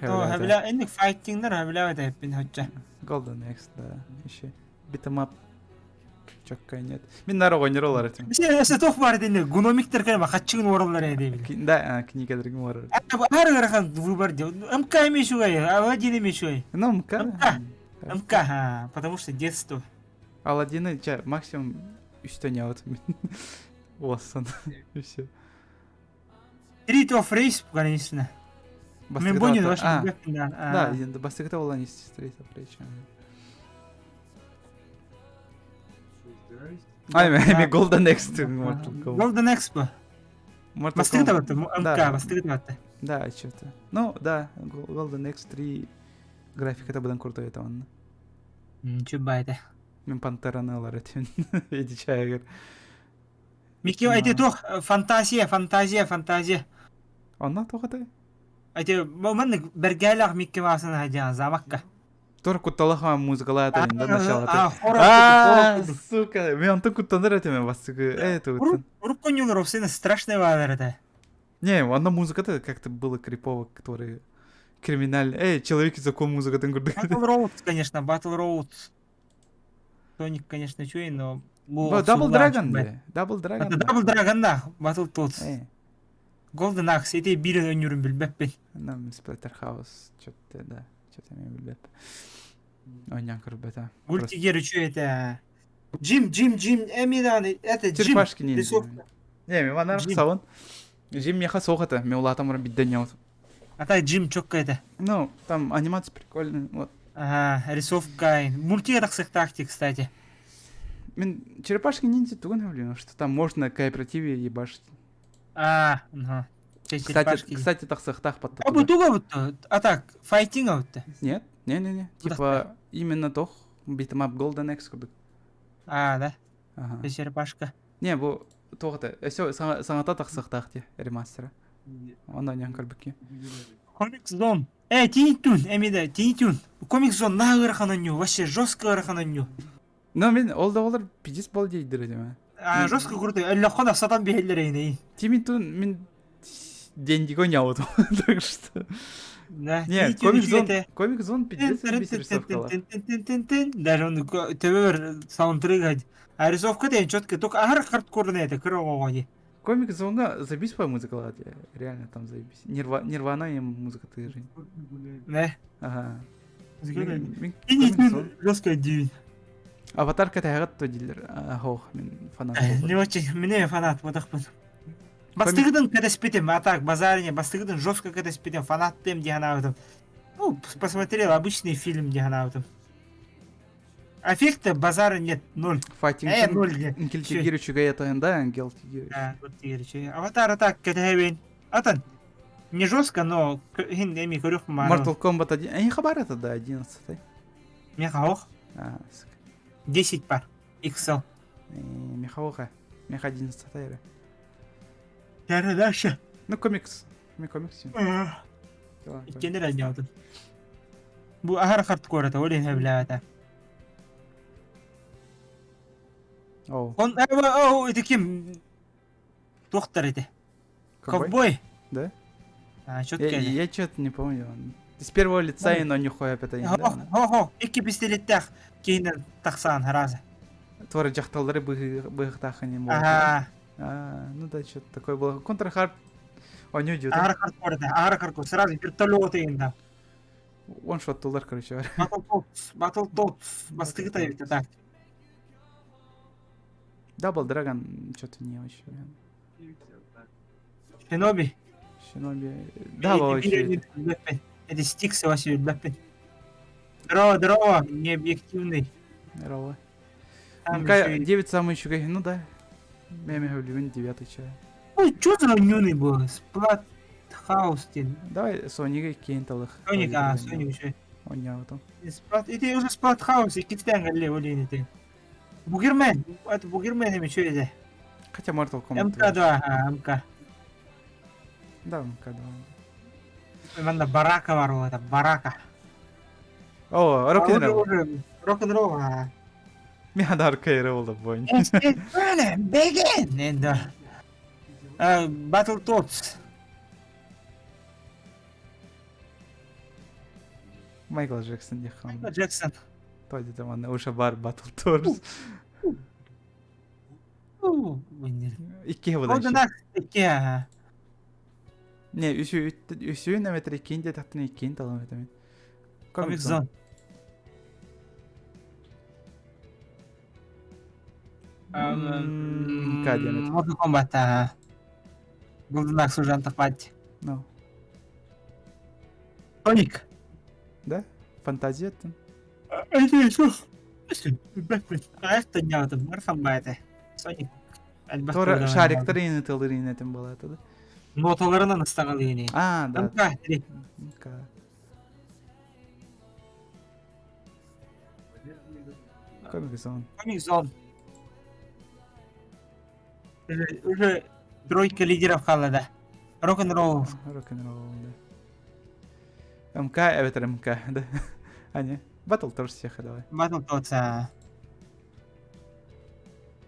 хэбилэ инник файтингнар хэбилэ этэппин хочча. Golden Axe, да, еще. Beat 'em up. Чокка нет. Мин нары оҕонньор олар этим. Өссө туох баар итинник гномиктер кэлэн хаччыгын уораллар ээ диэбил. Да, книгаларгын уорар. Аар ыарахан выбор дел. МК эмиэ үчүгэй, Аладдин эмиэ үчүгэй. Ну, МК. МК. МК, потому что детство. Аладдины, ча, максимум үстөн яват. Уоссан. И все. Street of Rage, конечно. Мен понял, ваш Да, бастыгыта буолан Street of Rage. Ай, мен Golden Axe Mortal Kombat. Golden Axe бу. Бастыгыта батты, МК, бастыгыта батты. Да, что-то. Ну, да, Golden Axe 3 графиката быдан крутой это он. Чубайда. Мен Пантераны ылар этим. Эти чайгер. Микки, эти туох фантазия, фантазия, фантазия. Онно туох этэй? Эти маннык бэргээлээх Микки Маусын хадьян замакка. Тур кутталах музыкалаата да начало. А, сука, мен онтон куттанар этим бастыгы. Э, тугуттан. Урук конюлар овсена страшный баалар это. Не, онно музыката как-то было крипово, который криминальный. Эй, человек из закон музыкатын курдук. Battle Roads, конечно, Battle Roads. Тоник, конечно, чуй, но... Double Dragon, да. Double Dragon. Double Dragon, да. Battle Toads. Golden Axe, эти биир өнүрүн билбэппин. Нам Splatterhouse, что-то, да, что-то мен билбэп. Ойнян көрбөтө. Гультигер үчү это... Джим, Джим, Джим, эминаны, это Джим. Черепашки ниндзя. Не, мен манар сабын. Джим меха соох это, мен улаатам баран бидден ньоут. А так Джим чокка это. Ну, там анимация прикольная, вот. Ага, рисовка. Мультик тахсыктаах кстати. Мен черепашки ниндзя тугун блин, что там можно кооперативе ебашить. А, ага. Кстати, кстати, тахсыктаах патта. А бу туга бутта. А так, файтинг бутта. Нет, не-не-не. Типа именно тох beat 'em up Golden Axe курдук. А, да. Ага. Черепашка. Не, бу туох это, все саҥата тахсыктаах дии ремастера. Онно нян көрбүкки. Комикс Зон. Э, Тини Тюн, эмиде, Тини Тюн. Комикс Зон наһаа ыарахан оонньуу, вообще жестко ыарахан оонньуу. Но мин ол да олар пиздец бол дейдир этим. А, жестко крутой. Өллөххөн сатан биһэллэр эйней. Тими Тун мин деньги нявут, так что... Да, Не, Комик Зон, Комик Зон пиздец без рисовкалар. Даже он төбөр саундтрек А рисовка да четко, только ахар хардкорный это, кыра Комик Зонга заебись по музыка, реально там заебись. Нирва, Нирвана им музыка ты же. Да. Ага. Жесткая дивень. Аватарка тайгат то дилер. Хох, мин фанат. Не очень, мне фанат, вот так Бастыгыдын кэтэспитим, а так, базарне, бастыгыдын жестко кэтэспитим, фанаттым диэн Ну, посмотрел обычный фильм диэн Эффекта базара нет, ноль. Файтинг. Э, ноль. Guilty Gear үчүгэй атайын да, Guilty Gear. Да, Guilty Gear Аватар так, кэтэһэбин. Атан, не жестко, но хин эми көрүх Mortal Kombat 1. Э, хабар это, да, 11. Меха А, сука. 10 пар. XL. Меха Меха 11 эрэ. Дальше дальше. Ну, комикс. Мен комикс. Иккиэннэр анньаабытым. Бу аһар хардкор это, ол иһин сөбүлээбэтэ. Оу. Он оу, это ким? Туохтар ити? Ковбой. Да? А, четко. Я, я что-то не помню. С первого лица и но нихуя опять Хо-хо, икки пистолеттэх кейинен тахсан разы. Твары дьахталлары быһыктаах не Ага. А, ну да, что-то такое было. Counter Hard. Оню дьута. Аар хардкор да, аар хардкор. Сразу вертолет да. Он шоттулар, короче. Battletoads, Battletoads. Бастыгыта эбит так. Double Dragon что-то не очень. Шиноби. Шиноби. Да, вообще. Это Стикс вообще билбэппин. Здорово, здорово, необъективный. Здорово. МК 9 самый үчүгэй, ну да. Мен өлүбүн девятый чай. Ой, что за нюный был? Сплат Хаус ден. Давай Сонига кейін талых. Соник, а, Соник еще. Оняуту. Сплат, это уже Сплат Хаус, иккитен галле олейн это. Бугермен, это Бугермен эми что это? Хотя Mortal Kombat. МК-2, а, МК. Да, МК-2. Манна барака бар ол это, барака. О, рок-н-ролл. Рок-н-ролл, а. Мен рок-н-ролл да бойн. Begin! Енді. Battletoads. Майкл Джексон дихан. Майкл Джексон. Той там ана уша бар Battletoads. Икки будан. Икки, ага. Не, үсүү үсүү нэметер иккин де тахтын иккин талам этемин. Comic Zone. МК диэн Mortal Kombat, ага. Golden Axe уже антахпать. No. Соник. Да? Фантазия там. Это что? Это не это Mortal Kombat. Соник. Тора шариктары ытылырын этим была это, да? Ноталарынан ыстагалыйны. А, да. МК 3. МК. Comic Zone. Comic Zone. Уже, уже тройка лидеров хаалла да. Рок-н-ролл. Рок-н-ролл, да. МК, это МК, да. А, не. Battletoads всех давай. Battletoads, а.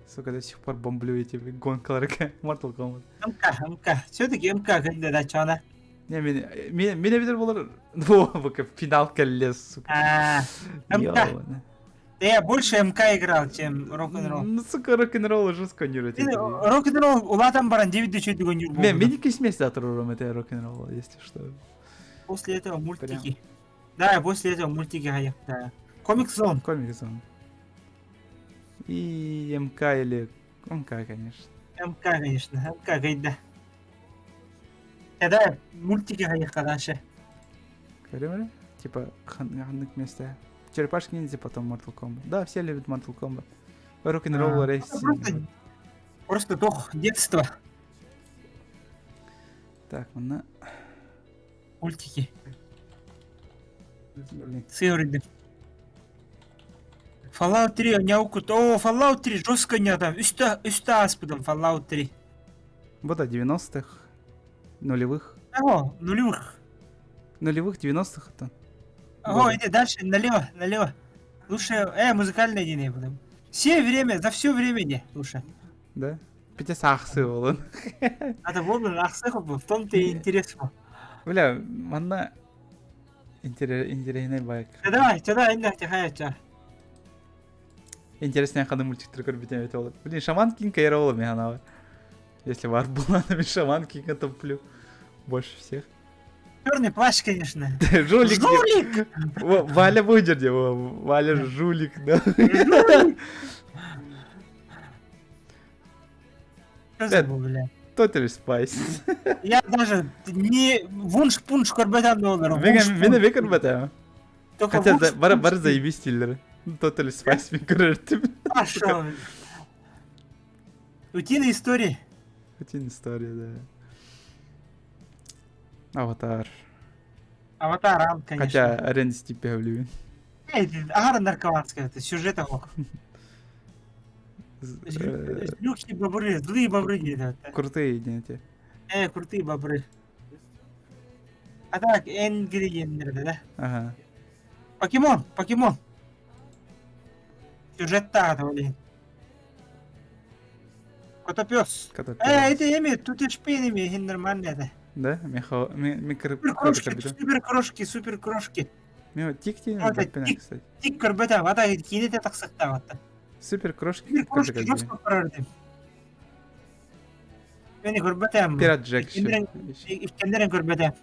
Сука, до сих пор бомблю эти гонкалары. Mortal Kombat. МК, МК. Все-таки МК, когда да, чё она? Не, мен, мен, мен видер болар. О, бука финал колес, сука. А, МК. Да я больше МК играл, чем рок-н-ролл. Ну, сука, рок-н-ролл жестко не Рок-н-ролл улаатан баран 9 үчүгэй нюр Мен, мен икки месяц турурум это рок-н-ролл, если что. После этого мультики. Да, после этого мультики хаyak, да. Comic Zone. Comic Zone. И МК или МК, конечно. МК, конечно. МК гайда. Когда мультики хаyak дальше. Көрөмөрө? Типа, ханнык месте. Черепашки ниндзя, потом Mortal Kombat. Да, все любят Mortal Kombat. Рок-н-ролл, racing. Просто, просто дух детства. Так, мына... Мультики. Блин. Сырды. Fallout 3 няукут. О, Fallout 3 жестко не там. Үстә, үстә аспыдым Fallout 3. Вот, 90-х, нулевых. О, нулевых. Нулевых, 90-х это. О, иди дальше, налево, налево. Лучше, музыкальная день буду. Все время, за все время не, лучше. Да? Пите сахсы болон. Это болон, ахсы в том-то и интересно. Бля, манна интересный байк. Да давай, давай, инда, тихая, ча. Интересный ханы мультиктер көрбүтен өтө болот. Блин, Шаман Кинг кайра болот мен анабы. Если бар була, мен Шаман Кинга топлю больше всех. Черный плащ, конечно. Жулик. Жулик! Валя будет, Валя жулик, да. Что забыл, бля? Totally Spice. Я даже не вунш-пунш көрбөтөм доллар. Мен бе көрбөтөм. Хотя бар бар заебись стиллер. Totally Spice мен көрөртүм. Хорошо. Утиные истории. Утиные истории, да. Аватар. Аватар, ран, конечно. Хотя Рен Стипи влюбен. Ага, наркоманская, это сюжет ок. Злюхи бобры, злые бобры где-то. Крутые дети. Крутые бобры. А так, Энгри, да? Ага. Покемон, покемон. Сюжет так, блин. Котопес. Котопес. Это эми, тут HP эми, нормально это. Да? Михаил, микро... Супер крошки, супер крошки, супер крошки. Михаил, тик тик кстати. Тик көрбөтө, вата кинете таксыкта вата. Супер крошки. Супер крошки жестко көрөрдүм. Мени көрбөтөм. Пират Джек Иккеннерин көрбөтөм.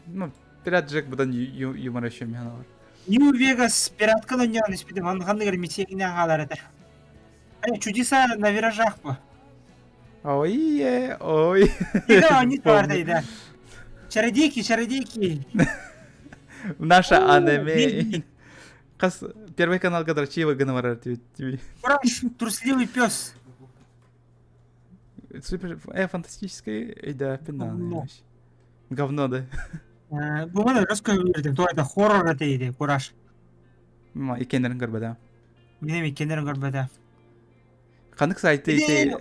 Ну, Пират Джек будан юмор еще механа бар. Нью Вегас пираткан ойнаған испитим, аны ханныгар мечегине хаалар этэ. Чудеса на виражах по. Ой, ой. Да, они тварды, да. Чародейки, чародейки. Наша аниме. Хас Первый канал Гадрачиева гонорар тебе. Кураж, трусливый пес. Супер, фантастическая, да, пенал. Говно, да. Бу маны рас көрдүм, то это хоррор это иди, кураж. Икеннерин көрбөдө. Менем иккеннерин көрбөдө. Ханнык сайты ити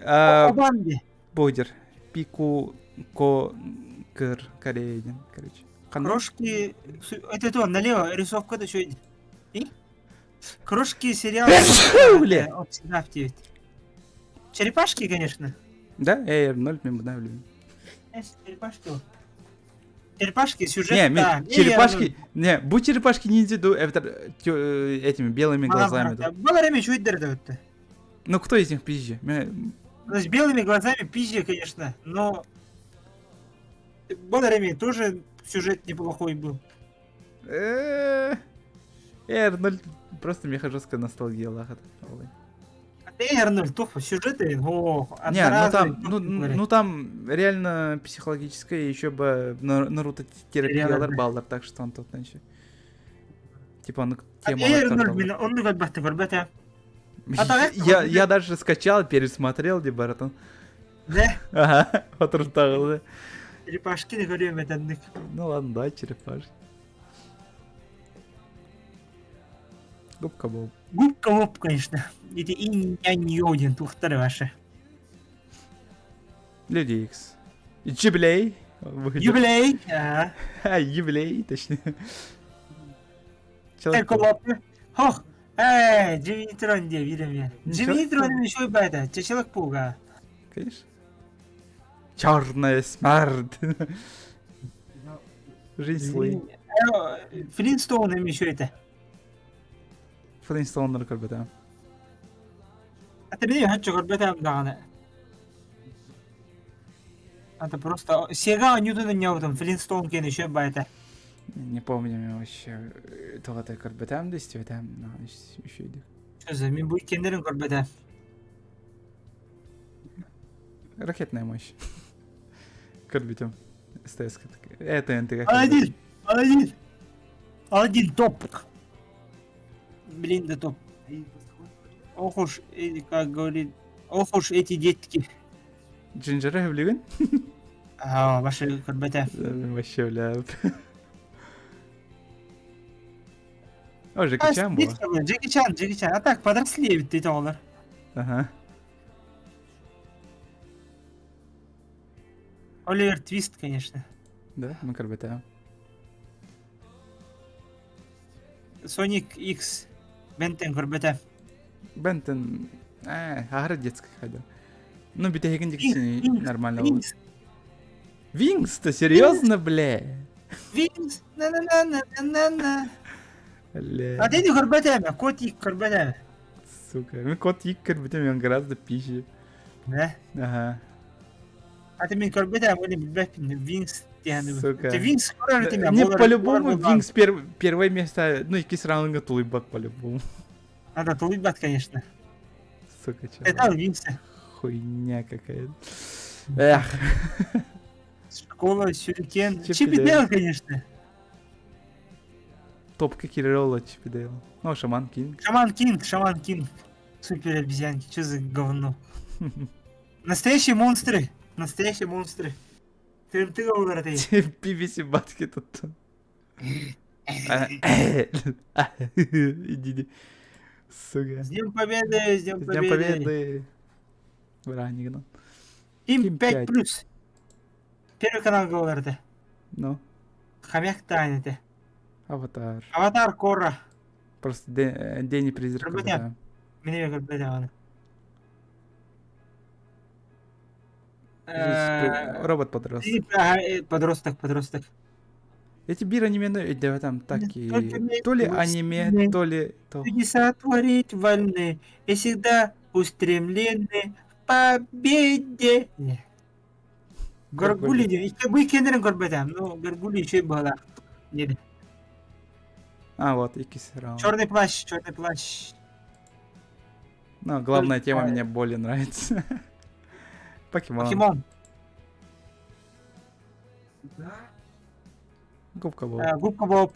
Бодер. Пику ко кыр Корея короче. Крошки, это то, налево, рисовка да что И? Крошки сериал. Бля. Черепашки, конечно. Да, я ноль мен знаю. Черепашки. Черепашки, сюжет, Не, да. черепашки, не, будь черепашки ниндзя, это этими белыми глазами. Было время чуть дердо. Ну кто из них пизже? Ну, с белыми глазами пизже, конечно, но было время тоже сюжет неплохой был. Р0 просто меха жесткая ностальгия лахат. Р0 топ сюжеты, ох, Не, ну там, ну, ну там реально психологическое еще бы Наруто терапиялар баллар, так что он тут еще. Типа он тему. Р0 он көрбөтө. Я, я даже скачал, пересмотрел, где братан. Да? Ага, отрутал, Черепашки не көрөм этендик. Ну ладно, да, черепашки. Губка Боб. Губка Боб, конечно. Это и я не один, тухтары ваши. Люди Икс. Юбилей. Юбилей. Ага. Юбилей, точнее. Человек. Хох. Эй, Джимми Нейтрон где, видим Джимми Нейтрон еще и это, Человек-паук. Конечно. Черная смерть. Жизнь слой. Флинстоун им еще это. Флинстоун көрбөтө. Это мен хаччы көрбөтөм даҕаны. Это просто Сега Ньютона не там Флинстоун кен еще байта. Не помню вообще. Тоҕо көрбөтөм да истибетем. Еще иди. Что за мен бу иккеннерин көрбөтөм. Ракетная мощь. Көрбүтүм. СТС. Это НТГ. Аладдин! Аладдин! Аладдин топ! Блин, да топ. Ох уж, как говорит, ох уж эти детки. Джинджера билигин? Аа, вообще көрбөтө. Вообще, бля. О, Джеки Чан был. Джеки Чан, Джеки Чан. А так, подросли ведь ты олар. Ага. Оливер Твист, конечно. Да, мы көрбөтө. Соник X. Бентен көрбөтө. Бентен, ары детский ходил. Ну, битегин дикси нормально. Винкс-то серьезно, бля? Винкс, на-на-на-на-на-на. Бля. А ты не көрбөтө, котик көрбөтө. Сука, мен котик көрбөтө, он гораздо пизже. Да? Ага. А ты мен көрбөтө, мен билбеппин, Винкс Сука. Ты Винкс көрөр Не, по-любому Винкс первое место, ну, иккис раунга тулуйбат по-любому. Надо тулуйбат, конечно. Сука, чё. Это Винкс. Хуйня какая-то. Эх. Школа, сюрикен. Чип и Дейл, конечно. Топка Кирилла, Чип и Дейл. Ну, Шаман Кинг. Шаман Кинг, Шаман Кинг. Супер обезьянки, что за говно. Настоящие монстры. Настоящие монстры. Ты ты говоришь. BBC батки тут. Иди. Сука. С Днем Победы, с Днем С Днем Победы. Бра, Им 5 плюс. Первый канал говорит. Ну. Хомяк тайны. Аватар. Аватар Кора. Просто День призрака. Да. Мне как Робот подросток. Подросток, подросток. Эти бир аниме, да, там так и... То ли аниме, то ли... Чудеса творить вольны и всегда устремлены к победе. Горгули диэн. Икки бу иккиэннэрин көрбөтөм. Ну, Горгули үчүгэй быһыылаах. Диэри. А, вот, иккис раунд. Черный плащ, черный плащ. Ну, главная тема мне более нравится. Покемон. Покемон. Губка Боб. Губка Боб.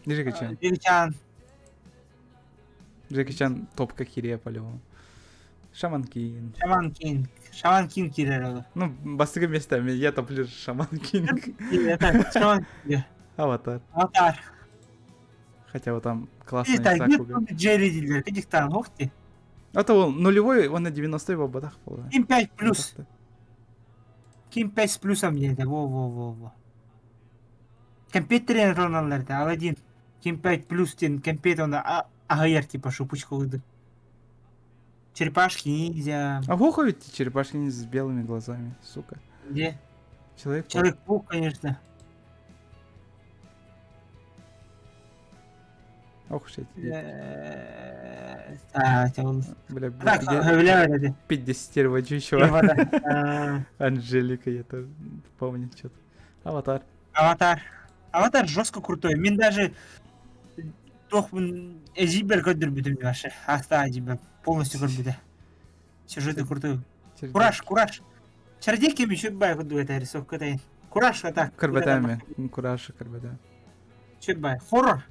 Джеки Чан. Джеки Чан. Джеки Чан топка кириэ по-любому. Шаман Кинг. Шаман Кинг. Шаман Кинг киирэр ол. Ну, бастакы место я топлю Шаман Кинг. Это Шаман Кинг. Аватар. Аватар. Хотя вот там классная Сакуга. Джерри дииллэр, кидиктан, ох ты. Это он нулевой, он на 90 его бодах был. Ким 5 плюс. Ким 5 с плюсом диэтэ, во-во-во-во. Кэмпиэттерин ылыналлар этэ, Аладдин. Ким 5 плюс диэн кэмпиэт онно аһыйар типа шупучка курдук. Черепашки ниндзя. А плохо ведь черепашки ниндзя с белыми глазами, сука. Где? Человек-паук. Человек-паук, конечно. Ох уж эти. Бля, Так, бля, 50 еще. Анжелика, я тоже помню что-то. Аватар. Аватар. Аватар жестко крутой. Мин даже туохпун эдьиийбэр көрдөрбүтүм вообще. Аста эдьиийбэр полностью көрбүтэ. Сюжеты крутой. Кураж, кураж. Чародейки еще бай курдук этэ рисовка тайын. Кураж а так. Көрбөтөөм Кураж көрбөтөөм. Үчүгэй бай. Хоррор.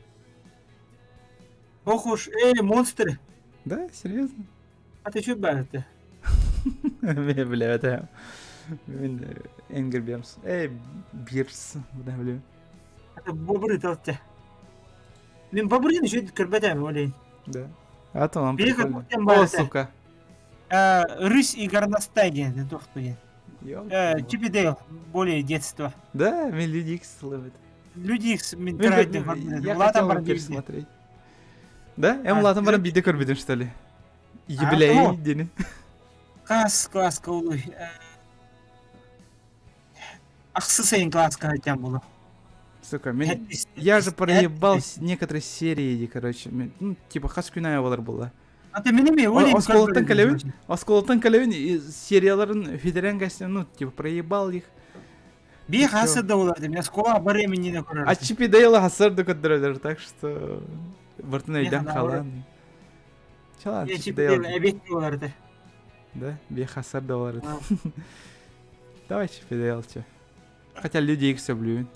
Ох уж, монстры. Да, серьезно? А ты үчүгэй бай это. Бля, это... Мин Angry Birds. Эй, Бирс, бля, бля. Это бобры талте. Мин бобрын еще көрбөтөм олейн. Да. А то вам прикольно. О, сука. Рысь и горностай диэн туохту диэн. Чип и Дейл, более детство. Да, мин Люди Икс ловит. Люди Икс мин Я хотел пересмотреть. Да? Эм улаатан баран биирдэ көрбүтүм что ли? Юбилей диэни. Класс, класс, кылуй. Ахсы сайын класска хотя было. Сука, мен... я же проебал некоторые серии, короче. Ну, типа, хас күн аайы болар буолла. А ты меня Осколоттан кэлэбин, осколоттан кэлэбин серияларын федерен гостям, ну, типа, проебал их. Би хасы да олар мен оскола бар эминне көрөр. А Чип и Дейла хасыр да көрдөрөлөр, так что бартын өйдөн халан. Чалан Чип и Дейл эбет оларды. Да, би хасыр да олар. Давай Чип и Дейл, че. Хотя люди их все блюют.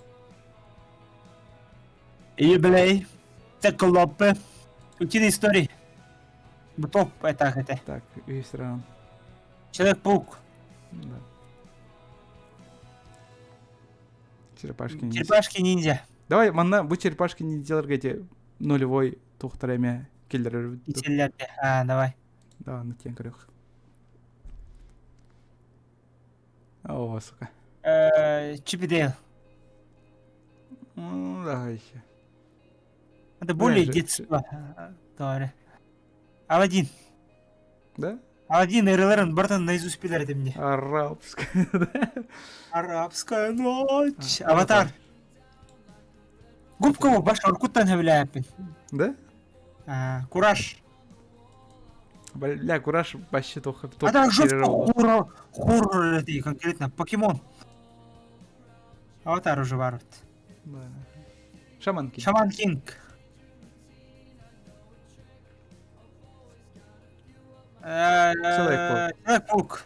Юбилей. Циклопы. Утиные истории. Топ это это. Так, весь раунд. Человек-паук. Да. Черепашки ниндзя. Черепашки ниндзя. Давай, манна, бу черепашки ниндзяларга эти нулевой туохтара эмэ киллэрэр. Киллэрдэ. А, давай. Да, ну тиэн көрүөх. О, сука. Чип и Дейл. Ну, давай еще. Это более детство. Говоря. Аладдин. Да? Аладдин ырыаларын барытын наизусть билэр этим мне. Арабская, да? Арабская ночь. Аватар. Губка баш уруккуттан сөбүлээппин. Да? Кураж. Бля, Кураж вообще только А так жестко хоррор, хоррор это конкретно. Покемон. Аватар уже бар. Да. Шаман Кинг. Шаман Кинг. Человек-паук. Человек-паук.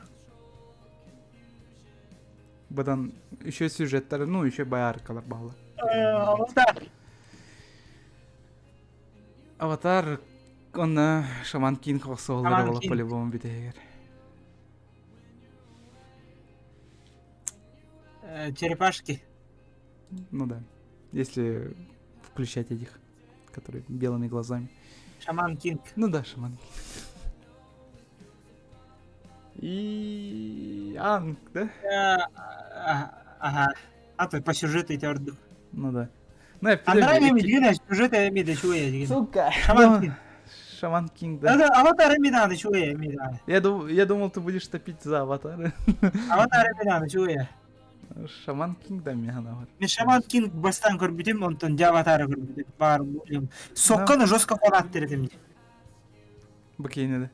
Бадан еще сюжеттары, ну еще байаркалар баалар. Аватар. Аватар, онна Шаман Кинг охсуоллара буолар по-любому бүтэһигэр. Черепашки. Ну да. Если включать этих, которые белыми глазами. Шаман Кинг. Ну да, Шаман Кинг. И Анг, да? Ага. А то по сюжету эти орду. Ну да. Ну, я Андрей эмиэ сюжет эмиэ да үчүгэй деген. Сука. Шаман Кинг. Шаман Кинг, да. Да, Аватар эмиэ даҕаны үчүгэй эмиэ даҕаны. Я, дум, я думал, ты будешь топить за Аватара. Аватар эмиэ даҕаны үчүгэй. Шаман Кинг да миэхэ наҕар. Мин Шаман Кинг бастаан көрбүтүм, онтон дьэ Аватары көрбүтүм. Баар сокканы жестко фанаттыр этим. Бу киинэ да.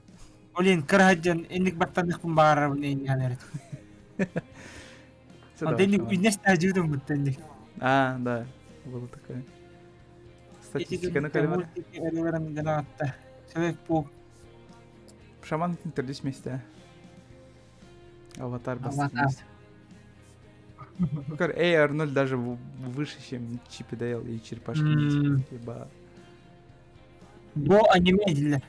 Блин, кыраһадьан инник баттаныхпын баарабын эйиэхэн эрэ. Онтон инник үннэс таажыбытым бутта инник. А, да, было такое. Статистиканы көрөр. Мультики гына атта. Человек-паук. Шаман төрдүс месте. Аватар бастакы месте. Көр, Эй Арнольд даже выше, чем Чип и Дейл и Черепашки Ниндзя. Еба. Бу аниме дииллэр.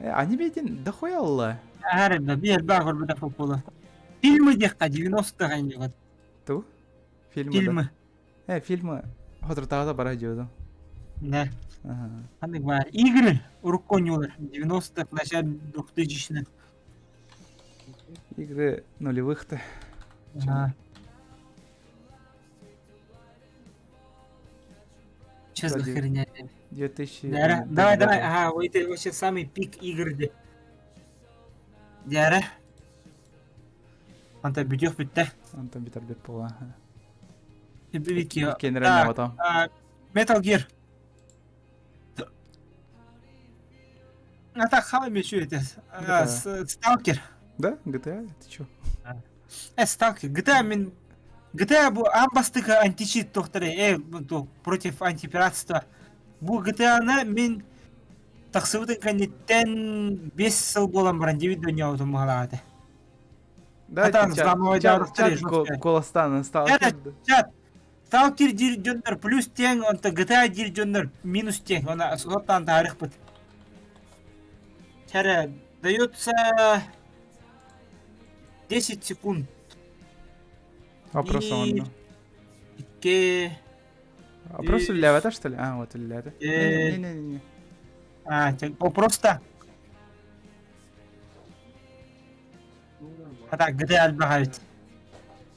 Э, аниме диэн дохуя алла. Аар биир баа көрбүтэ футбола. Фильмы диэххэ 90-х аниме. Ту? Фильмы. Фильмы. Э, фильмы. Хотуртааҕыта бара дьиэбитим. Да. Ханнык баар. Игры урукку оонньуулар 90-х, начало 2000-х. Игры нулевых-то. Ага. Че за херня? 2000... Дара, давай, давай, ага, вот это вообще самый пик игр де. Дара. Онта бүтүөх бүттэ. Онтон бүтэр бит буолла. Вики. Кенеральный потом. Metal Gear. А так хавай мечу это. Сталкер. Да, GTA, ты чё? Сталкер. GTA мин GTA бу аан бастакы античит тохтары э против антипиратства. Бу GTA-ны мин тахсыбытын кэнниттэн 5 сыл буолан баран дебит дөньяутун баһалаата. Да, чат, чат Колостан Сталкер. Чат, Сталкер диир дьоннор плюс тең, онто GTA диир дьоннор минус тең. Она суоттаан таарыхпыт. Чара, дается 10 секунд. Вопрос он. Икки... Вопрос үллээбэтэ, что ли? А, вот үллээтэ. Не-не-не. А, просто. А так, GTA элбэх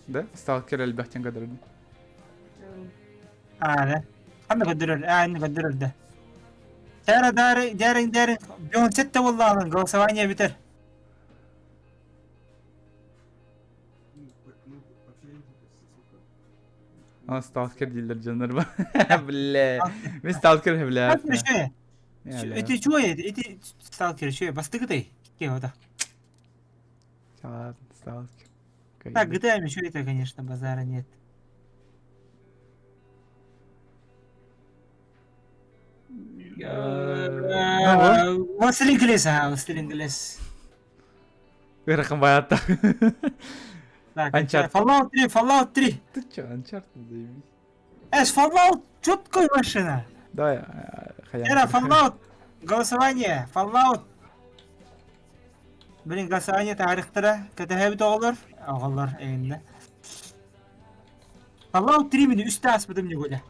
Да? Сталкер элбэхтен көрдөрдүм. А, да. Ханна көрдөрөр? А, инни көрдөрөр да. Дара дары, дәрин дәрин. Бионсет те боллаҕын, голосование бүтэр. А, сталкер дииллэр дьоннор ба. Бля. Мен сталкер бля. Эти чё эти сталкер чё бастыгытай? Кеота. Ладно, сталкер. Так, GTA еще это, конечно, базара нет. Властелин колец, ага, Властелин колец. Ырахан баятта. Так, Uncharted. Fallout 3, Fallout 3. Ты чё, Uncharted заебись. Эс, Fallout, четкая машина. Давай, хайа. Эра, Fallout, голосование, Fallout. Блин, голосование тарихтара, кэтэһэбит оҕолор, оҕолор эйиннэ. Fallout 3 мини үстэ аспытым не голя.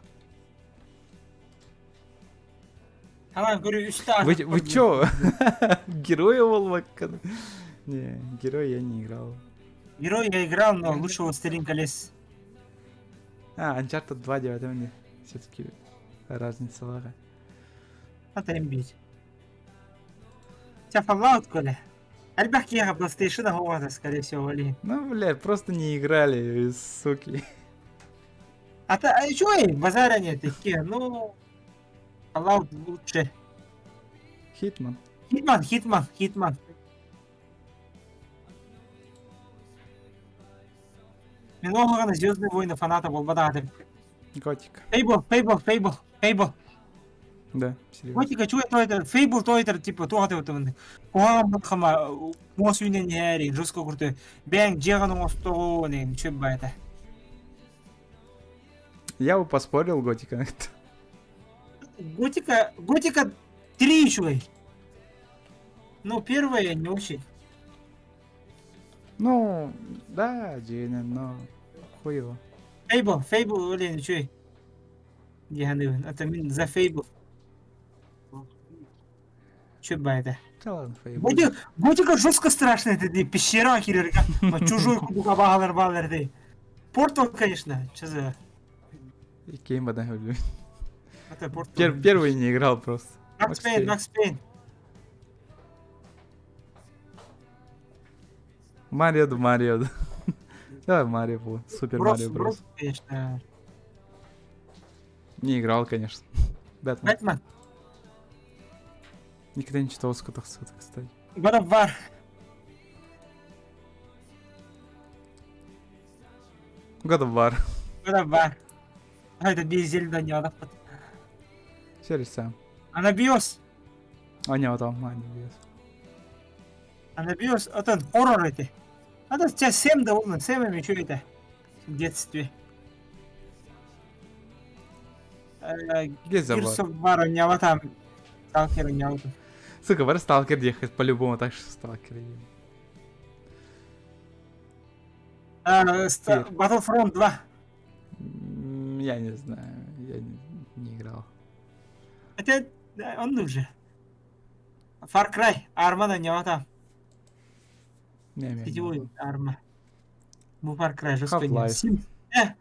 Талан көрү үстэ Вы, вы чё? Героя Волвакка? Не, герой я не играл. Герой я играл, но лучше Властелин колец. А, Uncharted 2 девятый мне все-таки разница лага. Это имбить. Тебя Fallout, Коля? Элбэх киһиэхэ PlayStation оҕото, скорее всего, или... Ну, бля, просто не играли, суки. А то, а чё, базара нет, такие, ну... Fallout лучше. Hitman. Hitman, Hitman, Hitman. Мин оҕоҕо Звездные войны фаната буолбатаҕым. Готика. Fable, Fable, Fable, Fable. Да, серьезно. Готика, чего это, это, Fable то это, типа, то это, вот, куһаҕан хама, муос үүнэн иһээри, жестко курдук, бэйэҥ дьиэҕин оҥостоҕун, үчүгэй баайта. Я бы поспорил Готика. Готика, Готика 3 үчүгэй. Ну, первая не очень. Ну, да, Джейна, но хуево. Fable, Fable, блин, үчүгэй. Дии Это мин за Fable. Чё это? Да ладно, Fable. Готика, Готика жестко страшная, это пещера киирэргэ. Чужой кудуга баҕалар баалар дии. Портал, конечно, что за... И Кейм люблю. Это Портал. Первый не играл просто. Макс Пейн, Макс Пейн. Марио да Марио. Давай Марио был. Супер Марио Брос. конечно. Не играл, конечно. Бэтмен. Бэтмен. Никогда не читал Скотта кстати. God of War. God of War. God of War. Это без Зельда не одохпут. Серьезно. Анабиос. Оонньоотом, Анабиос. Анабиос, это хоррор эти. А это сейчас Сэм довольно, Сэм еще это в детстве. Gears of Gears of War оонньообатам, Сталкер оонньообутум. Сука, бары Сталкер диэххит по-любому, так что Сталкер Battlefront 2. Я не знаю, я не, не играл. Хотя, он уже. Far Cry, Arma оонньообатам. Не, Сетевой Arma. Бу Far Cry жестко. Half-Life. Сим. Э,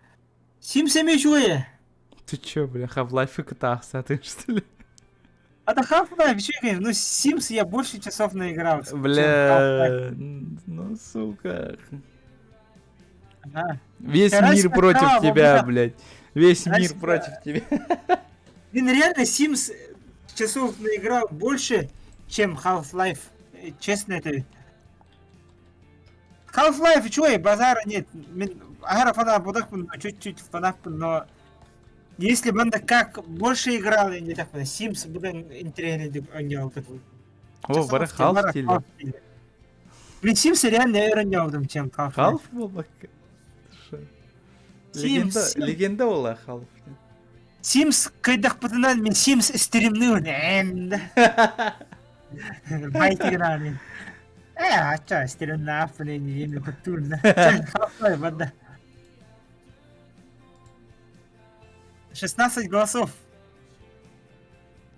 Sims эмиэ үчүгэй. Ты чё, бля, Half-Life кытаахса ты, что ли? Это Half-Life үчүгэй. Ну, Sims я больше часов наиграл, чем Бля, Half-Life. ну сука. Ага. Весь Короче, мир против да, тебя, вот блядь. Весь Короче, мир против тебя. Блин, реально Sims часов наиграл больше, чем Half-Life. Честно это. Half-Life, чё, базара нет. Мин аһара фанат буолбатахпын, чуть-чуть фанат, но если бы как больше играл, я не так понимаю, Sims быдан интэриэһинэйдик оонньообутум. О, бары Half дииллэр. Блин, Sims реально өр оонньообутум, чем Half-Life. Half буолбакка. Легенда, Sims. легенда буолла Half. Sims кыайдахпытына мин Sims стримныыбын эм Байтигнаанин. Э, ача стримнааппын эми куттуун. Half-Life банда. 16 голосов.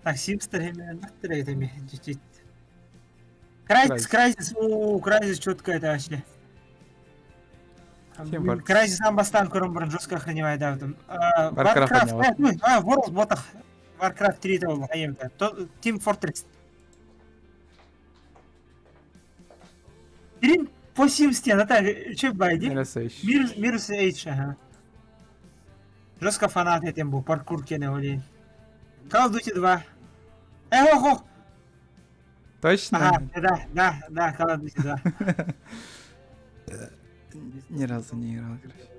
Так, Sims чуть-чуть. Crysis, Crysis, у Crysis четко это вообще. Crysis сам бастаан көрөн баран жестко охраняет, да, там. Warcraft, Warcraft, а, World ботах. Warcraft 3 это был, Team Fortress. Трин по Sims те, это что байди? Mirror's Edge. Mirror's Edge, ага. Жестко фанат этим был, паркур кене, блин. Call of Duty 2. Эх, ох, ох. Точно? Ага, да, да, да, Call of Duty 2. Ни разу не играл, короче.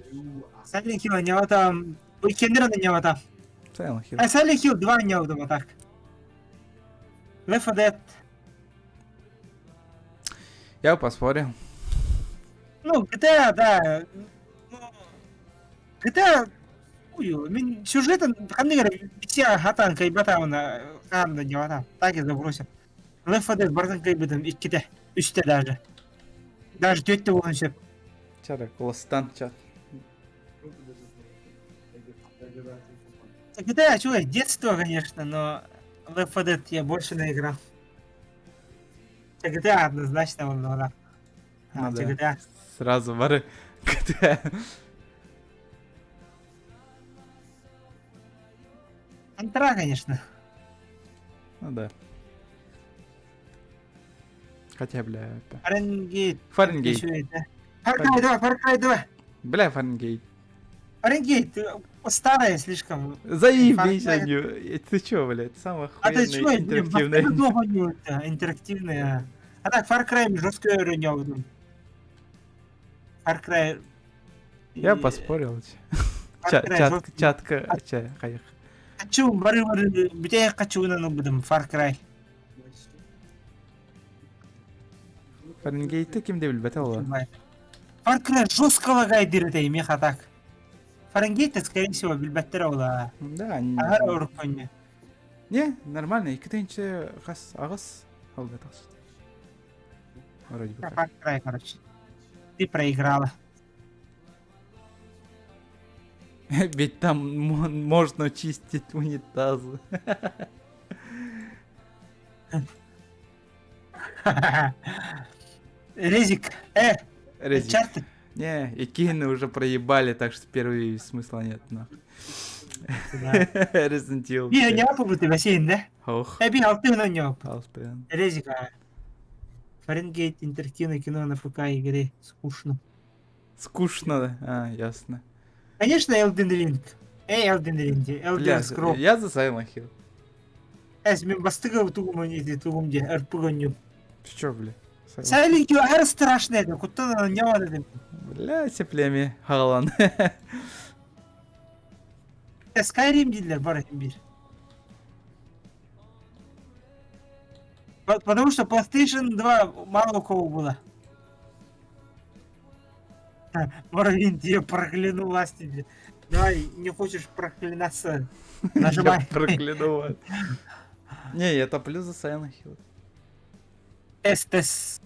Silent Hill оонньообатам. Иккиэннэрин оонньообатам. Silent Hill. А Silent Hill 2 оонньообутум а так. Left 4 Dead. Я поспорил. Ну, GTA, да. Ну, GTA, ую, мин сюжетын ханнык эрэ билсэ сатаан кыайбатаҕына хаһан да оонньообатаҕым. Так и забросил. Left 4 Dead барытын кыайбытым иккитэ, үстэ даже. Даже түөртэ буолуон сөп. Чара, Колостан чат. GTA, чувак, детство, конечно, но Left 4 Dead я больше наиграл. GTA однозначно он да. Ну да. GTA. Сразу бары GTA. Контра, конечно. Ну да. Хотя, бля, это... Фаренгейт. Фаренгейт. Far Cry 2, Far Cry 2. Бля, Фаренгейт. Фаренгейт, старая слишком. Заебись, они. Ты чё, блядь, самая А ты чё, охуенная интерактивная. интерактивная. А так, Far Cry жестко оонньообутум. Far Cry... Я поспорил. Far Cry Чат, жестко. чатка, ча, хайах. Хочу, бары бары, бүтэ хочу на будем Far Cry. Фаренгейтти ким да билбэтэ ол. Far Cry жестко лагает это меха так. Фаренгейт, скорее всего, билбэттэр ола. Да, Аһара уруккуння. Не, нормально, иккитинче хас аҕыс алгатас. Вроде бы. Far Cry, короче. Ты проиграла. Ведь там можно чистить унитазы. Резик. Э, Резик. Uncharted. Не, и Кина уже проебали, так что первый смысла нет, нахуй. Да. Resident Evil. Биир оонньообуппут бассейн, да? Ох, Э, биир алтыһын оонньообуппут. алтын. Резик, а. Фаренгейт, интерактивное кино на ПК игре. Скучно. Скучно, да? А, ясно. Конечно, Elden Ring. Эй, Elden Ring, Elder Бля, Scroll. я за Silent Hill. Эс, мин бастакы тугум не тугум дии, RPG оонньуум. Ты чё, бля? Silent Hill аһары страшный это, куттан не бар дедим. Бля, сеплеми хагалан. Skyrim дииллэр бар бир. Потому что PlayStation 2 мало у кого было. Моровин, я прокляну вас тебе. Давай, не хочешь проклинаться, нажимай. Я прокляну вас. Не, я топлю за Silent Hill. Тест, тест.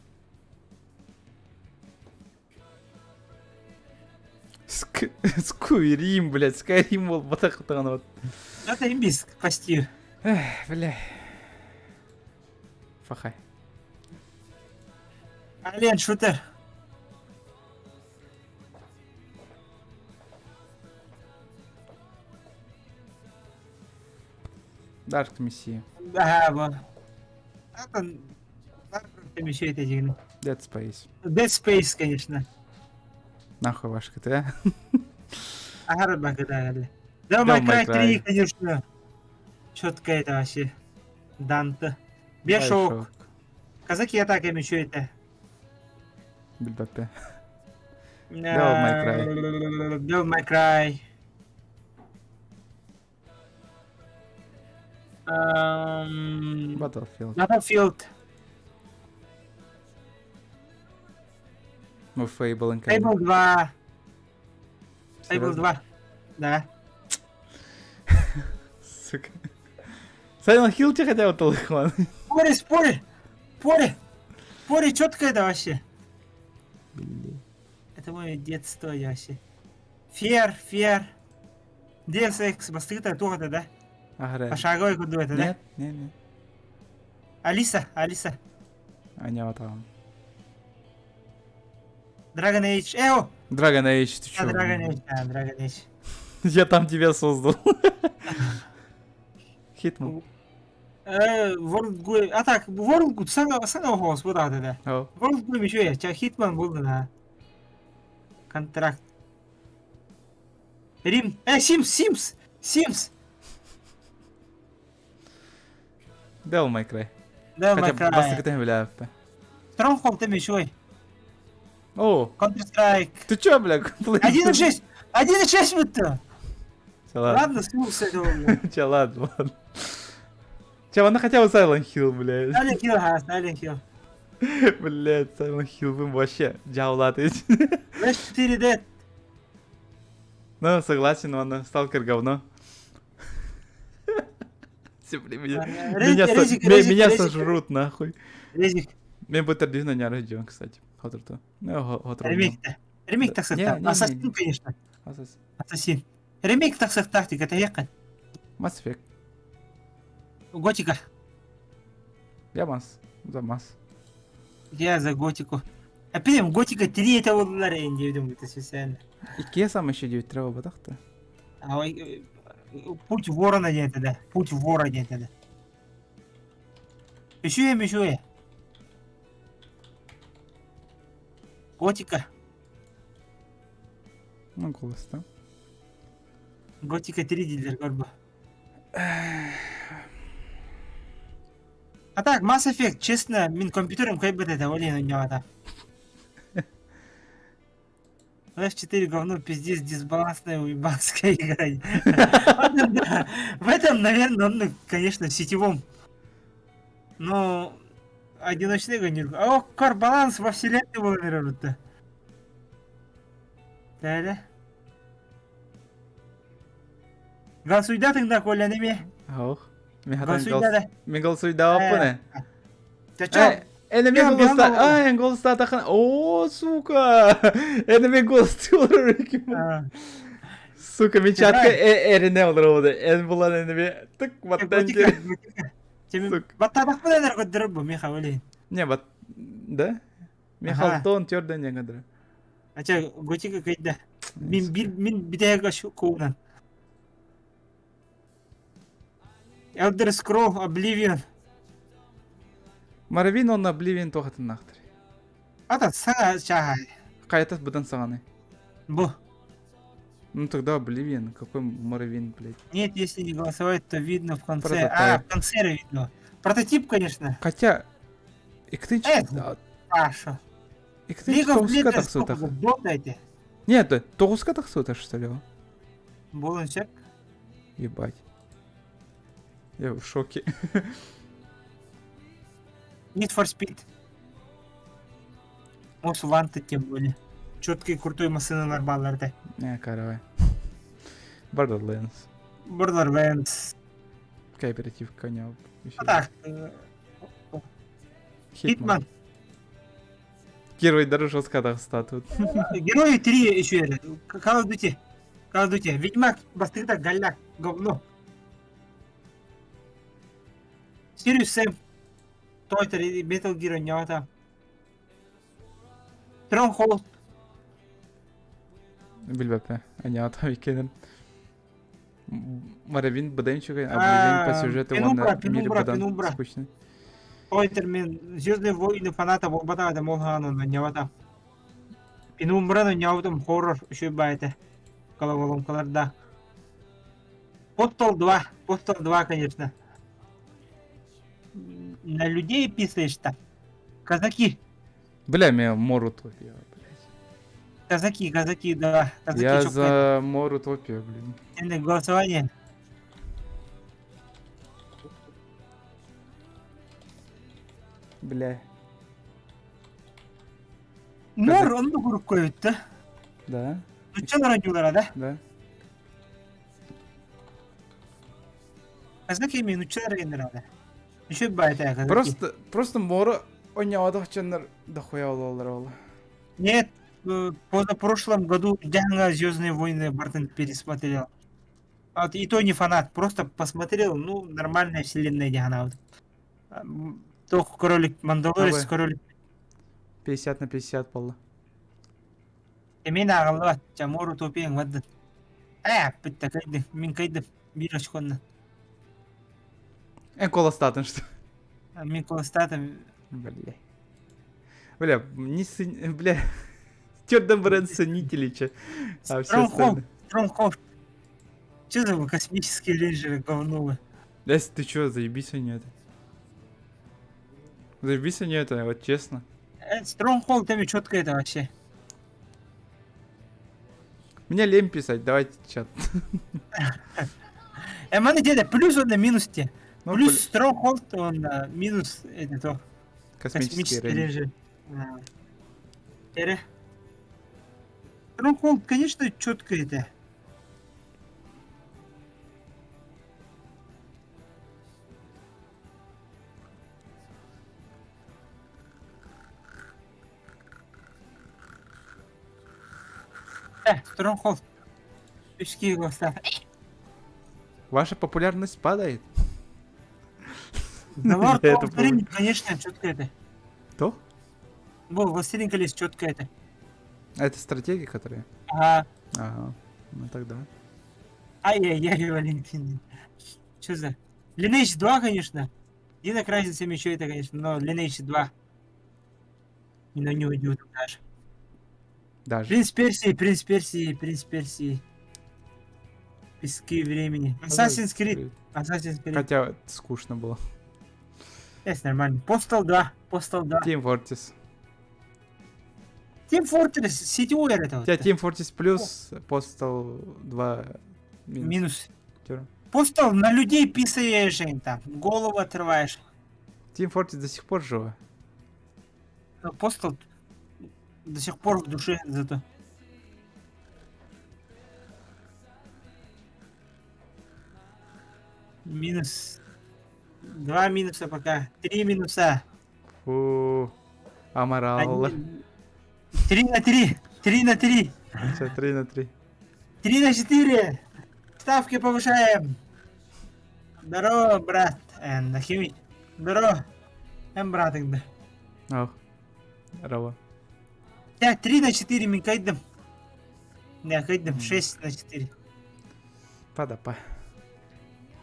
Скуирим, блядь, Скайрим был батахтан вот. Это имбис, почти. Эх, бля. Фахай. Ален, шутер. Dark Messiah. Ага, вот. Это Dark это дигин. Dead Space. Dead Space, конечно. Нахуй ваш КТ. Ага, да, Да, May Cry 3, конечно. Четко это вообще. Данте. Бешок. Казаки атака еще это. Бильбапе. Devil May Cry. Devil May Cry. Battlefield. Battlefield. Ну, Fable Fable 2. Fable 2. Да. Сука. Silent Hill тебе хотя бы толкман. Пори, спори! Пори! Пори, четко это вообще. Блин. Это мое детство я вообще. Фер, фер. Deus Ex, бастыгыта туох да? Ага. Пошаговый куду это, да? Нет, нет, нет. Алиса, Алиса. Аня там. Dragon Age. Эо! Dragon Age, ты чё? Dragon Age, да, Dragon Age. Я там тебя создал. Hitman. World Gu... А так, World Gu саҥа саҥа оһоҕос бу даҕаны да. World Gu үчүгэй, ча Hitman булдун аа. Контракт. Рим... Э, Sims, Sims! Sims! Devil May Cry. Devil May Cry. Бастакытын билээппэ. Stronghold эми үчүгэй. О! Counter Strike. Ты чё, бля? 1.6! 1.6 бүтті! Чэ, ладно. Ладно, слушай этого. Чэ, ладно, ладно. Че, она хотя бы Silent Hill, блядь. Silent Hill, ха, Silent Hill. Блядь, Silent Hill вы вообще дьяволаты. Flash 4D. Ну, согласен, он сталкер говно. Все, блин, меня, меня, Резик, со, резик, меня резик, сожрут, нахуй. Резик. Мен бу төрдүһүн аньары дьон, кстати. Хоторто. Ну, хоторто. Ремейк-то. Ремейк тахсыахтаах. Ассасин, конечно. Ассасин. Ассасин. Ремейк тахсыахтаах дии кэтэһиэххин. Mass Effect. Готика. Я мас. За мас. Я за готику. Опять Готика 3 это буоллар эйин диэбитим это специально. Иккиэ сам еще диэбит треба батахта. А, Путь ворона диэн этэ да. Путь вора диэн этэ да. Үчүгэй үчүгэй. Готика. Ну, голос, да? Готика 3 дииллэр көрбө. А так, Mass Effect, честно, мин компьютерым кыайбат этэ, ол иһин оонньообото. F4 говно, пиздец, дисбалансная уебанская игра. В этом, наверное, он, конечно, в сетевом. Но одиночный гонир. О, кор баланс во вселенной был, наверное. Да, Голосуйдатыҥ да Коля эмиэ? Ох. Голосуйда да. Мин голосуйдааппын э. Чачо. Эн мен голоста, а, эн голостаатахан, о, сука, эн мен голос олорор Сука, мен чатка эрине олорор эн булан энеме тык баттан Баттаатахпын энер көрдөрөр бу Миха олин. Не, бат, да? Михаил Тон твердо не көрдөрөр. Ача готика кыйда. Мин бир мин бүтэһик куунан. Elder Scroll Oblivion. Марвин онно Oblivion туохатыннаахтар. Ата саҥа чааһай. Хайатас быдан саҕаны. Бу. Ну тогда Oblivion. Какой Morrowind, блядь. Нет, если не голосовать, то видно в конце. А, в конце видно. Прототип, конечно. Хотя... Икки Э, Паша. Икки League of тоҕуска Legends тахсыбыта. Дота эти. Нет, тоҕуска тахсыбыта что ли? Буолун сөп. Ебать. Я в шоке. Need for Speed. Most Wanted тем более. Четкий крутой машиналар баалар да. Не, каравай. Borderlands. Borderlands. Кооператив коня. А так. Hitman. Герой даже жестко статут. Герои 3 еще Call of Duty. Call of Duty. Ведьмак, бастыгда, голяк, говно. Sirius Sam. Toyota Metal Gear ньота. Stronghold. Билбэппэ. Анята викенен. Маравин бадан чугай, а Близин по сюжету Пенумбра, Пенумбра, Пенумбра. Скучный. Тойтер мен Звездные войны фаната болбата да молхану ньота. Пенумбраны ньоутум хоррор еще байта. Головоломкаларда. Postal 2. Postal 2, конечно. На людей писаешь-то. Казаки. Бля, меня Морутопия, блядь. Казаки, казаки, да. Казаки, Я за Морутопию, блин. Голосование. Бля. Мор, он да группа да? Да. Нуччалар ойнуулара да? Да. Казаки эми нуччалар генерала. Еще байта казаки. Просто, просто мора ойнауадах чаннар дохуя ололар ол. Нет, позапрошлом году Дянга Звездные войны Бартон пересмотрел. А вот и то не фанат, просто посмотрел, ну, нормальная вселенная Дяна. Вот. Тох кролик Мандалорец, кролик. 50 на 50 было. Эмин ааҕыллыбат, Чамор утопия ыҥырдын. Ээ, бүттэ кыйдым, мин кыйдым, биир очконнан. Эн куоластаатын что? Мин куоластаатым. Бля. Бля, не сын... Бля. Черт бренд ценители, че. А все остальные. Stronghold. Че за космические рейнджеры говно вы? Да ты чё, заебись они это. Заебись они это, вот честно. Stronghold там четко это вообще. Мне лень писать, давайте чат. Маны деда плюс он минус те. Ну, плюс Stronghold он минус это то. Космический режим. Эре. Stronghold, конечно, четко это. Stronghold. Үские голоса. Ваша популярность падает. Да Lord of the Rings, конечно, четко это. Кто? Был Властелин колец, четко это. А это стратегия, которая? Ага. Ага. Ну тогда. Ай-яй-яй, Валентин. Что за... Lineage 2, конечно. Дина разница еще это, конечно, но Lineage 2. И на не уйдет даже. Даже. Принц Персии, Принц Персии, Принц Персии. Пески времени. Assassin's Creed. Assassin's Creed. Хотя скучно было. Есть нормально. Postal 2. Postal 2. Team Fortress. Team Fortress сетевой это. У тебя Team Fortress плюс, Postal 2 минус. Минус. Postal на людей писаешь, там, голову отрываешь. Team Fortress до сих пор жива. Postal до сих пор в душе зато. Минус. Два минуса пока. Три минуса. Фу. Аморал. 3 на 3. 3 на 3. Все, 3 на 3. 3 на 4. Ставки повышаем. Здорово, брат. Нахимич. Здорово. Эм, брат, тогда. Ох. Здорово. Я 3 на 4 мин кайдым. Не, кайдым. 6 на 4. Падапа.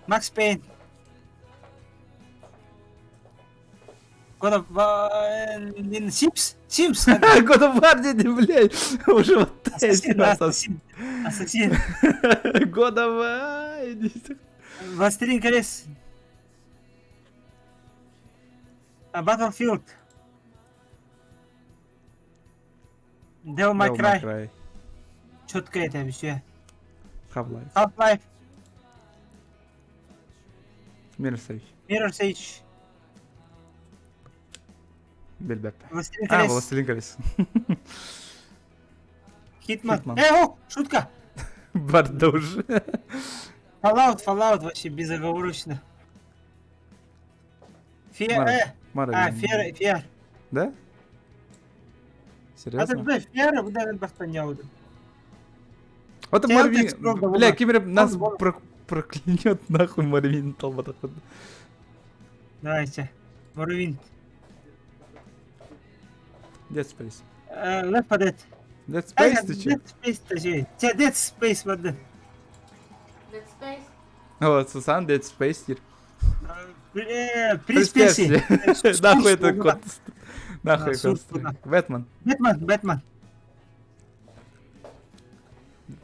Макс Пейн. God of War... Sims? Sims? God of War, блядь, уже вот Ассасин, Ассасин. Ассасин. God of War. Властелин колец. Battlefield. Devil May Cry. Четко это все. Half-Life. Half-Life. Mirror's Edge. Mirror's Edge. Билбэп. Властелин А, колец. Властелин колец. Хитман. Хитман. Э, о, шутка. Барда уже. Fallout, Fallout вообще безоговорочно. Фе, Мара- э, Мара. а, фер, фер. Да? А Серьезно? ты бля, фер, куда мен бастан Вот Тебя Марвин, так строго бля, было. Кимер нас Он- он- проклянет нахуй Марвин толбатах. Давайте. Моровинт. Dead Space. Left 4 Dead. Dead Space ты че? Dead Space точнее. Те Dead Space барда. Dead Space. Вот, Сусан Dead Space теперь. Э, Принц Персии. Нахуй это код. Нахуй Да, код. Суркуна. Бэтмен. Бэтмен, Бэтмен.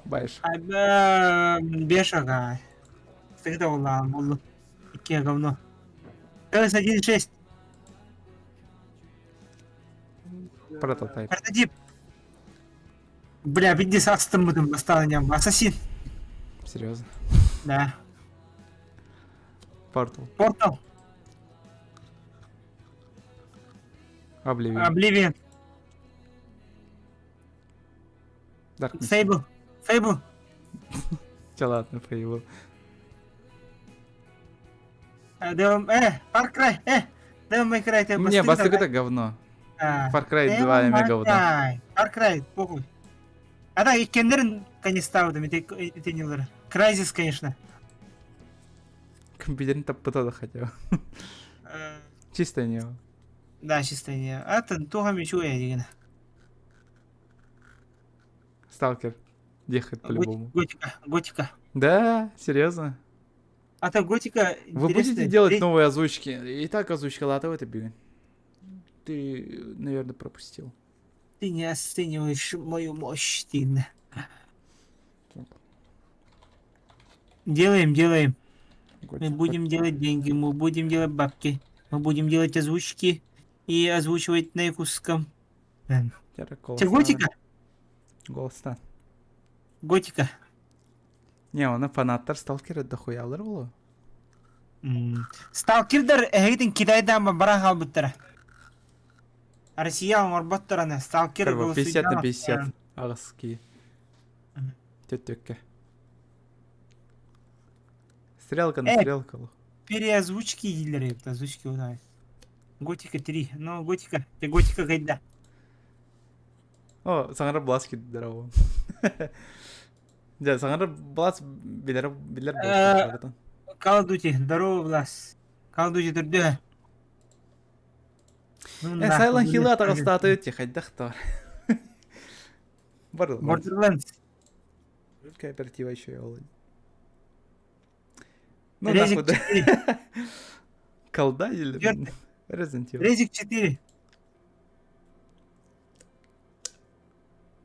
Байш. А, Бешага. Тогда ула, булу. Какие говно. КС 1.6. Прототайп. Прототип. Бля, види с астым бастан Ассасин. Серьезно. Да. Портал. Портал. Обливион. Обливион. Dark Messiah. Фейбл. Фейбл. Че, ладно, Fable. Devil... Far Cry. Devil May Cry. Ты Не, бастык это говно. Far Cry 2 эме говно. Far Cry, похуй. А да, и кендерин конец ставдым, это не лор. Crysis, конечно. Компьютерный таппыта хотя бы. Чисто не. Да, чисто не. А там тугами чуя деген. Сталкер. Ехать по-любому. Готика, готика. Да, серьезно? А то готика Вы будете делать новые озвучки? И так озвучка латова это бегает. Ты, наверное, пропустил. Ты не оцениваешь мою мощь, ты. Делаем, делаем. Мы будем делать деньги, мы будем делать бабки, мы будем делать озвучки и озвучивать на якутском. Че, готика? Голос-то. Готика. Не, он фанаттар сталкера дохуялар болу. Сталкердер эһигитин Китайдан бара халбыттара. Россия оҥорботторана сталкер Короче, 50 на 50. Ағыски. Тет-төкке. Стрелка на стрелку. Переозвучки дииллэр эбит, озвучки унай. Готика 3. Ну, Готика. Ты Готика кайда. О, саңара Бласки здорово. Да, саңара Блас билер билер болсын. Call of Duty, здорово, Блас. Call of Duty түрдө. Э, Silent Hill атағыстаты өте хайдах тар. Borderlands. Кооператива еще и Ну, нахуй, да. Колда или Resident Evil? Резик 4.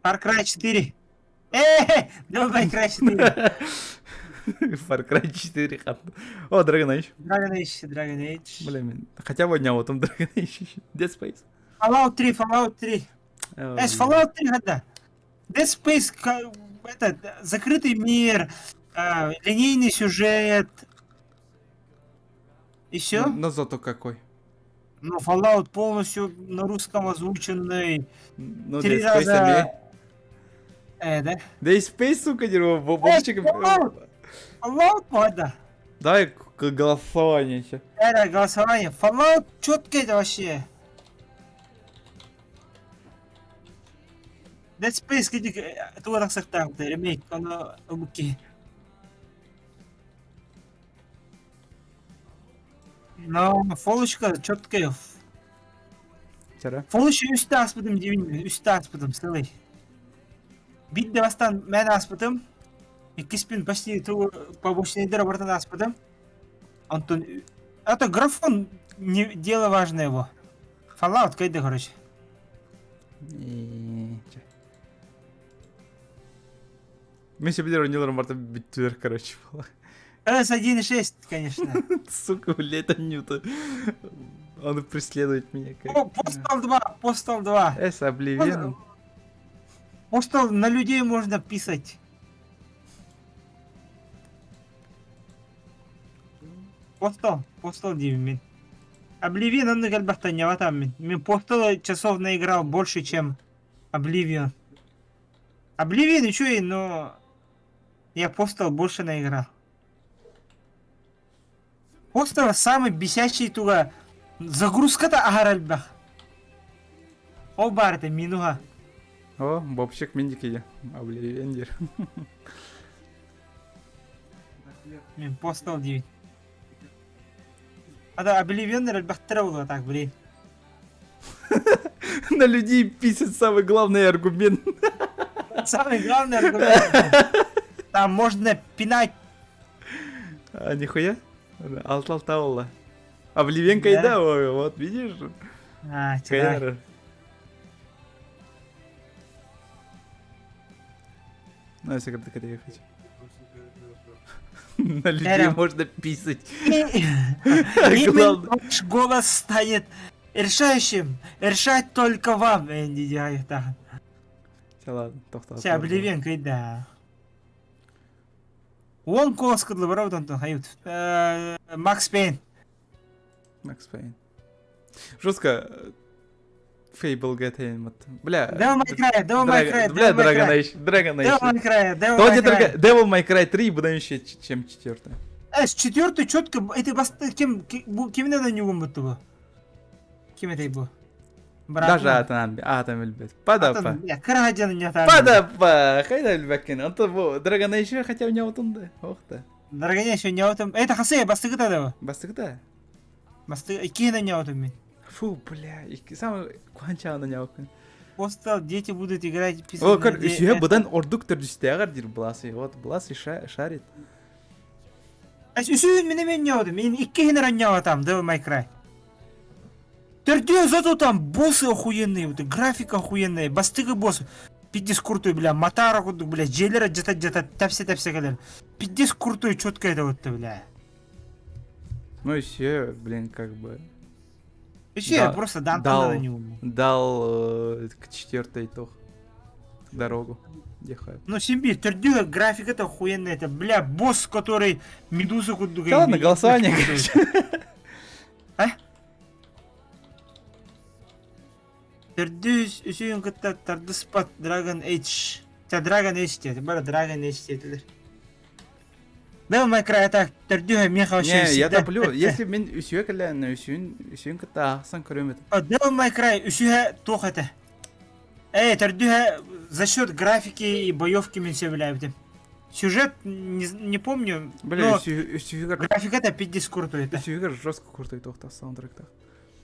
Far Cry 4. Э, давай Cry 4. Far Cry 4. О, Dragon Age. Dragon Age, Dragon Age. Блин, хотя бы не вот там Dragon Age. Dead Space. Fallout 3, Fallout 3. Эш, Fallout 3, да. Dead Space, это, закрытый мир, линейный сюжет. И все? Но зато какой. Ну, Fallout полностью на русском озвученный. Ну, Три Dead Space раза... да? Dead Space, сука, дерьмо, бомбчик. Fallout! Fallout, да. Давай голосование еще. Да, голосование. Fallout четко это вообще. Dead Space кидик туга тахсактаах ремейк оно ылбыкки. Но фолочка четкая. Чара. Фолочка үстэ аспытым дибин, үстэ аспытым сылый. Бидде бастан мен аспытым. Иккиспин почти ту побочныйдер бартан аспытым. Антон, это графон не дело важное его. Fallout кайда, короче. Мен себе ойнолорум барта бүттүлөр, короче, была. КС 1.6, конечно. Сука, блядь, Анюта. Он преследует меня. Как... О, Postal 2, Postal 2. С, Oblivion. Просто на людей можно писать. Постал, постал диибин мин. Обливион оннук элбэхтэн ньабатаам мин. Мин Postal часов наиграл больше, чем Oblivion. Oblivion үчүгэй, но я Postal больше наиграл. Postal самый бесячий туга загрузката аһар элбэх. Ол баар этэ минуһа. О, Бобчик мин дикие. Обливион диир. Мин Postal диибин. Ада Oblivion элбэхтэрэ буолуо так, блин. На людей писать самый главный аргумент. Самый главный аргумент. Там можно пинать. А, нихуя? Алта-алта буолла. Обливион кайда, вот, видишь? А, чё Ну, если как то ехать. На людей можно писать. Главное. Ваш голос станет решающим. Решать только вам, Энди Диайта. Все, ладно, тохтоо. Все, Обливион кайда. Уон голос кыдлы барабыт онтон хайут. Макс Пейн. Макс Пейн. Жестко Fable GTA мат. Бля. Devil May Cry, Devil May Cry, Бля, Dragon Age, Dragon Age. Devil May Cry, Devil May Cry. Devil May Cry 3 будан еще, чем четвертый. Э, четвертый четко, это бас кем кимнен ойнугун бутtu бу? Ким этэй бу? Даже атан атан билбет. Падапа. Кыра дьон Падапа. Хайда билбеккин. Онто бу Dragon Age хотя у него тунда. Ох та. Dragon Age у него там. Это хасы бастыгыта да. Бастыгыта. Бастыгы иккиһин ойноотум мин. Фу, бля, самый куанчааны ньоокун. Постал дети будут играть О, көр, үсүһэ быдан ордук төрдүстээҕэр диир Бласы. Вот Бласы шарит. Үсүһүн мин эмиэ ойноотум. Мин иккиһин эрэ ойноотам Devil May Cry. Төрдүө зато там боссы охуенные, вот, графика охуенная, бастыгы босс. Пиздец крутой, бля, Матара курдук, бля, дьиэлэр дьата-дьата тэпсэ-тэпсэ кэлэр. Пиздец крутой, четко это вот, бля. Ну и все, блин, как бы... Вообще, да, просто Данте дал, на него. Дал э, к четвертой итог дорогу. Дихаю. Ну, Симби, төрдүө графика это охуенная, это, бля, босс, который медузу курдук. Да ладно, голосование, короче. А? Төрдүс үсүһүн кытта тардыспат Dragon Age. Ча Dragon Age диэтэ, бары Dragon Age диэтилэр. Devil May Cry так төрдүһэ миэхэ вообще Не, я топлю. Если мин үсүө кэлээн үсүн үсүн кытта аахсан көрүөм этэ. Devil May Cry үсүһэ туох этэ? Э, төрдүһэ за счет графики и боевки мин сөбүлээбитим. Сюжет не, не помню, Бля, но үсүһүгэр графиката пиздец крутой это. Үсүһүгэр жестко крутой туохтаах саундтректах.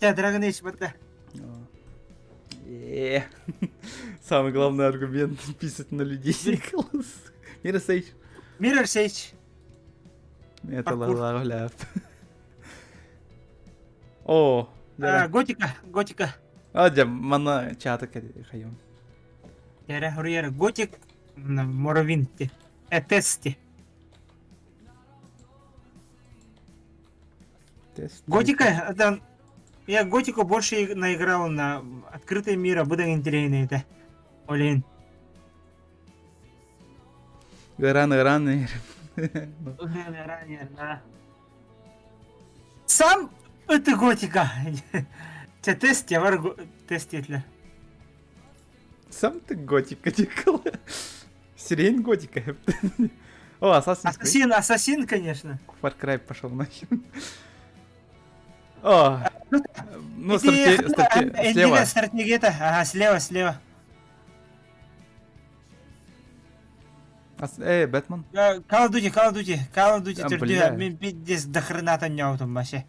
Тебя Dragon Age барда. Е. Самый главный аргумент писать на людей Николас. Mirror's Edge. Mirror's Edge. Это ла О, Готика, Готика. А, дьэ, манна чаата хайым. Эрэ, хоруйара Готик Моровинти. Этести. Готика, это... Я Готику больше наиграл на открытый мир, а буду интереснее это. Олин. Рано, рано. Рано, да. Сам это Готика. Те тест, я var тест етле. Сам ты готика, Никола. Сирень готика. О, Assassin's Creed. Ассасин, Ассасин, конечно. Far Cry пошел нахер. О, ну, страте... слева. Стратегия-то, ага, слева, слева. Эй, Бэтмен. Call of Duty, Call of Duty, Call of Duty төрдүө, мин пиздец до хрена тонньообутум вообще.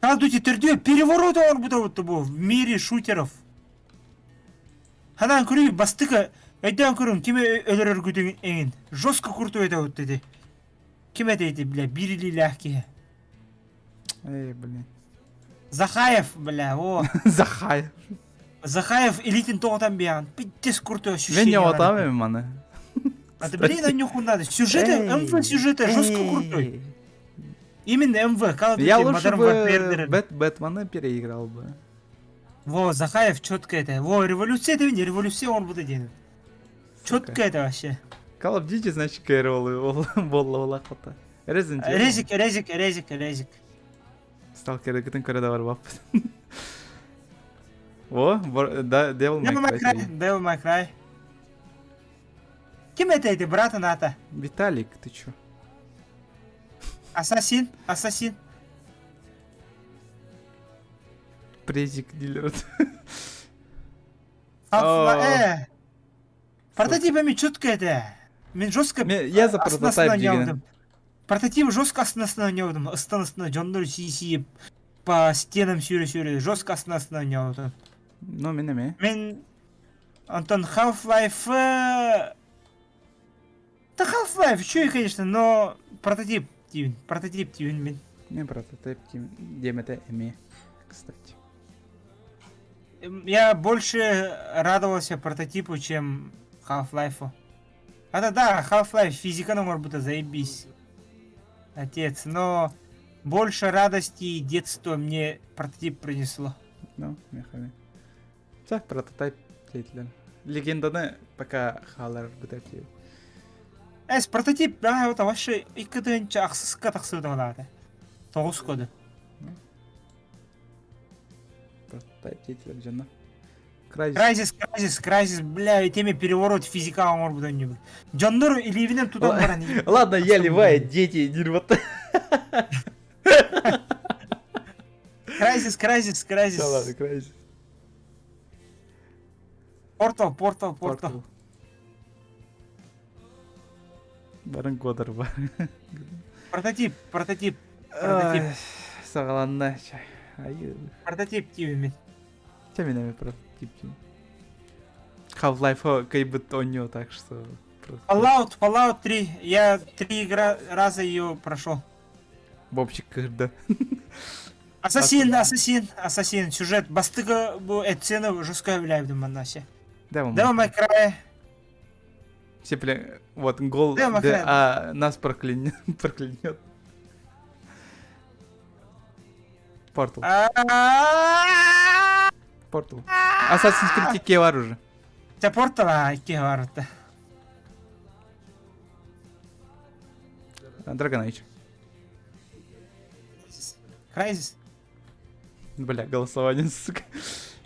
Call of Duty төрдүө переворот оҥорбута будто бу в мире шутеров. Ханаан көрүүй бастыкы өйдөөн көрүҥ кими өлөрөргүтүн эҥин. Жестко крутой этэ вот ити. Ким этэ ити, бля, биир илиилээх киһи. Эй, блин. Захаев, бля, о. Захаев. Захаев илиитин тоҕотон биэҕин. Пиздец крутой ощущение. Мен отамын маны. А ты, блин, на нюху надо. Сюжеты, МВ сюжеты жестко крутой. Именно МВ, Call of Duty, Я лучше Modern бы Warfare. Бэт Бэтмена переиграл бы. Во, Захаев четко это. Во, революция это не революция он будет один. Четко это вообще. Call of Duty, значит, Кэрол буолла хата. Resident Evil. Резик, резик, резик, резик. Сталкеры кытын көрө да барбаппыт. О, да, Devil Devil May May Cry. Cry, Devil May Cry. Ким это эти, брат Ната? Виталик, ты чё? Ассасин, ассасин. Презик дилер. Э. Прототипами четко это. Мен жестко Я за прототип деген. Прототип жестко астына ойнадым. Ыстан астына дьоннор сии по стенам сүйрө-сүйрө жестко астына астына ойнадым. Ну, мен эме. Мен Антон Half-Life... Да Half-Life, еще и, конечно, но прототип тиин, прототип тиин мен. Мен прототип тиин демете эме, кстати. Я больше радовался прототипу, чем Half-Life. А да, да, Half-Life физика, ну, может быть, заебись. Отец, но больше радости и детства мне прототип принесло. Ну, мехами. Так, прототип дейтилер. Легенданы пока халар бытати. Эс, прототип, да, вот вообще икки ахсыска тахсыды балаата. Тоғыз коды. Прототип дейтилер жана. Crysis. Crysis, Crysis, Crysis, бля, теме переворот физика оңор будан небі. Дьоннор иливинен тутан баран. Ладно, я ливаю, дети, дерьмо. Crysis, Crysis, Crysis. Да ладно, Crysis. Portal, Portal, Portal. Барын Годар бар. Прототип, прототип, прототип. Сагаланна. Прототип тибимин. Тем прототип тиби. Half-Life кайбыт онё, так что... Fallout, Fallout 3. Я три игра раза ее прошел. Бобчик кырда. Ассасин, Ассасин, Ассасин. Сюжет. Бастыга бу этсена жесткая влияет маннасе. Devil May Cry. Все, бля, вот, гол, да, а нас проклянет. проклянет. Портал. Портал. Assassin's Creed икки бар уже. Ча Портал икки бар. Dragon Age. Crysis. Бля, голосование, сука.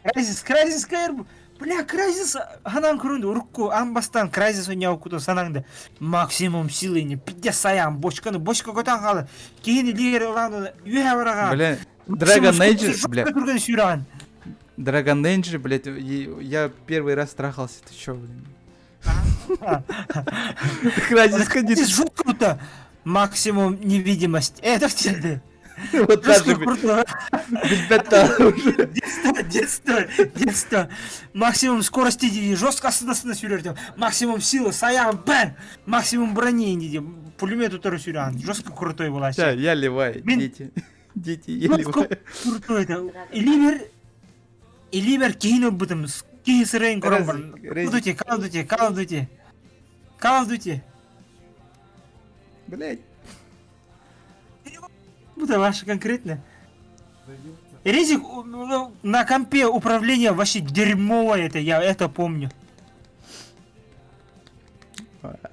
Crysis, Crysis, Crysis. Бля, Crysis ханан көрүндү урукку ан бастан Crysis ойноо санаңды максимум силы не пиздец саян бочканы бочка көтөн калды кийин илгери ылааны үйө барага Бля, Dragon Age, бля. Көргөн сүйрөгөн. Dragon Age, блядь, я первый раз трахался, ты чё, блин? Crysis ходит. Жутко круто. Максимум невидимость. Это в Вот даже, уже. Детство, детство, детство. Максимум скорости жестко астына сүйрөр Максимум силы, саян, бэн! Максимум брони, дейді. Пулемет утары сүйрөн. Жестко крутой была. Я ливай, дети. Дети, я ливай. Крутой это. Иливер, Иливер кейін бұдым. Кейін сырайын көрім бар. Call of Duty, Call of Duty, Call of Duty. Call of Duty. Блять. Буду ваше конкретно. Резик на компе управление вообще дерьмовое это, я это помню. Колда.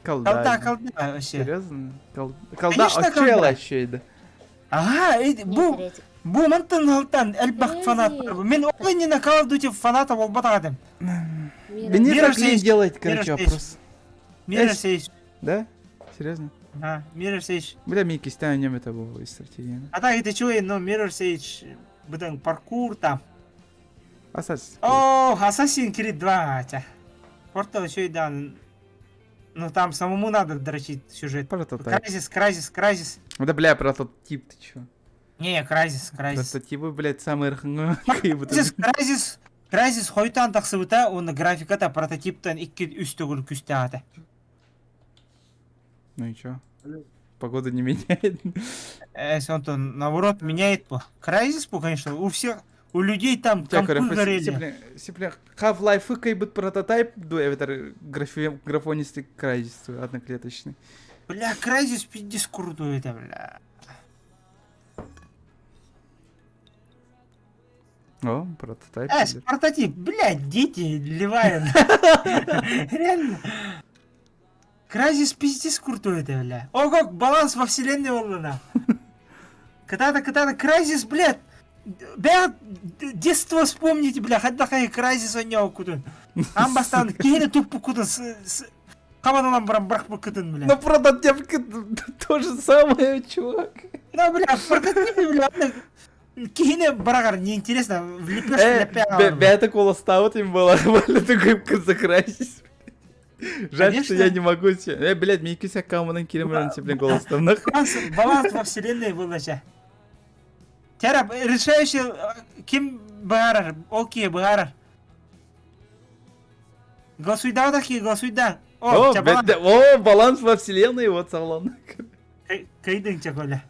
Колда, колда вообще. Серьезно? Кол... Колда очела еще Ага, бу бу мантан алтан элбах фанат. Мен олай не на Call of Duty фаната болбатагадым. Мне так лень делать, короче, вопрос. Mirror's Edge. Да? Серьезно? А, Mirror's Edge. Бля, мне кистя нем это было из стратегии. А так это чё, но Mirror's Edge, быдан паркур там. Assassin's О, Assassin's Creed 2, тя. Портал еще и да. Ну там самому надо дрочить сюжет. Прототип. Crysis, Crysis, Crysis. Да бля, прототип, ты чё? Не, Crysis, Crysis. Прототипы, блядь, самые Crysis, Crysis, Crysis хойтан тахсыбыта, оны графиката прототиптан 2-3 төгүл күстәгәтә. Ну и чё? Погода не меняет. Если он то наоборот меняет по. Crysis, по, конечно, у всех, у людей там компы горели. Сепля, Half-Life кайбыт прототип, ду, это графонистый Crysis одноклеточный. Бля, Crysis пиздец крутой это, бля. О, прототип. Э, прототип, блядь, дети, Левайн. Реально. Кразис пиздец крутой это, бля. О, как баланс во вселенной он Катата, катата, Кразис, блядь. Бля, детство вспомните, бля, хаддахай Кразис оньяу кутун. Амбастан киһини туппуккутун хабан баран бырахпыккытын, бля. Ну прототип то же самое, чувак. Ну, бля, прототип, бля, Киһини быраҕар неинтересно, в лепешку лепе Бэйэтэ куоластаабыт им была, такой закрасись. Жаль, что я не могу. Э, блядь, мейки аккаунтынан кирем блин, голос Баланс, баланс во вселенной был ча. Тера, решающий ким быһаарар, ол киһи быһаарар. Голосуйдаабатах киһи голосуйда. О, о, баланс во вселенной, вот салон. Кыйдың ча Коля.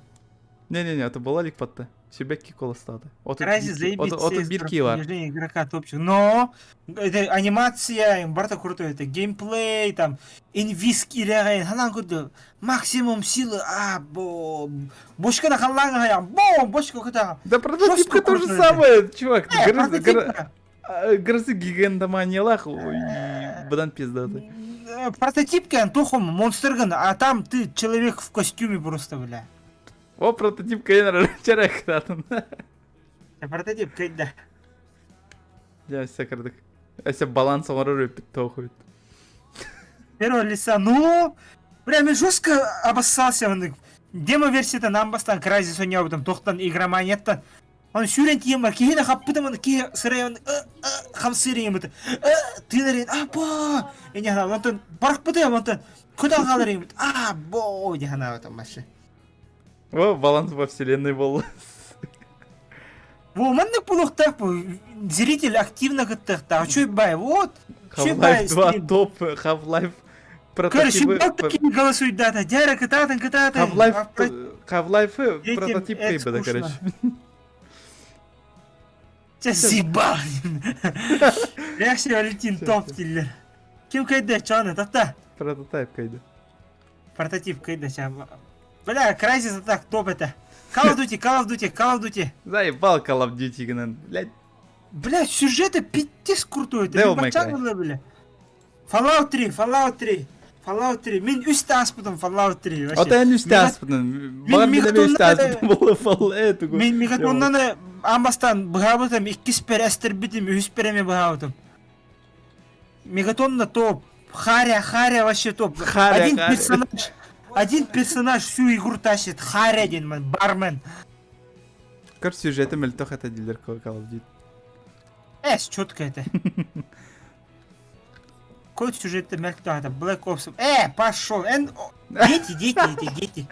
Не-не-не, это была лик подта. Сүбэкки колостады. Разве заебись Отут бир бар. игрока топчик. Но это анимация, барта крутой, это геймплей, там, инвиз киреген, ханан курду, максимум силы, а, бо, бошка на халланга, бо, бошка кута. Да прототипка то же самое, чувак. Грозы гигантоманиялах, бадан пиздаты. Прототипка, тухом, монстрган, а там ты человек в костюме просто, бля. О, прототип Кейнера чарахтатын. Прототип кайда. Я все кырдык. Әсе баланс оңорор өппүт тоохуйт. Первого лица, ну, бля, мен жестко обоссался. Демо-версията нам бастан Crysis ойнообутум, тохтан игроманияттан. Он сүүрэн тиийэн бар, киһини хаппытым, оны киһи сырайын хамсыырын быты. Тыынарын, апа! Эне хана, онтон барахпытым, онтон куда хааларын быт. А, бо, дии ханаабытым вообще. О, баланс во вселенной был. Во, маннык буолуохтаах бу. Зритель активно кыттыахтаах. Үчүгэй вот. Half-Life 2 топ, Half-Life прототипы. Короче, голосуйдата. Дяра кытаатын, кытаатын. Half-Life, Half-Life прототип кыйбыда, короче. Чэ, заебал. Реакция Валентин топ дииллэр. Ким кыйда, чоны, тата. Прототип кыйда. Прототип кыйда, ча. Бля, Crysis так топ это. Call of Duty, Call of Duty, Call of Duty. Заебал Call of Duty гынан, блядь. Бля, сюжеты пиздец крутой. Devil May Cry. бля. Fallout 3, Fallout 3. Fallout 3. Мин үстэ ааспытым Fallout 3. Ото эн үстэ ааспытым. Баар мин эмиэ үстэ ааспытым буолла Fallout. Мин мегатоннаны аан бастаан быһаабытым, иккиспэр эстэрбитим, үһүспэр эмиэ быһаабытым. Мегатонна топ. Харя, Харя вообще топ. Харя, один Харя. персонаж, один персонаж всю игру тащит. Харя один, man, бармен. Көр сюжеты мөлтөх это дииллэр Call of Duty. Эс, четко это. Код сюжета мөлтөх это Black Ops. Э, пошел. Эн, дети, дети, эти дети.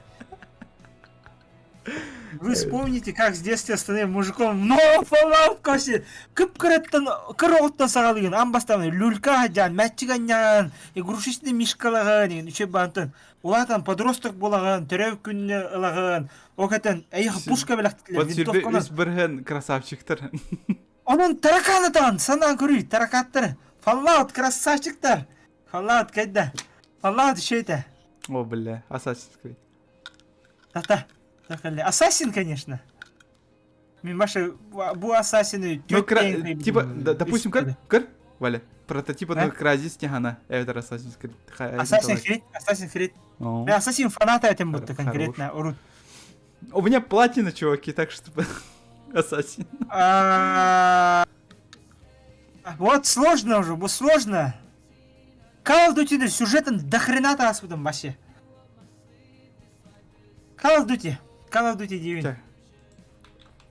Вы вспомните, как с детства становился мужиком. Но Fallout коси. Кып-кыраттан, кыр оҕоттон саҕалыгын, аан бастаан люлька дьаан, мэтчик анньаан, игрушечный мишкалагын, деген үчүгэй баантан, улаатан подросток буолаҕын, төрөөбүт күнүнэ ылаҕын, ол кэтэн, эйиэхэ пушка бэлэхтилэр, Вот сүрбэ винтовканан. үс бырһын красавчиктар. Онон таракан атаҕын, санаан көрүй, таракаттар. Fallout красавчиктар. Fallout кайда. Fallout үчүгэй О, бля, Assassin's Creed. Тата. Ассасин, конечно. Мин Маша, бу Ассасины Ну, кра... типа, да, допустим, көр, көр, Валя, прототипа А? ну Crysis тихана, это Assassin's Creed. Assassin's Creed, Assassin's Creed. О. Мен Ассасин фаната этим будто Хорош. конкретно. Урут. У меня платина, чуваки, так что Ассасин. А, Вот сложно уже, бу сложно. Call of Duty сюжетын до хрена ааспытым вообще. Call of Duty. Call of Duty диибин. Так.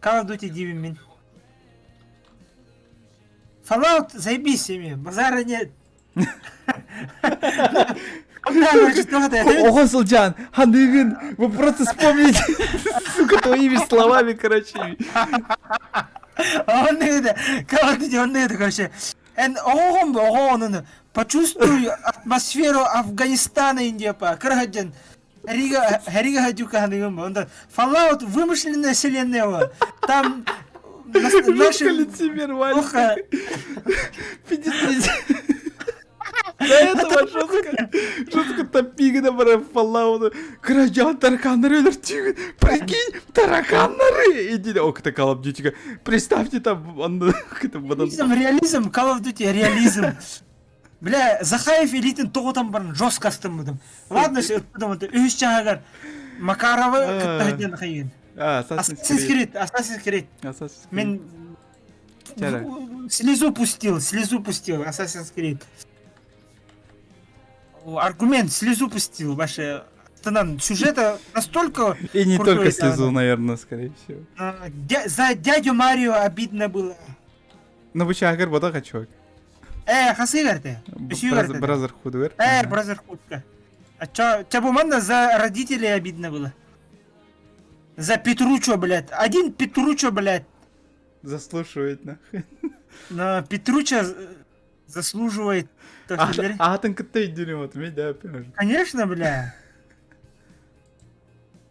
Call of Duty диибин мин. Fallout заебись ими, базара нет. Оҕо сылдьан, ханыгын, вы просто вспомните, сука, твоими словами, короче. Он это, Call of Duty, он это, короче. Эн оҕом оҕо почувствуй атмосферу Афганистана Индия па. Кыргаден. Рига, Рига Гадюка ханыгын Онда Fallout вымышленная вселенная. Там Жутко лицемер, Валя. Плохо. Пиздец. До этого жестко, жестко топигина бара Fallout. Кыражан тараканнары өлөртүүгүн. Прикинь, тараканнары! Иди, о, это Call of Duty. Представьте там, он, это Реализм, реализм, Call of Duty, реализм. Бля, Захаев илиитин тоҕутан баран жестко астыммытым. Ладно, үһүс чааһыгар Макаровы кытта сылдьан хайыын. Assassin's Creed, Assassin's Creed. Assassin's Creed. Мен слезу пустил, слезу пустил, Assassin's Creed. Аргумент, слезу пустил, ваше Тынан сюжета настолько... И не только слезу, наверное, скорее всего. За дядю Марио обидно было. Ну, бу чаагыр бода чувак. Э, хасыгар ты. Brotherhood. Э, Brotherhood. А чё, чё буманна за родителей обидно было? За Петручо, блядь. Один Петручо, блядь. Заслушивает, нахуй. Но Петручо заслуживает. А, ты кытта вот, да, Конечно, бля.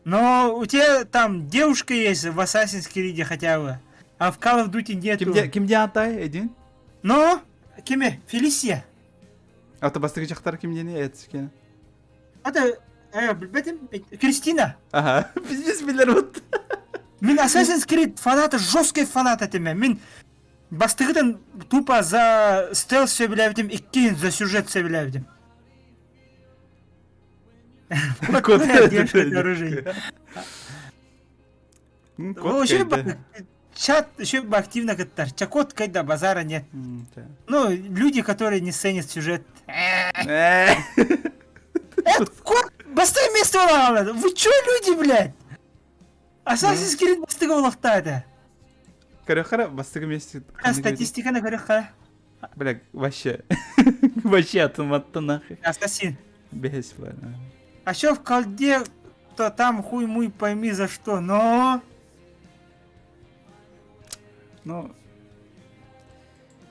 Но у тебя там девушка есть в Assassin's Creed хотя бы. А в Call of Duty нету. Ким диэн атай, Эдин? Но, кими? Фелисия. А то бастыгы жактар ким диэни этскен. Это, э, билбетим, Кристина. Ага, пиздец билер вот. Мин Assassin's Creed фаната, жесткий фанат этим. Мин бастыгытын тупо за стелс сөбүлээбитим, иккиһин за сюжет сөбүлээбитим. Кот оружие. Кот Чат еще бы активно кыттар. Чакот когда базара нет. Ну, люди, которые не ценят сюжет. Это кот, бастай место Вы чё, люди, блядь? Assassin's Creed бастыгы олохта это. Көрөхара бастыгы месте. Статистиканы көрөхара. Бля, вообще. Вообще атыматты нахуй. Ассасин. Бес, бля. А чё в колде, то там хуй муй пойми за что, но... Ну...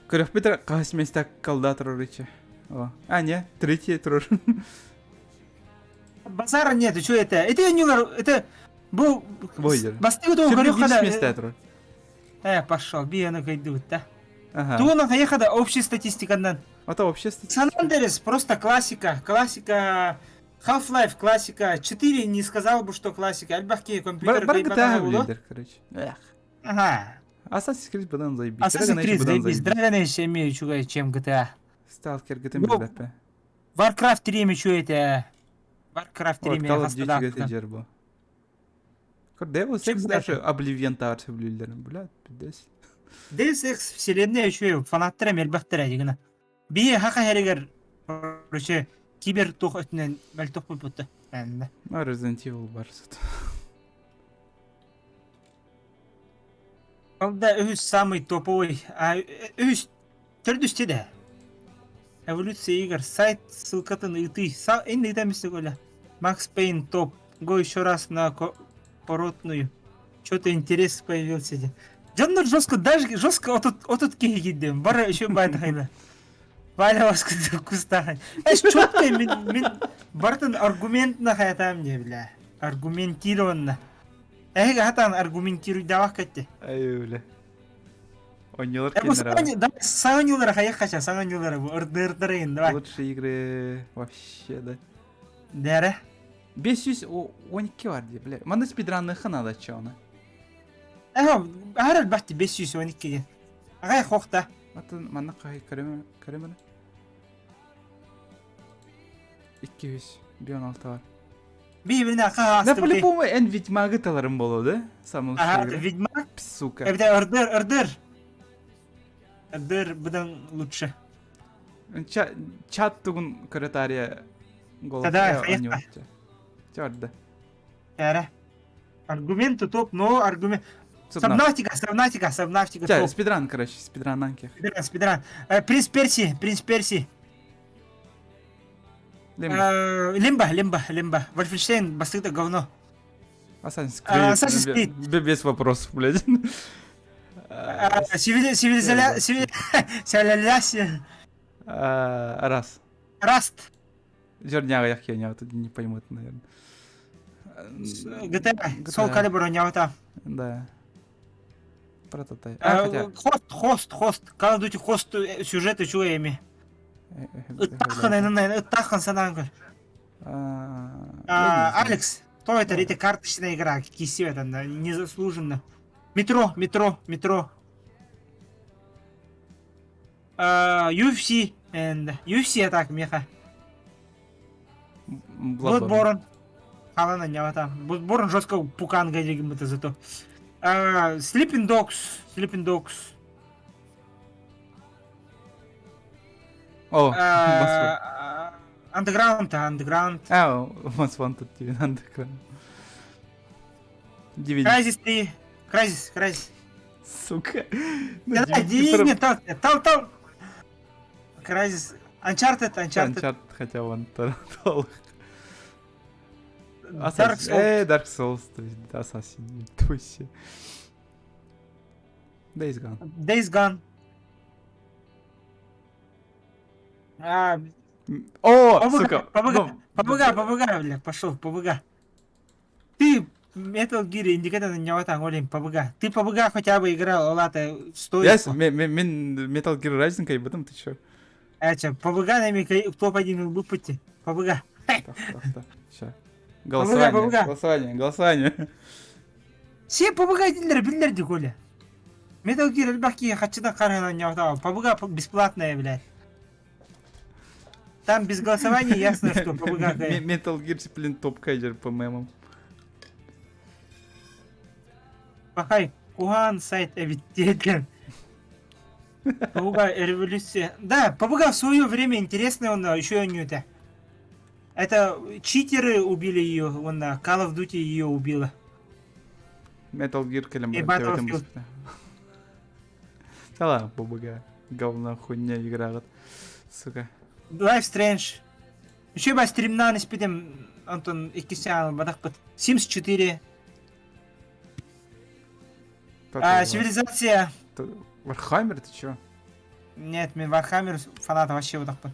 Көрөхпүт хаһыс месте колда турар А, не, третье турар. Базара нет, что это? Это не это был... Бойдер. Бастыгы то көрөххада. месте турар. Э, пошел, би аны кайдыбыт да. Ага. Тугунан хайахада общий статистикандан. А то вообще статистика. Сан Андерес просто классика, классика Half-Life классика, 4 не сказал бы, что классика. Альбахки компьютер Бар GTA билер, короче. Эх. Ага. Assassin's Creed бадан заебись. Assassin's Creed заебись. Dragon Age имею чугай, чем GTA. Stalker GTA билбеппе. Warcraft 3 мечу это. Warcraft 3 Вот Call of Duty GTA жербо. Deus Ex даже Oblivion таар сөбүлүүллэр. Бля, пиздец. Deus Ex вселенная еще фанаттара мелбахтара дигана. Бие хака хэригер короче кибер тух өтүнэн мөлтөх буолбута. А Resident Evil барсыт. Ол да үһүс самый топовый. А үһүс төрдүстэ да. Эволюция игр. Сайт ссылкатын ыытый. Эн ыытамысты Коля. Max Payne топ. Го еще раз на поротную. Что-то интерес появился. Дьоннор жестко, даже жестко отут отут киһи киирдим. Бары еще байтахайна. Валя вас кустахан. Эш четко мин мин бартын аргументна хаятам не бля. Аргументированно. Эһиги хатан аргументируйдаах кэтти. Ай, бля. Онньолор Э, бу кеннер саҥа саҥа ньуулара хайах хача саҥа ньуулара бу ырдырдарыгын давай. Лучшие игры вообще, да. Дәрэ. 512 бар дии, бля. Манна спидранныха надо чоны. Эһо, аһар элбэхти 512 диэн. Аҕай хохта. Атын манна хай көрөмө көрөмө. 200 16 бар. Биһибинэ хаһа Да по-любому эн Ведьмагы таларым боло, да? Самый лучший Ага, игра. Ведьмак. Сука. Эбитэ ырдыр, ырдыр. Ырдыр быдан лучше. Чат тугун көрөтария голос. Да, да, Чорда. Эрэ. Аргументы топ, но аргумент... Сабнавтика, Сабнавтика, Сабнавтика топ. Спидран, короче, спидран анки. Спидран, спидран. Принц Перси, Принц Перси. Лимба. Лимба, Лимба, Лимба. Вольфенштейн, бастыгда говно. Assassin's Creed. Assassin's Creed. Без вопросов, блядь. Цивилизация... Раз. Раст. Зерняга я херня, тут не поймут, наверное. GTA. Soul Calibur оонньообута. Да. Прототай. А, хотя... Хост, хост, хост. Call of Duty хост сюжет үчүгэй эми. Ыттаххын эн ыттаххын санаан көр. Алекс, кто это? Это карточная игра, кисет она, незаслуженно. Метро, метро, метро. UFC and UFC атак меха. Bloodborne. Халана не там. Bloodborne жестко пукан это зато. Sleeping Dogs, Sleeping Dogs. О, Underground, Underground. А, Most Wanted TV Underground. DVD. Crysis 3. Crysis, Crysis. Сука. Да, DVD нет, там, там, там. Crysis. Uncharted, Uncharted. Uncharted хотя вон толк. Dark Souls. Dark Souls, то есть Assassin, туси. Days Gone. Days Gone. А, О, ПВГ, сука. ПВГ, Ну, ПВГ, ПВГ, бля, пошел, ПВГ. Ты Metal Gear индикатор не вот там, Олень, ПВГ. Ты ПВГ хотя бы играл, Олата, стоит. Я мен Metal Gear Rising кайбытым, ты чё? Эча, ПВГ нами топ-1 выпусти. ПВГ. Ща. Голосование, голосование, голосование. Все ПВГ дилер биллер ди Коля. Metal Gear элбэх киһи хаччыдан харыһынан ньоҕотоҕо. ПВГ бесплатная, блядь. Там без голосования ясно, что ПВГ. Metal Gear, блин, топ-кайдер по мемам. Пахай, Кухан сайт эбиттиэтэн. ПВГ революция. Да, ПВГ в свое время интересный он еще не это. Это читеры убили ее, он на Call of Duty ее убила. Metal Gear кэлэн И баран Battlefield. төбөтүн Да ладно, ПБГ. Говно хуйня игра. Сука. Life Strange. Еще ба стримнан испитим Антон иккисян бадахпыт. Sims 4. А, Цивилизация. Warhammer, ты чё? Нет, мен Warhammer фанат вообще бодахпын.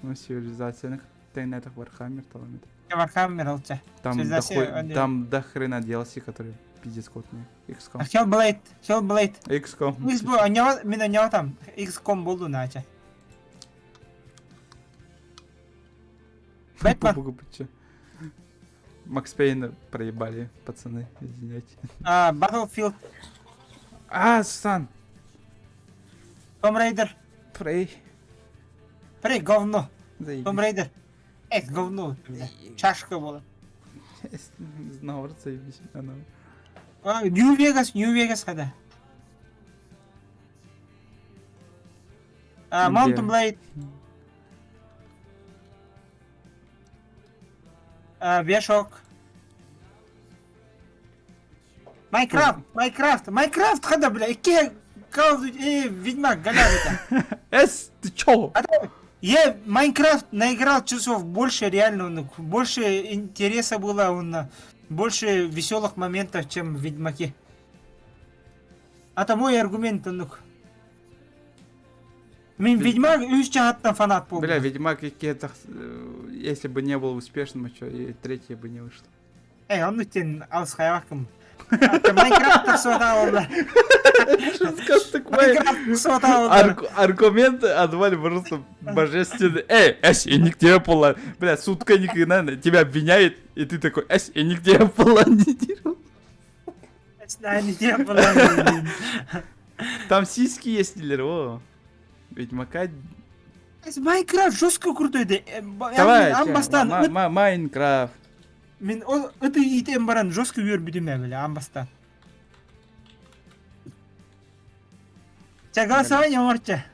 Ну, цивилизация. Ты на это Warhammer талант. Warhammer алча. Там до, хуй, там до хрена DLC, который пиздец котный. XCOM. Hellblade, Hellblade. XCOM. XCOM, мен ойнап там. XCOM болду нача. Бэтмен. Макс Пейна проебали, пацаны, извиняйте. А, Battlefield. А, Сан. Tomb Raider. Prey. Prey говно. Tomb Raider. Эх, говно. Чашка была. Знал, заебись. Нью Вегас, Нью Вегас когда. А, Mountain Blade. А, Bioshock. Майнкрафт, Майнкрафт, Майнкрафт хада, бля, икки Call of Duty, Ведьмак, галя Эс, ты чё? Я Майнкрафт наиграл часов больше, реально, ну, больше интереса было, он, больше веселых моментов, чем в Ведьмаке. Это мой аргумент, ну. Мин Ведьмак үс чаһаттан фанат буолла. Бля, Ведьмак если бы не был успешным, еще и третий бы не вышло. Эй, он тен алыс хайвакым. Майнкрафт тахсуата Майнкрафт Аргументы отвали просто божественные. Эй, эс, и нигде пола. Бля, сутка никогда тебя обвиняет, и ты такой, эс, и нигде пола не Там сиськи есть или о. Ведьмака. Майнкрафт жестко крутой да. Давай, Майнкрафт. Мин это итем баран жестко үөр бүтүм бля, амбастан. Ча голосование морча.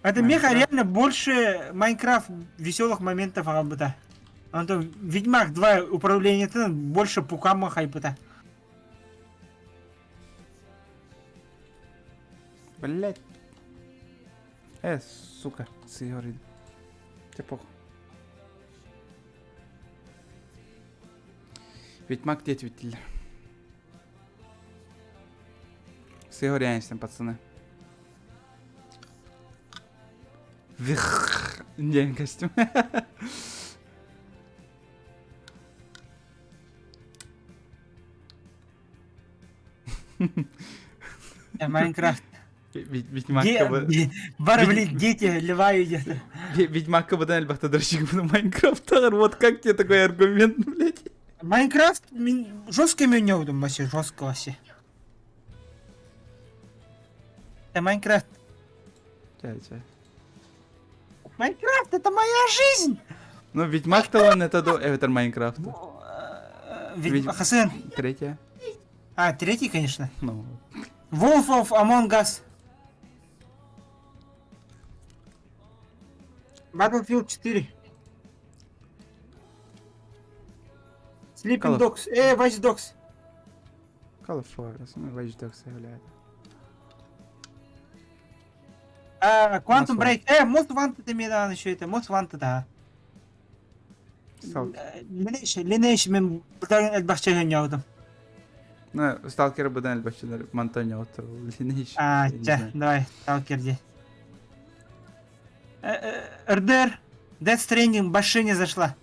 Это меха реально больше Майнкрафт веселых моментов аҕалбыта. Антон Ведьмак 2 управление больше пукама хайпыта. Блять. Сука, сыгорит. Тебе похуй. Ведьмак диэт Сыгоряемся, пацаны. Вих. День костюм. Майнкрафт. Ведьмакка Бары, блин, дети, льва едят. Ведьмакка быдан элбэхтэ дрочик Майнкрафтагар. Вот как тебе такой аргумент, блядь? Майнкрафт жестко меню вообще, жестко вообще. Это Майнкрафт. Чай, чай. Майнкрафт это моя жизнь! Ну, Ведьмак-то он это до Эватар Майнкрафт. Ведь... Хасен. Третья. А, третий, конечно. Ну. Wolf of Among Us. Battlefield 4. Sleeping Dogs. Watch Dogs. Call of Juarez. Ну, Watch Dogs, блядь. А, Quantum Break. Most Wanted эмиэ еще это. Most Wanted, а. Lineage, Lineage мен бытарын элбэхчэ хөнньөөтүм. Ну, Сталкер быдан элбэхчэлэр мантан ньоотор Lineage. А, чэ, давай, Сталкер ди. РДР, Death Stranding башня зашла.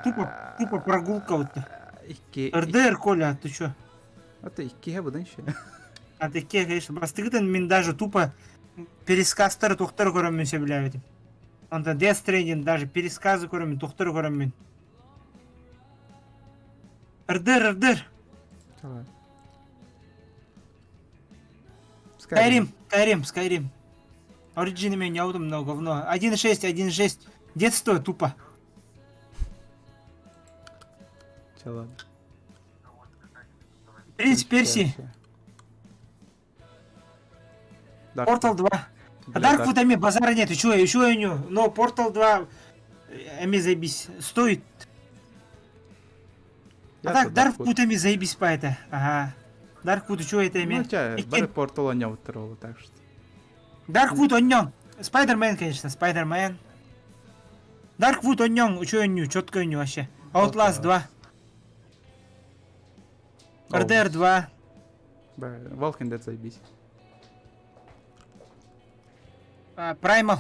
Тупо, тупо прогулка вот. РДР, Коля, ты чё? А ты иккиһэ быдан еще. А ты конечно, бастыгытын мин даже тупо пересказтары тухтар көрөммүн сөбүлээбитим. Онтон Death Stranding даже пересказы көрөммүн, тухтар көрөммүн. РДР, РДР. Давай. Skyrim, Skyrim, Skyrim. Origin мен яудым мынау говно. 1.6, 1.6. Детство тупо. Че, ладно. Принц Персии. Portal 2. А Darkwood эми базара нет, еще, еще не. Но Portal 2 эми заебись. Стоит. А так, Darkwood эми заебись по это. Ага. Darkwood еще это эми. Ну, ча, бары Portal оняуттар так что. Darkwood онньон. Spider-Man, конечно, Spider-Man. Darkwood онньон, еще онню, четко онню вообще. Outlast 2. RDR 2. Walking Dead заебись. Primal.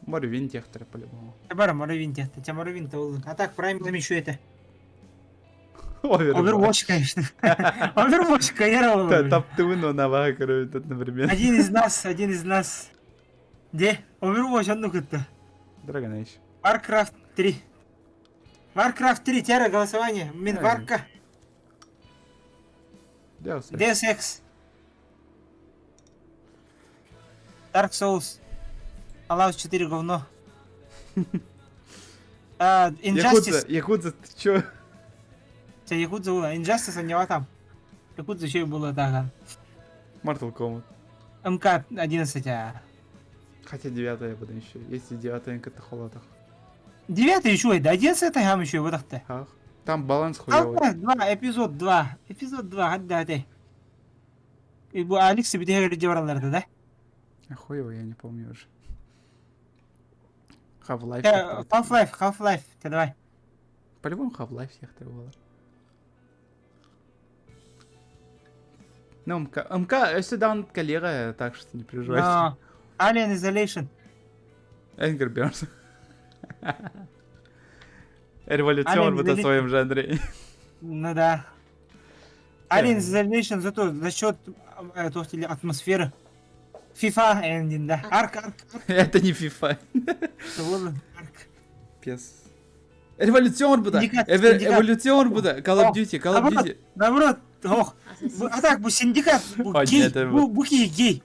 Morrowind техтер по-любому. Бара Morrowind техтер. Тебя Morrowind то А так Primal еще это. Overwatch, конечно. Overwatch, конечно. Таптыны на короче, одновременно. Один из нас, один из нас. Где? Overwatch, онну кытта. Dragon Age. Warcraft 3. Warcraft 3, тера голосование. Мин Варка. Deus Ex. Deus Ex. Dark Souls. Fallout 4 говно. Injustice. Якудза, Якудза, ты чё? Це Якудза була. Injustice у него там. Якудза еще и было так. Mortal Kombat. МК-11. А. Хотя 9 я буду еще. Если 9 это холодах. 9 еще, да 11 там еще вот так-то. Ах. Там баланс хуёвый. Half-Life 2, эпизод 2. Эпизод 2, хадда ты. И бу Алекс битэ баралларды да? Хуёво, я не помню уже. Half-Life. Half-Life, Half-Life, ты давай. По-любому Half-Life всех было. Ну, МК, МК сюда он коллега, так что не переживайте. Но... Alien Isolation. Angry Birds. Революцион в своем жанре. Ну да. Alien Isolation зато за счет атмосферы. FIFA ending, да. Арк, арк, арк. Это не FIFA. Арк. Пес. Революцион буда. Эволюцион буда. Call of Duty, Call of Duty. Наоборот, ох. А так, бу синдикат, бу гей, бу гей.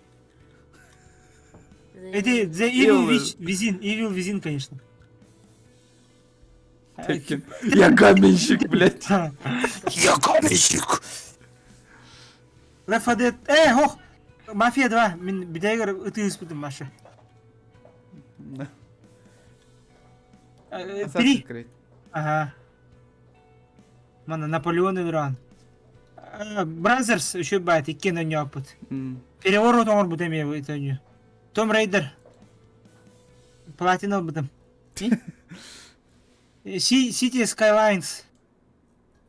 Это The Evil Within, Evil Within, конечно. Я каменщик, блядь. Я каменщик. Left 4 Dead. Ох. Мафия 2. Мин бидегер ытыгыспытым Маша. Три. Ага. Мана Наполеон Иран. Brothers еще байт, иккен өньопыт. Переворот оңор бут эме өтөнү. Том Рейдер. Платина бутым. City Skylines.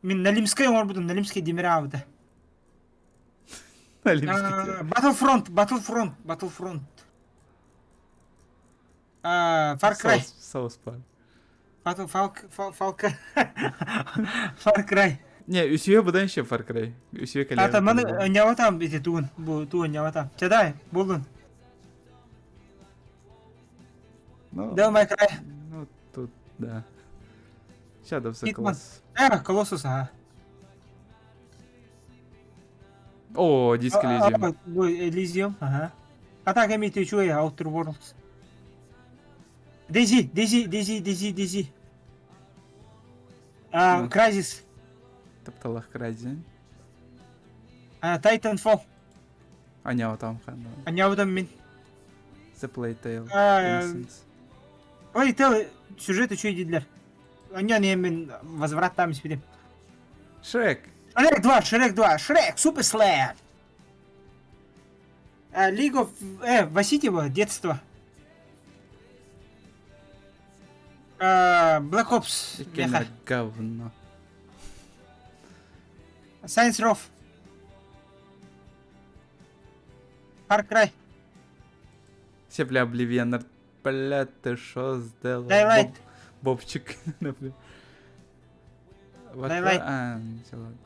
Мин Налимскай оңор бутым, Налимскай демир абыта. Battlefront, Battlefront, Battlefront. Far Cry. South Park. Battle Falk, Falk, Far Cry. Не, үсүө быдан еще Far Cry. Үсүө кэлиэ. Ата маны няватам ити тугун бу тугун няватам. Чадай булдун. Ну, Devil May Cry. Ну, тут, да. Shadow of the Hitman. Colossus. Э, Colossus, ага. О, Disco Elysium. Бу Elysium, ага. А так эми үчүгэй Outer Worlds. Daisy, Daisy, Daisy, Daisy, Daisy. А, Crysis. Тапталах Crysis. А, Titanfall. Аня там ханна. Аня мин. The Plague Tale. Innocence. Plague Tale сюжет үчүгэй дииллэр. Аня не мин возврат там испидим. Шрек. Шрек 2, Шрек 2, Шрек, Super Slam. League of... Васитева, детство. Black Ops. Иккиэннэрэ говно. Saints Row. Far Cry. Все, бля, Oblivion. Бля, ты шо сделал? Daylight. Бобчик, например. Daylight. А, все, ладно.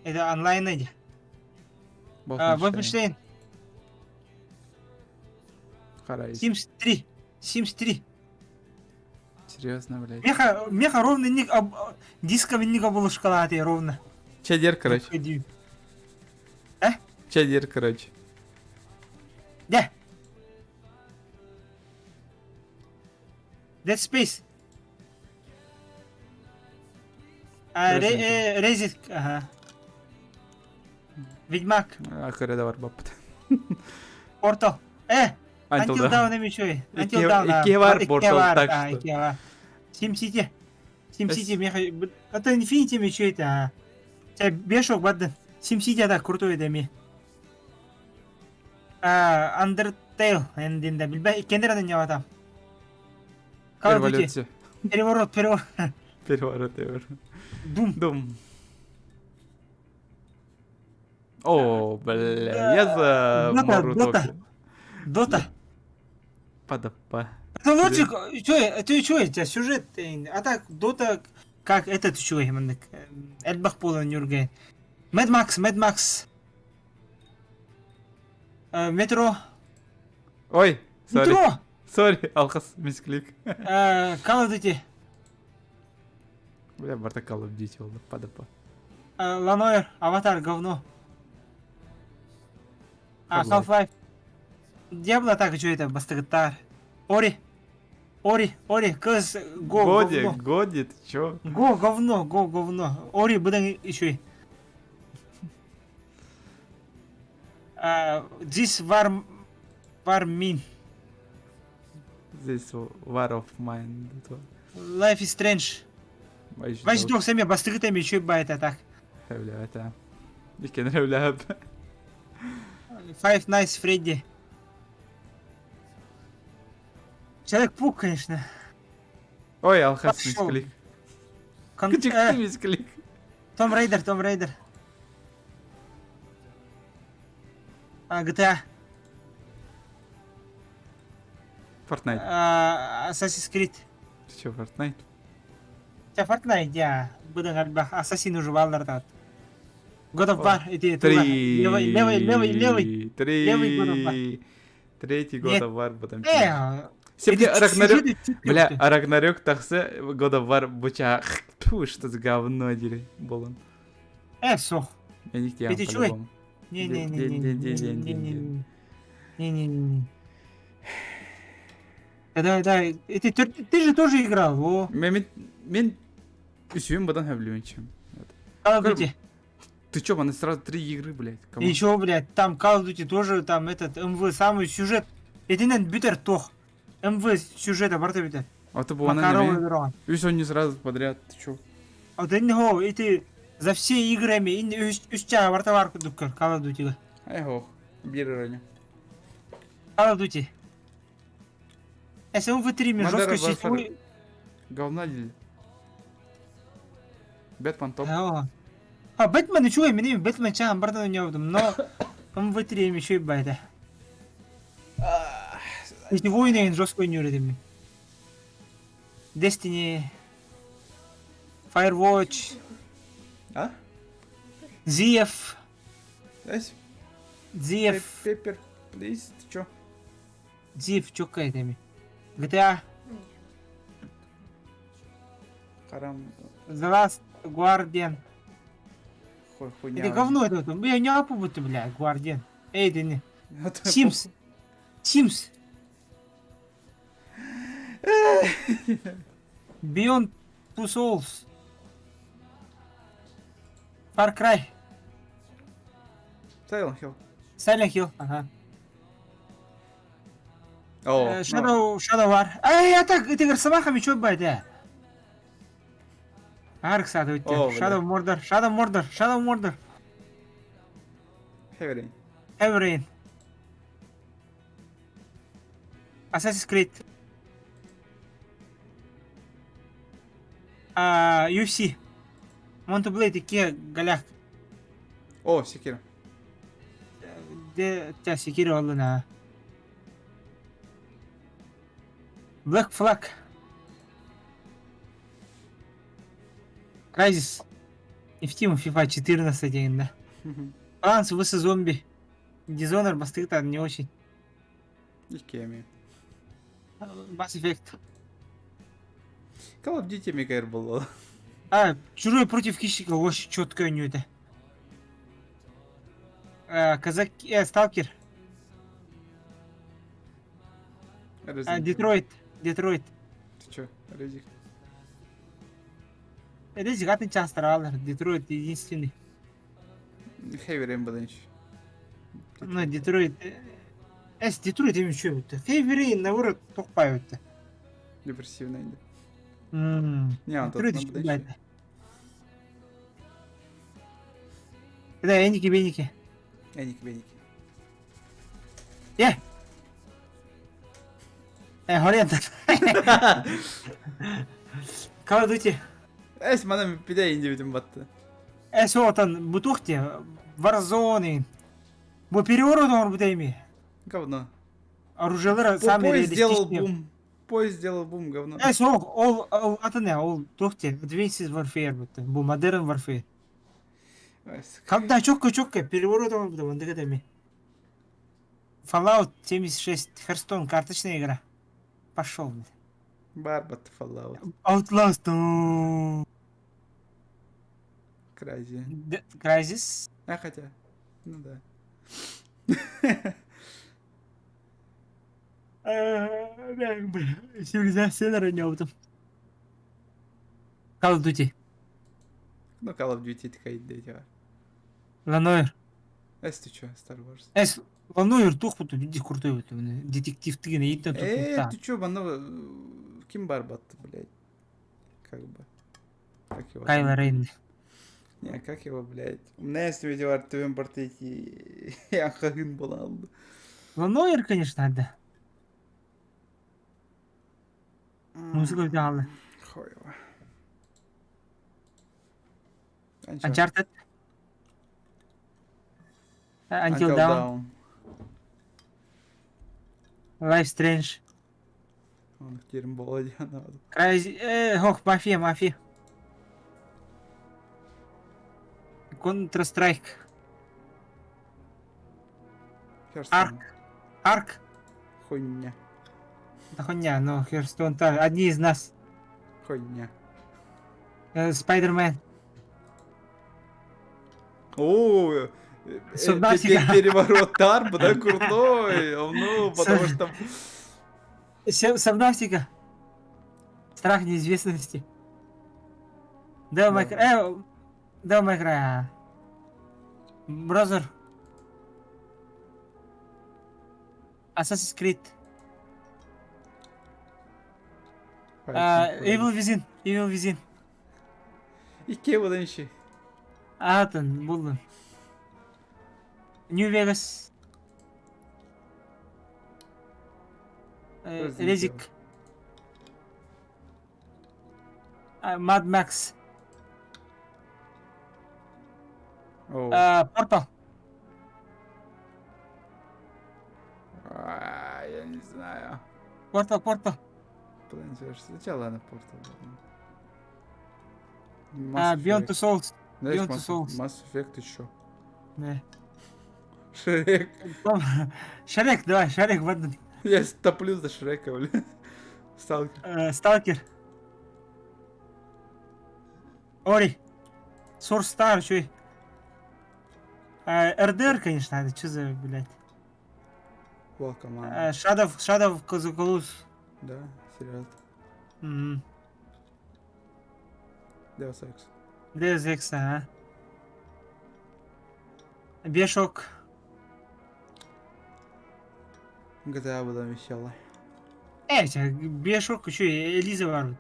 Это онлайн эти. Wolfenstein. Horizon. Sims 3. Sims 3. Серьезно, блядь. Меха, меха ровно ник, об, дисковый ник оболушкалаты ровно. Чадер, короче. Э? Чадер, короче. Да. Dead Space. А, ре, Резик, ага. Ведьмак. Ахыры да бар баппыт. Портал. Э! Until Dawn эми үчүгэй. Until Dawn. Икки бар Portal, так что. Икки бар. SimCity. SimCity меха... Это Infinity ми үчүгэй это. Чэ, бешок бардын. SimCity да крутой да ми. Undertale эндин да билбэ иккендер аны няватам. Call of Duty. Переворот, переворот. Переворот, переворот. Doom. Doom. О, бля, я за Дота, Дота. Дота. Подопа. Ну лучше, что, это что, это сюжет, а так Дота, как этот что, элбэх буолан ньургэн. Mad Max, Mad Max. Метро. Ой, сори. Метро! Сори, алхас, мисклик. Call of Duty. Бля, барта Call of Duty ол, подопа. Ланойр, Аватар, говно. А, Half-Life. Diablo так, что это, бастыгыттар. Ори. Ори, Ори, кыз, го, Годи, говно. Годи, ты чё? Го, говно, го, говно. Ори, быдан еще и. This war, war mean. This war of mine. Life is strange. Watch Dogs эмиэ бастыгыт эмиэ үчүгэй баайта так. Бля, это. Иккиэн бля. Five Nights Freddy. Человек-паук, конечно. Ой, алхас мисклик. Кон... Э... Мисклик. Том Рейдер, Том Рейдер. А, GTA. Fortnite. А, Assassin's Creed. Ты чё, Fortnite? Ча Fortnite, я. Буду альбах. Ассасин уже баллар God of War, эти Три. Левый, левый, левый, левый. Три. Левый God of War. Третий God of War потом. Э, Все, бля, Рагнарёк, бля, Рагнарёк тахсы God of War буча. Тьфу, что за говно дели, болон. Э, сох. Я не хотел, Эти чуй. Не-не-не-не-не-не-не-не. Не-не-не. Да, да, это ты же тоже играл, во. Мен, мен, үсүм бадан хөблүнчүм. Call of Duty. Ты чё, она сразу три игры, блядь. И чё, блядь, там Call of Duty тоже, там этот, МВ, самый сюжет. Этинен бүтэр тох. МВ сюжета барта бүтэр. А то была она И всё не сразу подряд, ты чё? А ты не го, эти за все играми, үс чаа барта бар курдук Call of Duty. Ай хох, бир роня. Call of Duty. Если МВ3 мне жестко сетевой... Говна дели. Бэтмен топ. А, Бэтмен үчүгэй, мен Бэтмен чаан бардан ойнобудум, но МВ3 эми үчүгэй байда. Сетевой деген жестко ойноор этим. Destiny, Firewatch. А? Зиев. Эс, Зиев. Пеппер, please, ты чё? Зиев чокка этеми. GTA. Харам. The Last Guardian. Хуй, хуйня. Это говно это. Я не будто, бля, Guardian. Эй, ты не. Sims. Sims. Beyond Two Souls. Far Cry. Silent Hill. Silent Hill. Ага. О, Shadow, Shadow War. Эй, я так, ты росомаха мечой бать, да. Арк садывать. Shadow Mordor, Shadow Mordor, Shadow Mordor. Heavy Rain. Heavy Rain. Assassin's Creed. А, UFC. Mount Blade икки галях. О, Sekiro. Де, тя Sekiro алына. Black Flag. Crysis. И в Team FIFA 14 деген да. Баланс vs зомби. Dishonored бастыктар не очень. Икеми. Mass Effect. Call of Duty микайр было. А, чужой против хищника очень четкая у нее это. А, казак... сталкер. А, Детройт. Детройт. Ты чё, Резик? Резик атын частыралар. Детройт единственный. Heavy Rain было Ну, Детройт... Эс, Детройт эми үчү бүтү. Heavy Rain наоборот токпай бүтү. Депрессивный. Не, он Детройт үчү Да, эники беники. Эники беники. Е! Э, хорент. Call of Duty. Эс, мана пиде индивидум батты. Эс, отан бутухте, Warzone. Бу переворот он бутайми. Говно. Оружиелар сами Поезд сделал бум. Поезд сделал бум, говно. Эс, ол, ол, ол, аты ол, тухте, Advanced Warfare бутты. Бу Modern Warfare. Когда чокка чокка переворот он бутты, онда кетеми. Fallout 76, Hearthstone, карточная игра. Пошел, блядь. Барбат Fallout. Outlast. Crysis. Crysis? А, хотя, ну да. Цивилизация не этом. Call of Duty. Ну, Call of Duty такая идея. Ланойр. Эс, ты чё, Star Wars? Эс, Ланойр тух вот иди крутой вот детектив ты на итан тут. Э, ты чё, мано ким барбат, блядь? Как бы. Как его? Кайло Рейн. Не, как его, блядь? У меня есть видео Артем Бартети. Я хагын была. Ланойр, конечно, да. Музыка взяла. Хуево. Uncharted. Until Dawn. Life Strange. Он теперь надо. Crazy... Ох, мафия, мафия. Counter-Strike. Арк. Арк. Хуйня. Да хуйня, но Hearthstone та одни из нас. Хуйня. Spider-Man. О, переворот Тарба, да, крутой. Ну, потому что... Субнавтика. Страх неизвестности. Да, May Cry. Да, May Cry. Brother. Assassin's Creed. Evil Within. Evil Within. Икки будан иши. Атын, булдum. New Vegas. Резик. Mad Max. Portal. Я не знаю. Portal, Portal. Plants vs. Сначала ладно, Portal. Beyond Two Souls. Знаешь, Beyond Two Mass, Souls. Mass Effect еще. Да. Шрек. Шрек, давай, Шрек в одном. Я топлю за Шрека, бля. Сталкер. Сталкер. Ори. Source Star, чё? РДР, конечно, это что за, блядь? Welcome, Shadow, Shadow of Colossus. Да, серьезно. Deus Ex. Deus Ex, ага. Бешок. GTA была веселая. Бешок, еще Элиза бар.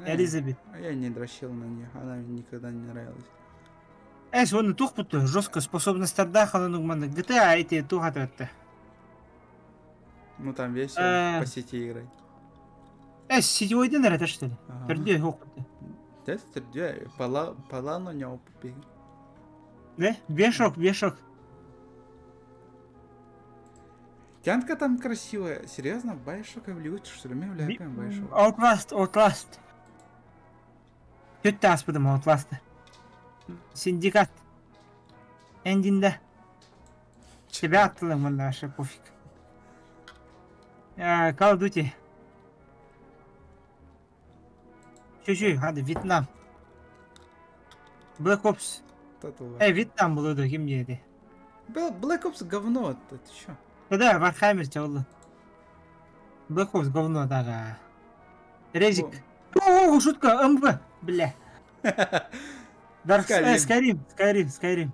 Элизабет. Я не дрочил на нее, она мне никогда не нравилась. Эс, оны тух буту, жестко способностардаах алын GTA эти тух атыратты. Ну там весело по сети играть. Эс, сетевойден эрэ что ли? Төрдүө суох Тэс төрдүө пала палан у Да? Бешок, бешок. Тянка там красивая. Серьезно, Байшок влюбит, что ли? Мен бля, Байшок. Outlast, Outlast. Түттэ аспытым Outlast. Синдикат. Эндинде. Тебя аттылым мында вообще пофиг. Call of Duty. Чү-чү, hadi Вьетнам. Black Ops. Э, Вьетнам булуду ким диэти? Black Ops говно, ты чё? Да, Warhammer чолу. Black Ops говно, да. Резик. О, шутка, МВ, бля. Dark Skyrim. Skyrim, Skyrim, Skyrim.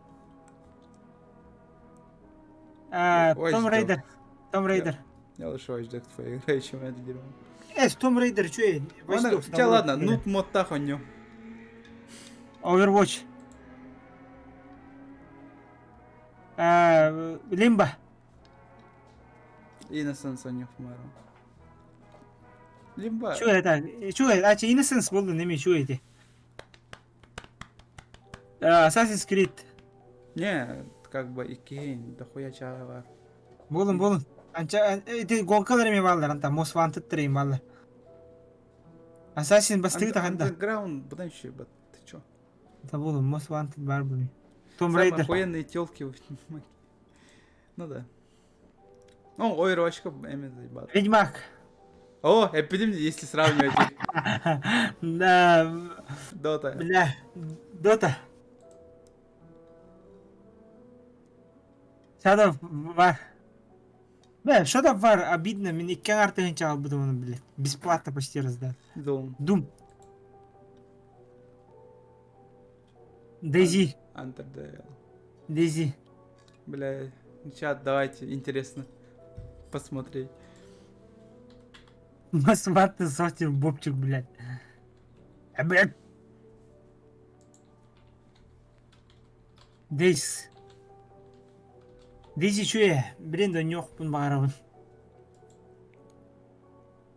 Tomb Raider, Tomb Raider. Я лучше Watch Dogs поиграю, чем это дерьмо. Tomb Raider, чё я? Ладно, тебя ладно, нут мод тахоню. Overwatch. Limbo. Innocence онньох мэру. Лимба. Чё это? Чё это? А, че Innocence болды неме чё эти? Assassin's Creed. Не, как бы иккиһин дохуя чааһа бар. Болун болун. Анча эти гонкалар эме баалар анта Most Wanted эми баалар. Assassin бастыгы таханда. Underground будан еще, ты чё? Это болун Most Wanted бар буну. Tomb Самые Raider. охуенные телки в Ну да. Ну, ой, рочка, эми заебал. Ведьмак. О, эпидемия, если сравнивать их. Да. Дота. Бля. Дота. Shadow of War. Бля, Shadow of War обидно, мен икки артыгынча албытым оны, блядь. Бесплатно почти раздали. Doom. Doom. DayZ. Undertale. DayZ. Бля, чат, давайте, интересно посмотреть. Масматный сотен бобчик, блядь. А, блядь. Дейс. Дейзи чуе, блин, да нёхпун баарабын.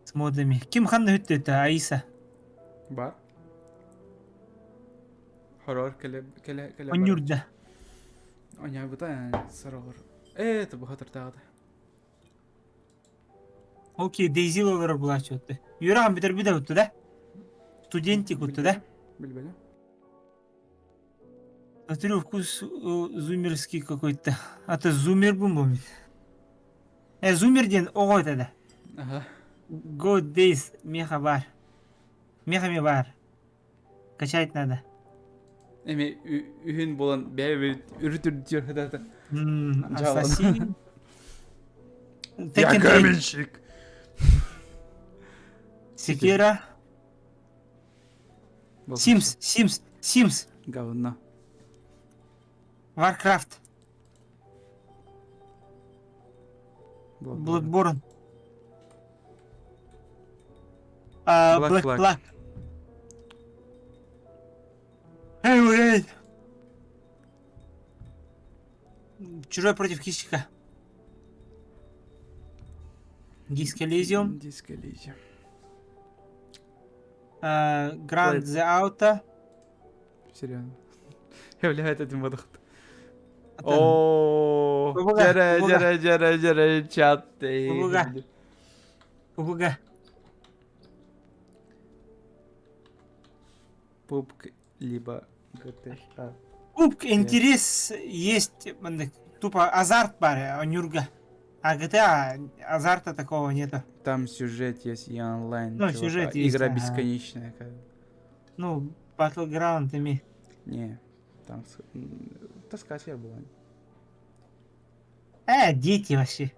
С модами. Ким ханна хүтті это, Аиса? Бар. Хоррор кэлэ кэлэ кэлэ Оннюрда. Оня сороҕор. Э, это бухатыртааҕыта. Окей, Дейзи олорор булаачы өттө. Юраан бүтэр бүтэ утту да? Студентик утту да? Билбеле. Смотрю, вкус зумерский какой-то. А то зумер бум бум. Э, зумер ден оҕо это да. Ага. Good days, меха бар. Меха ми бар. Качать надо. Эми үһүн буолан бэйэ үрүт үрдүөр Ассасин. Я каменщик. Секира. Sims, Sims, Sims. Говно. Warcraft. Bloodborne. Black Flag. Эй, блядь. Чужой против хищника. Disco Elysium. Disco Elysium. Grand The Auto. Серьезно. Я, бля, этим выдох. О, жара, жара, жара, жара, чат. ПВГ. ПВГ. Пупк, либо GTA. Кубк интерес есть, маннык, тупо азарт бар онюрга. А GTA азарта такого нету. Там сюжет есть и онлайн. Ну, чувак, сюжет а есть, Игра ага. бесконечная. Как... бы. Ну, Battleground ими. Не, там тоска себе была. Дети вообще.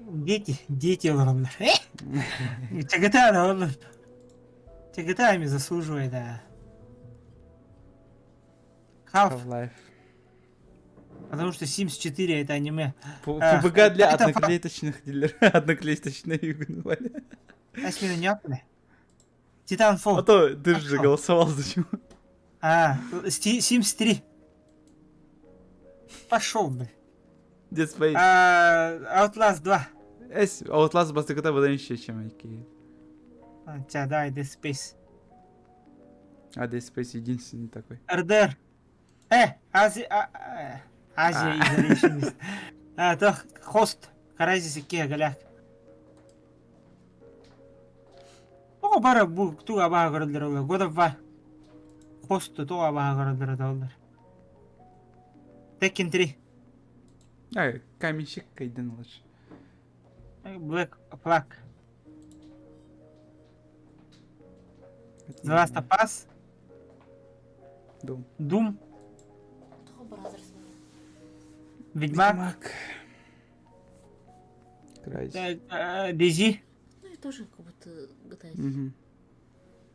Дети, дети олороллор. GTA да олор. GTA ими заслуживает, да. Half, Half-Life. потому что Sims 4 это аниме. ПБГ для это одноклеточных дилеров. Одноклеточные югнували. Асмина не апны. Titanfall. А то ты же Пошел. голосовал за чего. А, Sims 3. Пошел, блин. Dead Space. А, Outlast 2. Эс, Outlast бастыката бадан еще чем такие. А, Тя, давай, Dead Space. А Dead Space единственный такой. РДР. Азия, Азия Isolation. А, то хост. Crysis 2 галяк. О, бара бу туга баha көрөлдөр олар. God of War. Хост туга баha көрөлдөр олар. Tekken 3. А, каменщик Кайден лучше. Black Flag. Это The Last of Us. Doom. Doom. Toho Brothers. Ведьмак. Ведьмак. Crysis. DayZ. Ну, я тоже как будто GTA. Угу.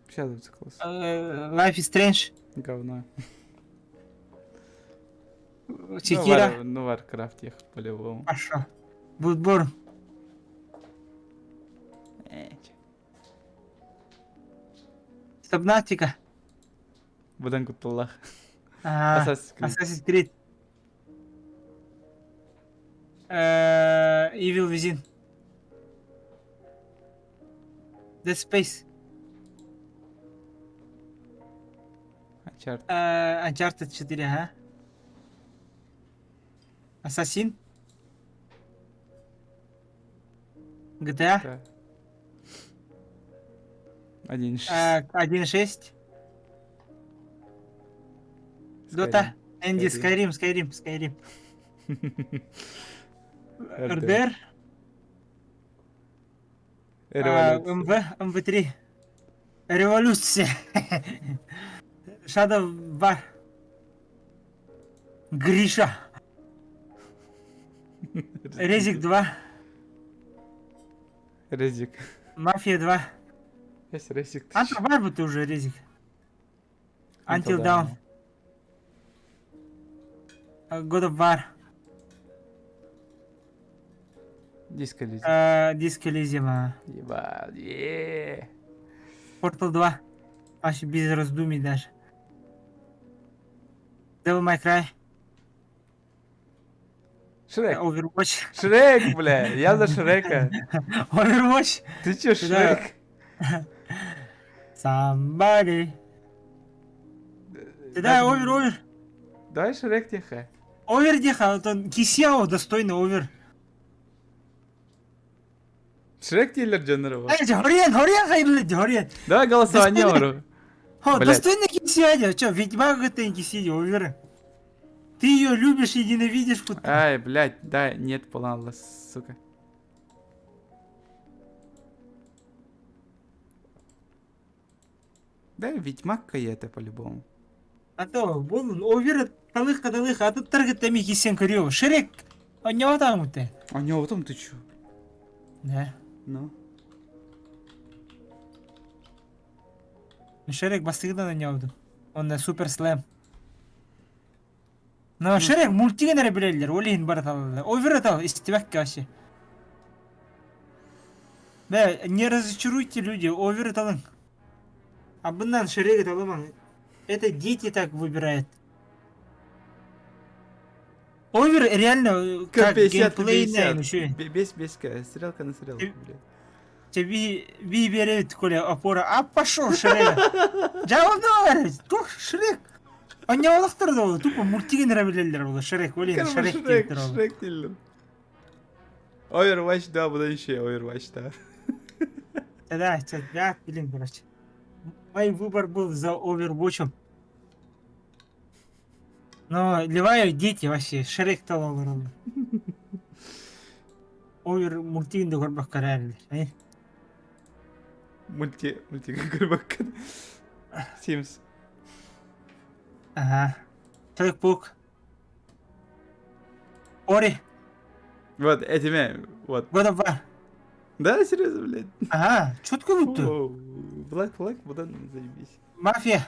Shadow класс. Life is Strange. Говно. Sekiro. Ну, Warcraft ехал по-любому. Пошел. Bloodborne. Subnautica. Будан кутталлах. А, Assassin's Creed. Assassin's Creed. Evil Within. Dead Space. Uncharted. Uncharted 4, ага. Ассасин. GTA. Да. 1.6. 1.6. Dota. Энди, Skyrim, Skyrim, Skyrim. РДР. Революция. МВ, МВ3. Революция. Shadow War. Гриша. Резик 2. Резик. Мафия 2. Есть Резик. Антон Барбу ты уже, Резик. Until Dawn. God of War. Disco Elysium. Disco Elysium. Ебать. Е. Portal 2. Вообще без раздумий даже. Devil May Cry. Шрек. Overwatch. Шрек, бля. Я за Шрека. Overwatch. Ты чё, Шрек? Somebody. Ты дай овер, овер. Давай Шрек тихо. Овер диха, вот он кисяо достойный овер. Шрек дилер дьоннор Эй, Хориен, Хориен хайрлы, Хориен. Давай голосование ору. Хо, достойный кисяо, чё, Ведьмак это кисяо, овер. Ты ее любишь и ненавидишь. Ай, блядь, да, нет плана, сука. Да, Ведьмак это по-любому. А то, вон, овер, талых талых, а тут таргет там кисен көрүө. Шрек. А не там ты. А не, вот там ты чё? Да. Ну. Шрек бастыгынан ойнобудум. Он на Супер Слэм. Но Шрек мультигин эрэ билэллэр, ол иһин бараталлар. Овер атал, истибэккэ вообще. Бля, не разочаруйте люди, овер аталың. А бынан Шрек аталымаң. Это дети так выбирают. Овер реально как 50 геймплейная 50. еще. Бес, бес, стрелка на стрелку, блядь. Тебе би берет, коля опора. А пошел Шрек. Жауап тух Шрек. Онньоолохтор да тупо мультигин эрэ билэллэр буолла Шрек, олин Шрек Шрек, диэбиттэр ол. Шрек дииллэр. Overwatch 2 будан еще Overwatch 2. Да, да, блин, короче. Мой выбор был за Overwatch. Но Леваю дети вообще Шрек талалар Овер мультигин да көрбөккө эрээрилэр. Э? Мульти, мультига көрбөккө. Sims. Ага. Человек-паук. Ори. Вот, этими, вот. God of War. Да, серьезно, блядь? Ага, четко будто. Black Flag, будан заебись. Мафия.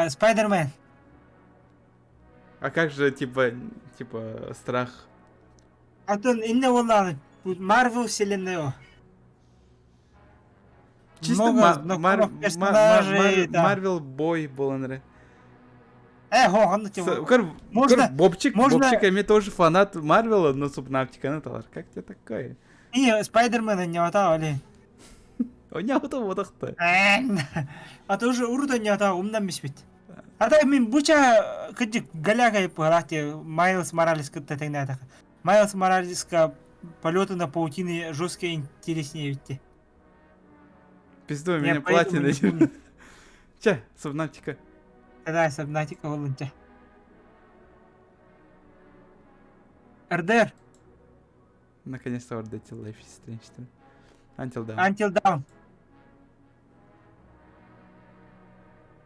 Спайдермен. А как же, типа, типа, страх? Атын инне буоллаҕына Марвел вселенная. Чисто Много Мар- знакомых Мар- персонажей, Мар- да. Марвел бой буолан эрэ. Э, хо, типа. Көр, Можно- көр, Бобчик, можно- Бобчик эми тоже фанат Марвела, но Субнавтиканы талар. Как тебе такое? И Спайдермена не хватало, или? Оня вот А то уже урут не хватало, умнан бишпит. А так мин буча кыдьык галяга пылахте Майлз Моралес кытта тэҥнээтэх. Майлз Моралеска полеты на паутине жестко интереснее ведь. Пизду, Я меня поэтому платина. не помню. Че, Субнавтика. Да, Субнавтика волонте. РДР, Наконец-то Ordeal Life is Strange. Until Dawn. Until Dawn,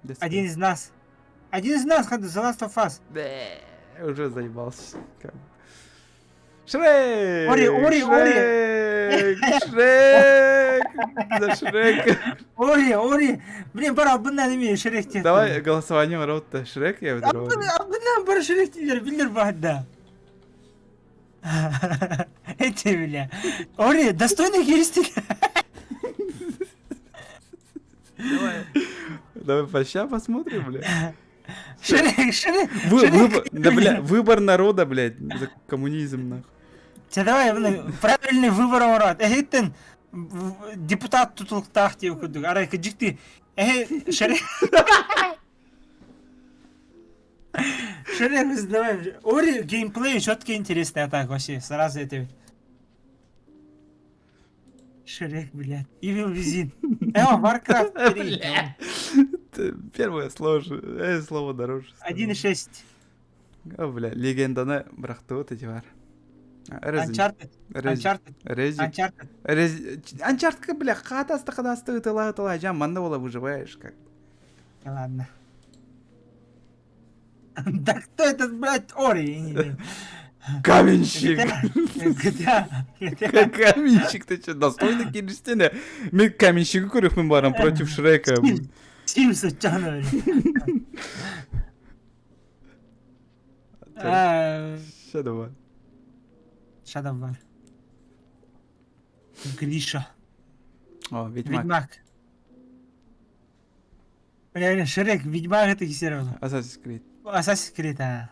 Death один из нас. Один из нас, The Last of Us. Бэ, Уже заебался. Как бы. Шрек! Ори, Ори, Ори! Шрек! Шрек! За Шрека! Ори, Ори! Блин, пора абыннан эми Шрек диэн. Давай голосование рота Шрек я выберу. Абыннан бары Шрек дииллэр биллэр баһда. Эти, бля. Ори, достойный херистик. Давай. Давай по ща посмотрим, бля. Шрек, Шрек. Вы, Шрек. выбор, да, бля, выбор народа, блядь, за коммунизм, нахуй. Чэ, давай, блин, правильный выбор оҥорот. Эһиттэн депутат тутулуктаах диэбит курдук. Арай кыдьыкты эһи Шрек. Шрек, давай. Ори геймплей четко интересный, а так вообще, сразу это. Шрек, блядь. Evil Within. Э, Warcraft 3. Бля. Это Первое слово, слово дороже. 1.6. О, бля, легенданы бырахтыбыт эти бар. Uncharted. Uncharted. Рези. Uncharted. Uncharted, бля, хатасты хатасты ытыла ытыла, жан манна бола выживаешь как. Да ладно. Да кто этот, блядь, Ори? Каменщик. GTA, GTA. Каменщик, ты что, достойный кирстене? Мен каменщигі көрөкмүн барам против Шрека. Симс чаны. Shadow War. Shadow War. Гриша. О, Ведьмак. Ведьмак. Бля, Шрек, Ведьмак это все равно. Assassin's Creed. Assassin's Creed, а.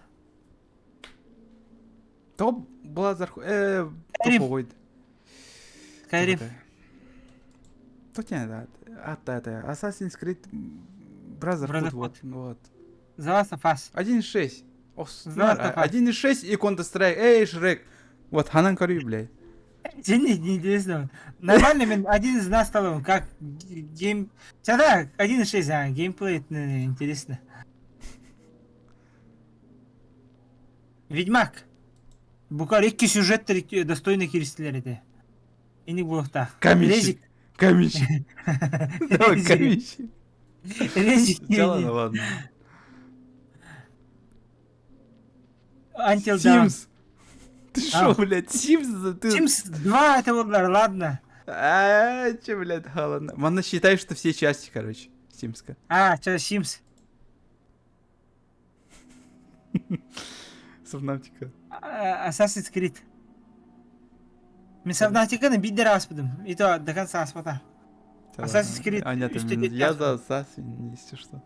Топ Блазар... Skyrim. Топовой. Skyrim. Тут не да. А, это Assassin's Creed Brotherhood, вот, вот. The Last of Us. 1.6. The Last of Us. 1.6 и Counter-Strike. Эй, Шрек. Вот, Ханан Карю, блядь. Тебе не интересно. Нормально, мен один из нас стал, как гейм... Да, 1.6, а, геймплей интересно. Ведьмак. Букар икки сюжеттер достойный киристилер эти. Иник буохта. Каменщик. Каменщик. Давай, каменщик. Резик. Ладно, ладно. Until Dawn. Sims. Ты шо, блядь, Sims? Ты... Sims 2 это вот, ладно. А, че, блядь, ладно. Манна считай, что все части, короче, Симска. А, что, Sims. Субнавтика. Assassin's Creed. Мен Субнавтиканы бидер аспыдым. И то до конца аспата. Assassin's Creed. А, нет, я за Assassin, если что.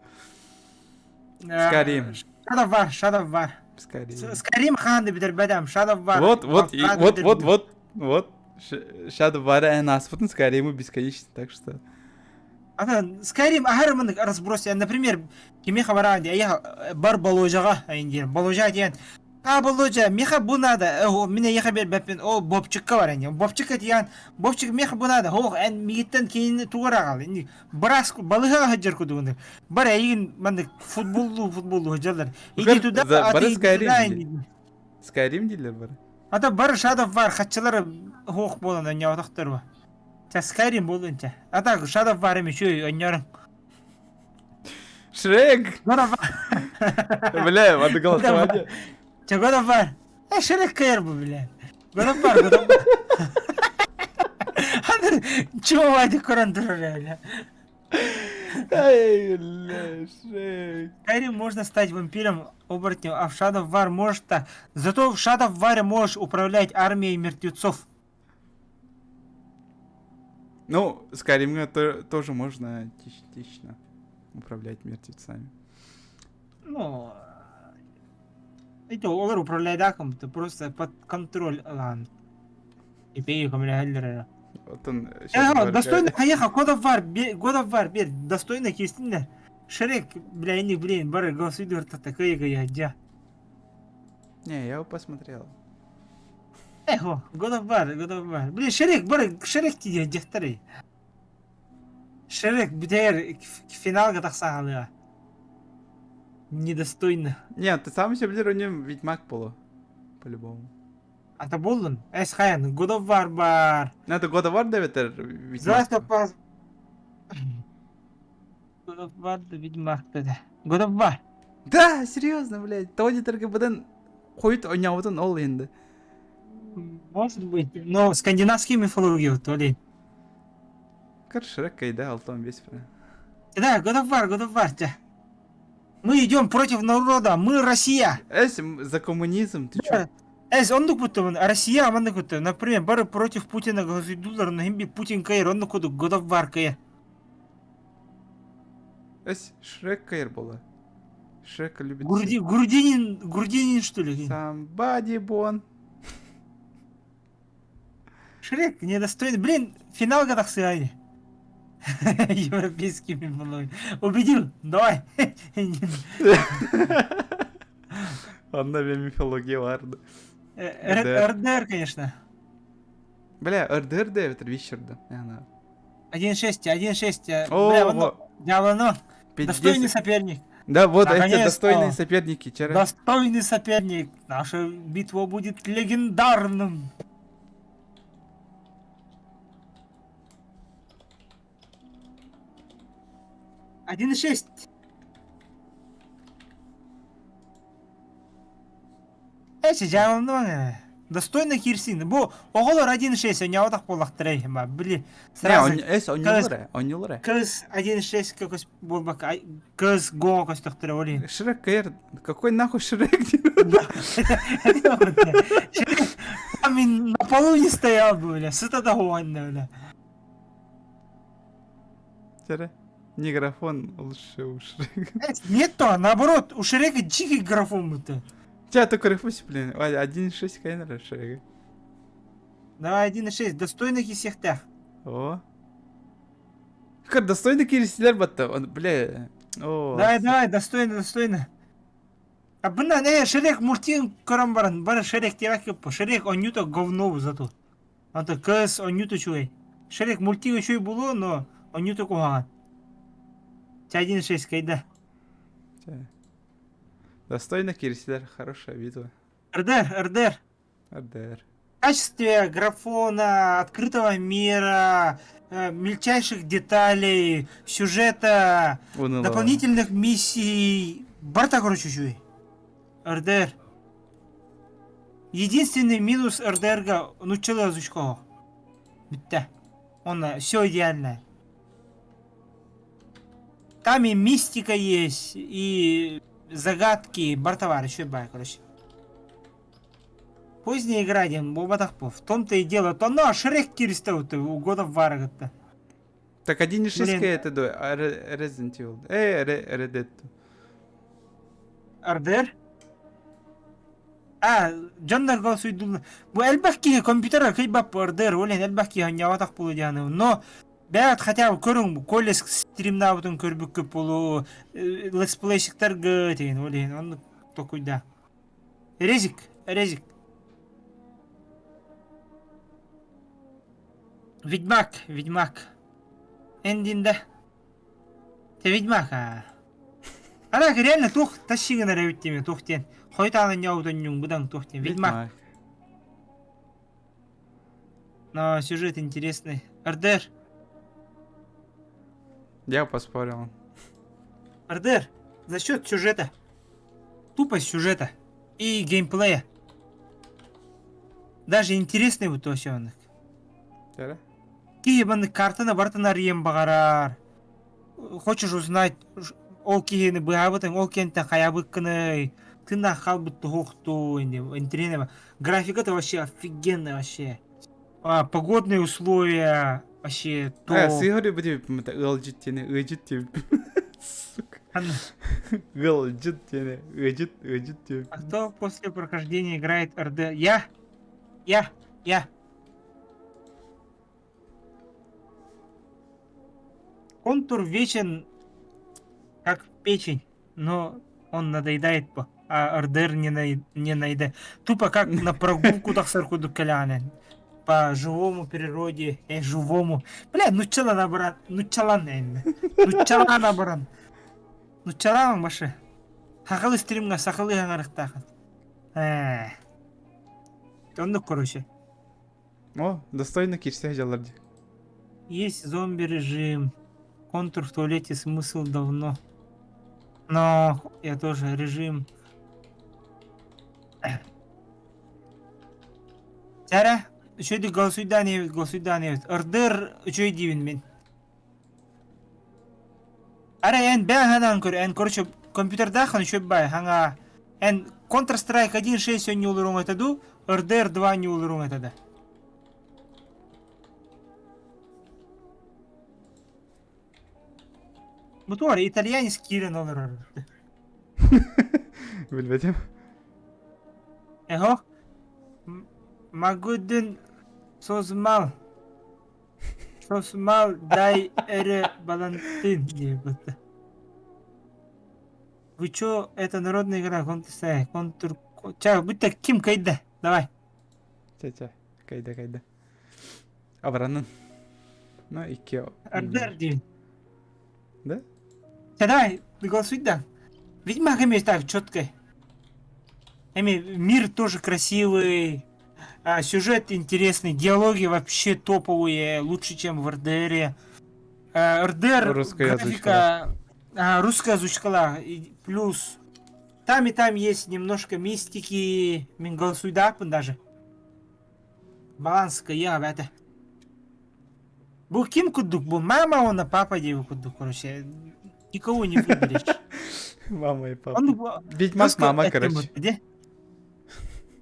Skyrim. Shadow War, Shadow War. Skyrim. Skyrim ханды бидер бәдәм, Shadow War. Вот, вот, вот, вот, вот, вот. Shadow War эн аспытын Skyrim бесконечно, так что... Ата Skyrim аһар разброс. Например, кими хабара я бар Баложаға айндир. Баложа диэн. А, Володя, меха бу надо. Мин эйиэхэ биэрбэппин. О, Бобчикка бар ини. Бобчикка тиийэн, Бобчик меха бу надо. Ох, эн мигиттэн кинини тугар аҕал. Ини барас балыга сылдьар кудугуну. Бар эйигин маннык футболлуу футболлуу сылдьаллар. Иди туда, а Бары ты иди туда. Skyrim диир. Skyrim дииллэр бары. Ата бар Shadow War хаччылар хуох буолан онньоотохтору. Ча Skyrim буолуон ча. Ата Shadow War эми үчүгэй онньорун. Шрек! God of War. Бля, надо голосование. Ча God of War. Э, Шрек кайыр бу, бля. God of War, God of War. Ханыр, чего вайды көрөн турар, бля. Эй, бля, Шрек. Skyrim можно стать вампиром, оборотнем, а в Shadow War можешь так. Зато в Shadow War можешь управлять армией мертвецов. Ну, Skyrim то, тоже можно частично управлять мертвецами. Ну, это олар управляет ты просто под контроль ылан. И пей көмөлөһөллөр. Вот он Достойно хаеха God of War, God of War бер достойно кестиннер. Шрек, бля, не блин, бары голосуйдур такая я Не, я его посмотрел. Эхо, God of War, God of War. Блин, Шрек, бары Шрек тиде дьахтары. Шрек бүтээр финалга тахсаалыа. Недостойно. Нет, ты сам себе у него Ведьмак было. По-любому. Ата болдун. Эс хаян, God of War бар. Ну, это God of War да, это Ведьмак. The Last of Us. God of War да Ведьмак да. God of War. Да, серьезно, блядь. Тони ТРГБД хойут ойнаабытын ол енді. Может быть, но скандинавские мифологии то ли. Короче, Шрек кайда, алтон весь про. Да, God of War, God of War. тя. Мы идем против народа, мы Россия. Эс, за коммунизм, ты чё? Эс, оннук будто Россия, маннык будто, например, бары против Путина голосуйдулар, но химби Путин кайыр, оннук кудук God of War кайыр. Эс, Шрек кайыр была. Шрек любит... Груди, Грудинин, Грудинин, что ли? Somebody born. Шрек недостойный. Блин, финал тахсыайни. Европейский мифологии. Убедил, давай. Анна мифология барды. РДР, конечно. Бля, РДР да это Вичерда. 1.6, 1.6. Бля, Дьяволно. Достойный соперник. Да, вот эти достойные соперники. Вчера. Достойный соперник. Наша битва будет легендарным. 1.6. Эчи дьяволно. Достойно киирсин. Бу оҕолор 1.6 онньоотох буоллахтара ма били сразу эс онньулара, онньулара. Кыз 1.6 көкөс буолбакка кыз го көстөхтөрө олин. Шрек кэр, какой нахуй Шрек? Там на полу не стоял бы, бля, сыта да бля. Тера. Не графон лучше у Шрека. Нет то, наоборот, у Шрека дикий графон будто. Тебя только рыфусь, блин. 1.6 кайнера Шрека. Давай 1.6, достойный кисехтах. О. Как достойный кирсилер батта. Он, бля. О. Давай, давай, достойно, достойно. А бына не Шрек мультин көрөн баран, бары Шрек диэбэт кеппо. Шрек онньута говно зато. Ата кыз онньута үчүгэй. Шрек мультик үчүгэй буолуо, но онньута куһаҕан. 1.6 кайда. Достойно кирсилер, хорошая битва. РДР, РДР. РДР. В качестве графона, открытого мира, мельчайших деталей, сюжета, Унылого. дополнительных миссий. Барта, короче, үчүгэй. РДР. Единственный минус РДР-га нуччала озвучкаҕа. Бүттэ. Он все идеально. Там и мистика есть, и загадки, бартовар, еще бай, короче. Поздняя игра, диэн буолбатах В том-то и дело. То но Шрек киристэ у God of War Так 1.6 Блин. это до Resident Evil. Red Dead. РДР? А, дьоннорго суйдулла. Бу элбэх киһи компьютер кыйбап РДР, олен элбэх киһи онньоотох буолу дианы. Но бэйэт хотя бы көрүҥ колес стримнаабытын көрбүккүт буолу, летсплейщиктарга деген олен, оннук токуйда. Резик, Резик. Ведьмак, Ведьмак. Эндинда. Те Ведьмак а. Ана реально туох тащигын эрэ эбит диэми туох диэн. Хойутаан ньоутун быдан туох диэн. Ведьмак. Но сюжет интересный. РДР. Я поспорил. РДР. За счет сюжета. Тупо сюжета. И геймплея. Даже интересный вот вообще Кэрэ? Киһи маннык картаны барытын арыйан баҕарар. Хочешь узнать ол киһини быһаабытыҥ, ол киһинтэн хайаабыккыный, тыыннаах хаалбыт туһуохтуу, интэриэһинэй. Графика-то вообще офигенная вообще. А, погодные условия вообще то. Э, сыһары бу ыалдьыт диэни, ыалдьыт диэбит. Сука. Ыалдьыт диэни, ыалдьыт, ыалдьыт диэбит. А кто после прохождения играет РД? Я! Я! Я! Контур вечен, как печень, но он надоедает по. А РДР не, на, не наедает. Тупо как на прогулку тахсар кудук кэлэҕинэн. По живому природе, э, живому. Бля, нуччалан баран, нуччалан эйнэ. Нуччалан баран. Нуччалаан башы. Хахалы стримҥа сахалыы хаҥарыктаахын. Ээ. Оннук короче. О, достойно кирсэ дьаллар дии. Есть зомби-режим. Контур в туалете смысл давно. Но я тоже режим. Сара, үчүгэй голосуйдаан эбит, голосуйдаан эбит. РДР үчүгэй диибин мин. Арай эн бэйэҥ ханаан көр, эн короче компьютердааххын үчүгэй баай хаҥаа. Эн Counter Strike 1.6 оонньуулуруҥ этэ дуу, RDR 2 оонньуулуруҥ этэ да? Бу туора итальянец киирэн олорор. Билбэтим. Эхо. Магудин созмал. Сосмал дай эре балантын диэбит. Вы чё, это народная игра, контр контур... Ча, будь ким кайда, давай. Ча-ча, кайда, кайда. Абаранын. Ну, икки... Ардар диэн. Да? Ча, давай, голосуй да. Ведьмак имеет так, четко. Эми, мир тоже красивый, а, сюжет интересный, диалоги вообще топовые, лучше, чем в РДРе. А, РДР, Русская графика, а, русская озвучкала, и плюс там и там есть немножко мистики, мин голосуйдааппын даже. Баланска я это. Бу ким курдук бу мама уонна папа диэби курдук короче никого не выберешь. Мама и папа. Он, Ведьмак мама, короче. Где?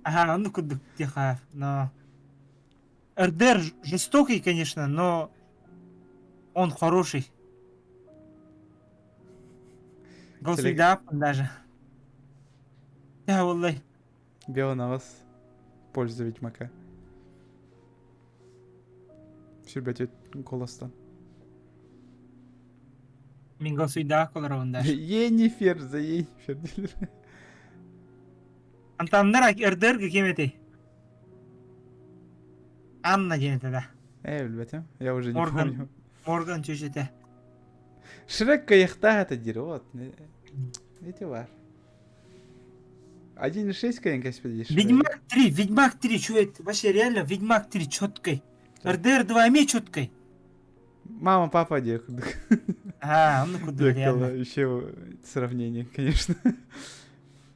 Ага, он курдук тихо, но... РДР жестокий, конечно, но он хороший. Голосуйдааппын даже. Да, валлай. Белый на вас. Польза Ведьмака. Сүрбэтит голостан. Мин голосуйдаах олоробун даже. Енифер, за Енифер. Антаннар РДР ким этэй? Анна диэн этэ да. Э, билбэтим. Я уже не Морган. помню. Морган чүчэтэ. Шрек кайыхтаах это диир, вот. Эти бар. 1.6 кайын кэспит Ведьмак 3, Ведьмак 3, что это? Вообще реально Ведьмак 3 четкой. РДР 2 эмиэ четкой. Мама, папа диэх курдук. А, онно курдук реально. Еще сравнение, конечно.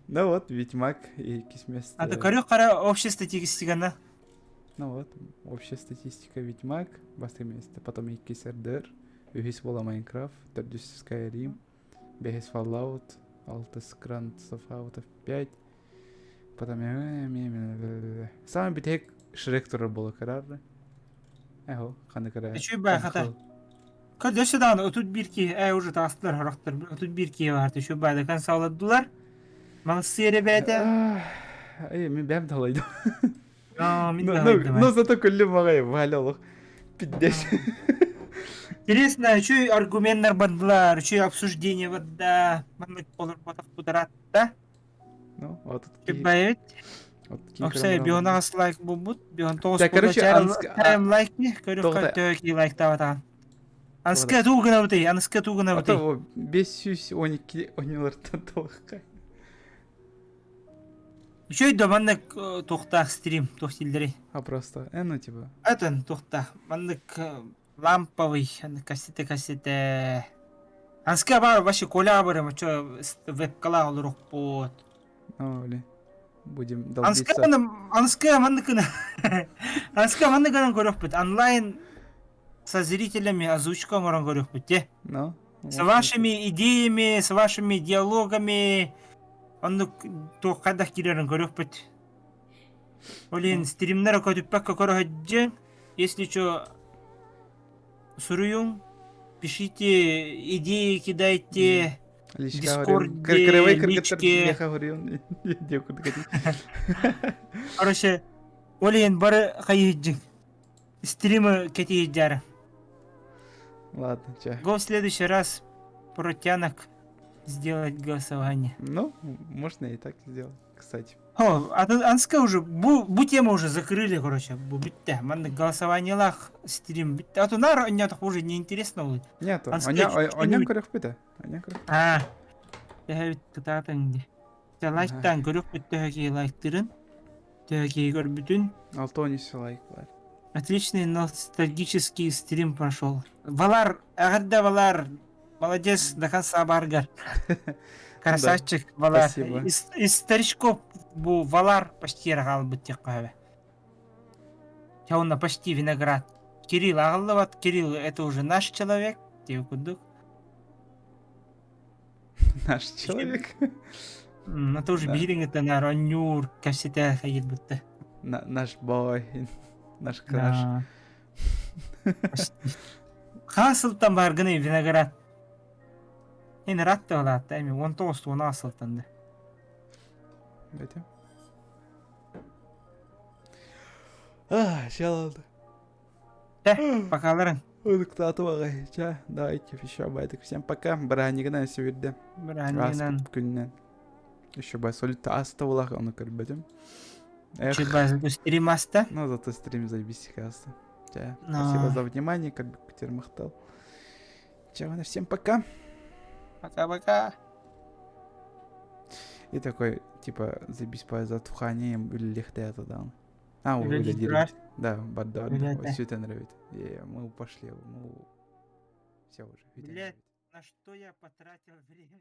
Ну вот, Ведьмак и кисмес. А то көрүөх хара общая статистиканы. Ну вот, общая статистика Ведьмак, бастакы место, потом иккис РДР, үһүс буола Майнкрафт, төрдүс Skyrim, бэһис Fallout, алтыс Grand Theft Auto 5, потом Самый бүтэһик Шрек турар буола кыраар Эхо, ханна кыра. Үчүй бай хата. Өссө даҕаны 31 киһи ээ уже таҕыстылар сорохтор 31 киһи баар үчүй байдакан саҕаладылар. Молодцы ребята. Эй, мин бэм далайдым. Аа, мин далайдым. Но зато күллүм аҕай, Валя олох пиздец. Интересно, үчүй аргуменнар бардылар, үчүй обсуждение барда, маннык олорботох кударатта. Ну, вот тут Байбит. Опсай бионаҕас лайк булбут. Бион тоҕус чайым лайк ни көрүөххэ төһө лайктаабатаҕын. Аныска туу гынабытый, аныска туу гынабытый. 512 ойнулартан толыққа. Үчүгэй да маннык туохтаах стрим туох дииллэрий? А просто, ну типа. Атын туохтаах маннык ламповый кассета-кассета. Анска баар вообще Коля барым, чё вебкалаах олорохпут. О, блин. Будем долбиться. Анска манныкына. Анска манныкынан көрөхпүт. Онлайн со зрителями озвучка оҥорон көрөхпүт те. Ну. С вашими идеями, с вашими диалогами оннук туох хайдах киирэрин көрүөхпүт. Ол иһин стримнэр көтүппэккэ көрөһөддьү. Если что, суруйуҥ, пишите идеи, кидайте. Дискорде, личке. Короче, ол иһин бары хайыһыддьыҥ. Стримы кэтиһиддьары. Ладно, чэ. Го в следующий раз протянок сделать голосование. Ну, можно и так сделать, кстати. О, анска уже, бу, бу тему уже закрыли, короче, бу бүттэ. Маннык голосованиелах стрим бүттэ. А то нар оннятах уже неинтересно будет. Нет, оньян көрөх бүтэ. Оньян көрөх. А, төһө кытаатаң ди. Те лайктан көрөх бүттэ ки лайктырын. Төһө киһи көрбүтүн. Алтонис лайк бар. Отличный ностальгический стрим прошел. Валар, эҕэрдэ Валар, молодец, до конца баргар. Красавчик, Валар. Спасибо. Из, из старичков бу Валар почти хаалбыт диэххэ Онно почти виноград. Кирилл аҕаллыбат, Кирилл это уже наш человек, диэбит курдук. Наш человек. Это уже биһириҥиттэн оонньуур, кэпсэтэ хайырбытта. Наш бой, наш краш. Хаан сылтан бааргыный виноград? Эн ыраат да улаатта эми 19 уон сылтан да. Бете. А, жалалды. Э, покаларын. Ылыктааты аҕай. Ча, давайте еще байтык. Всем пока. Бырааһынньыгынан сибирде. Бырааһынньыгынан. Күнүнэн. Еще бай солит аста булах оны көрбөтүм. Эх. Бай зато стрим аста. Ну, зато стрим заебись аста. Ча, спасибо за внимание, как бы махтал. Ча, всем пока. Пока-пока. И такой, типа, заебись по затуханием или лехте это А, үлэлиир. Да, барда барда. Сүтэн эрэбит. Мы пошли, мы все уже. Блядь, на что я потратил время?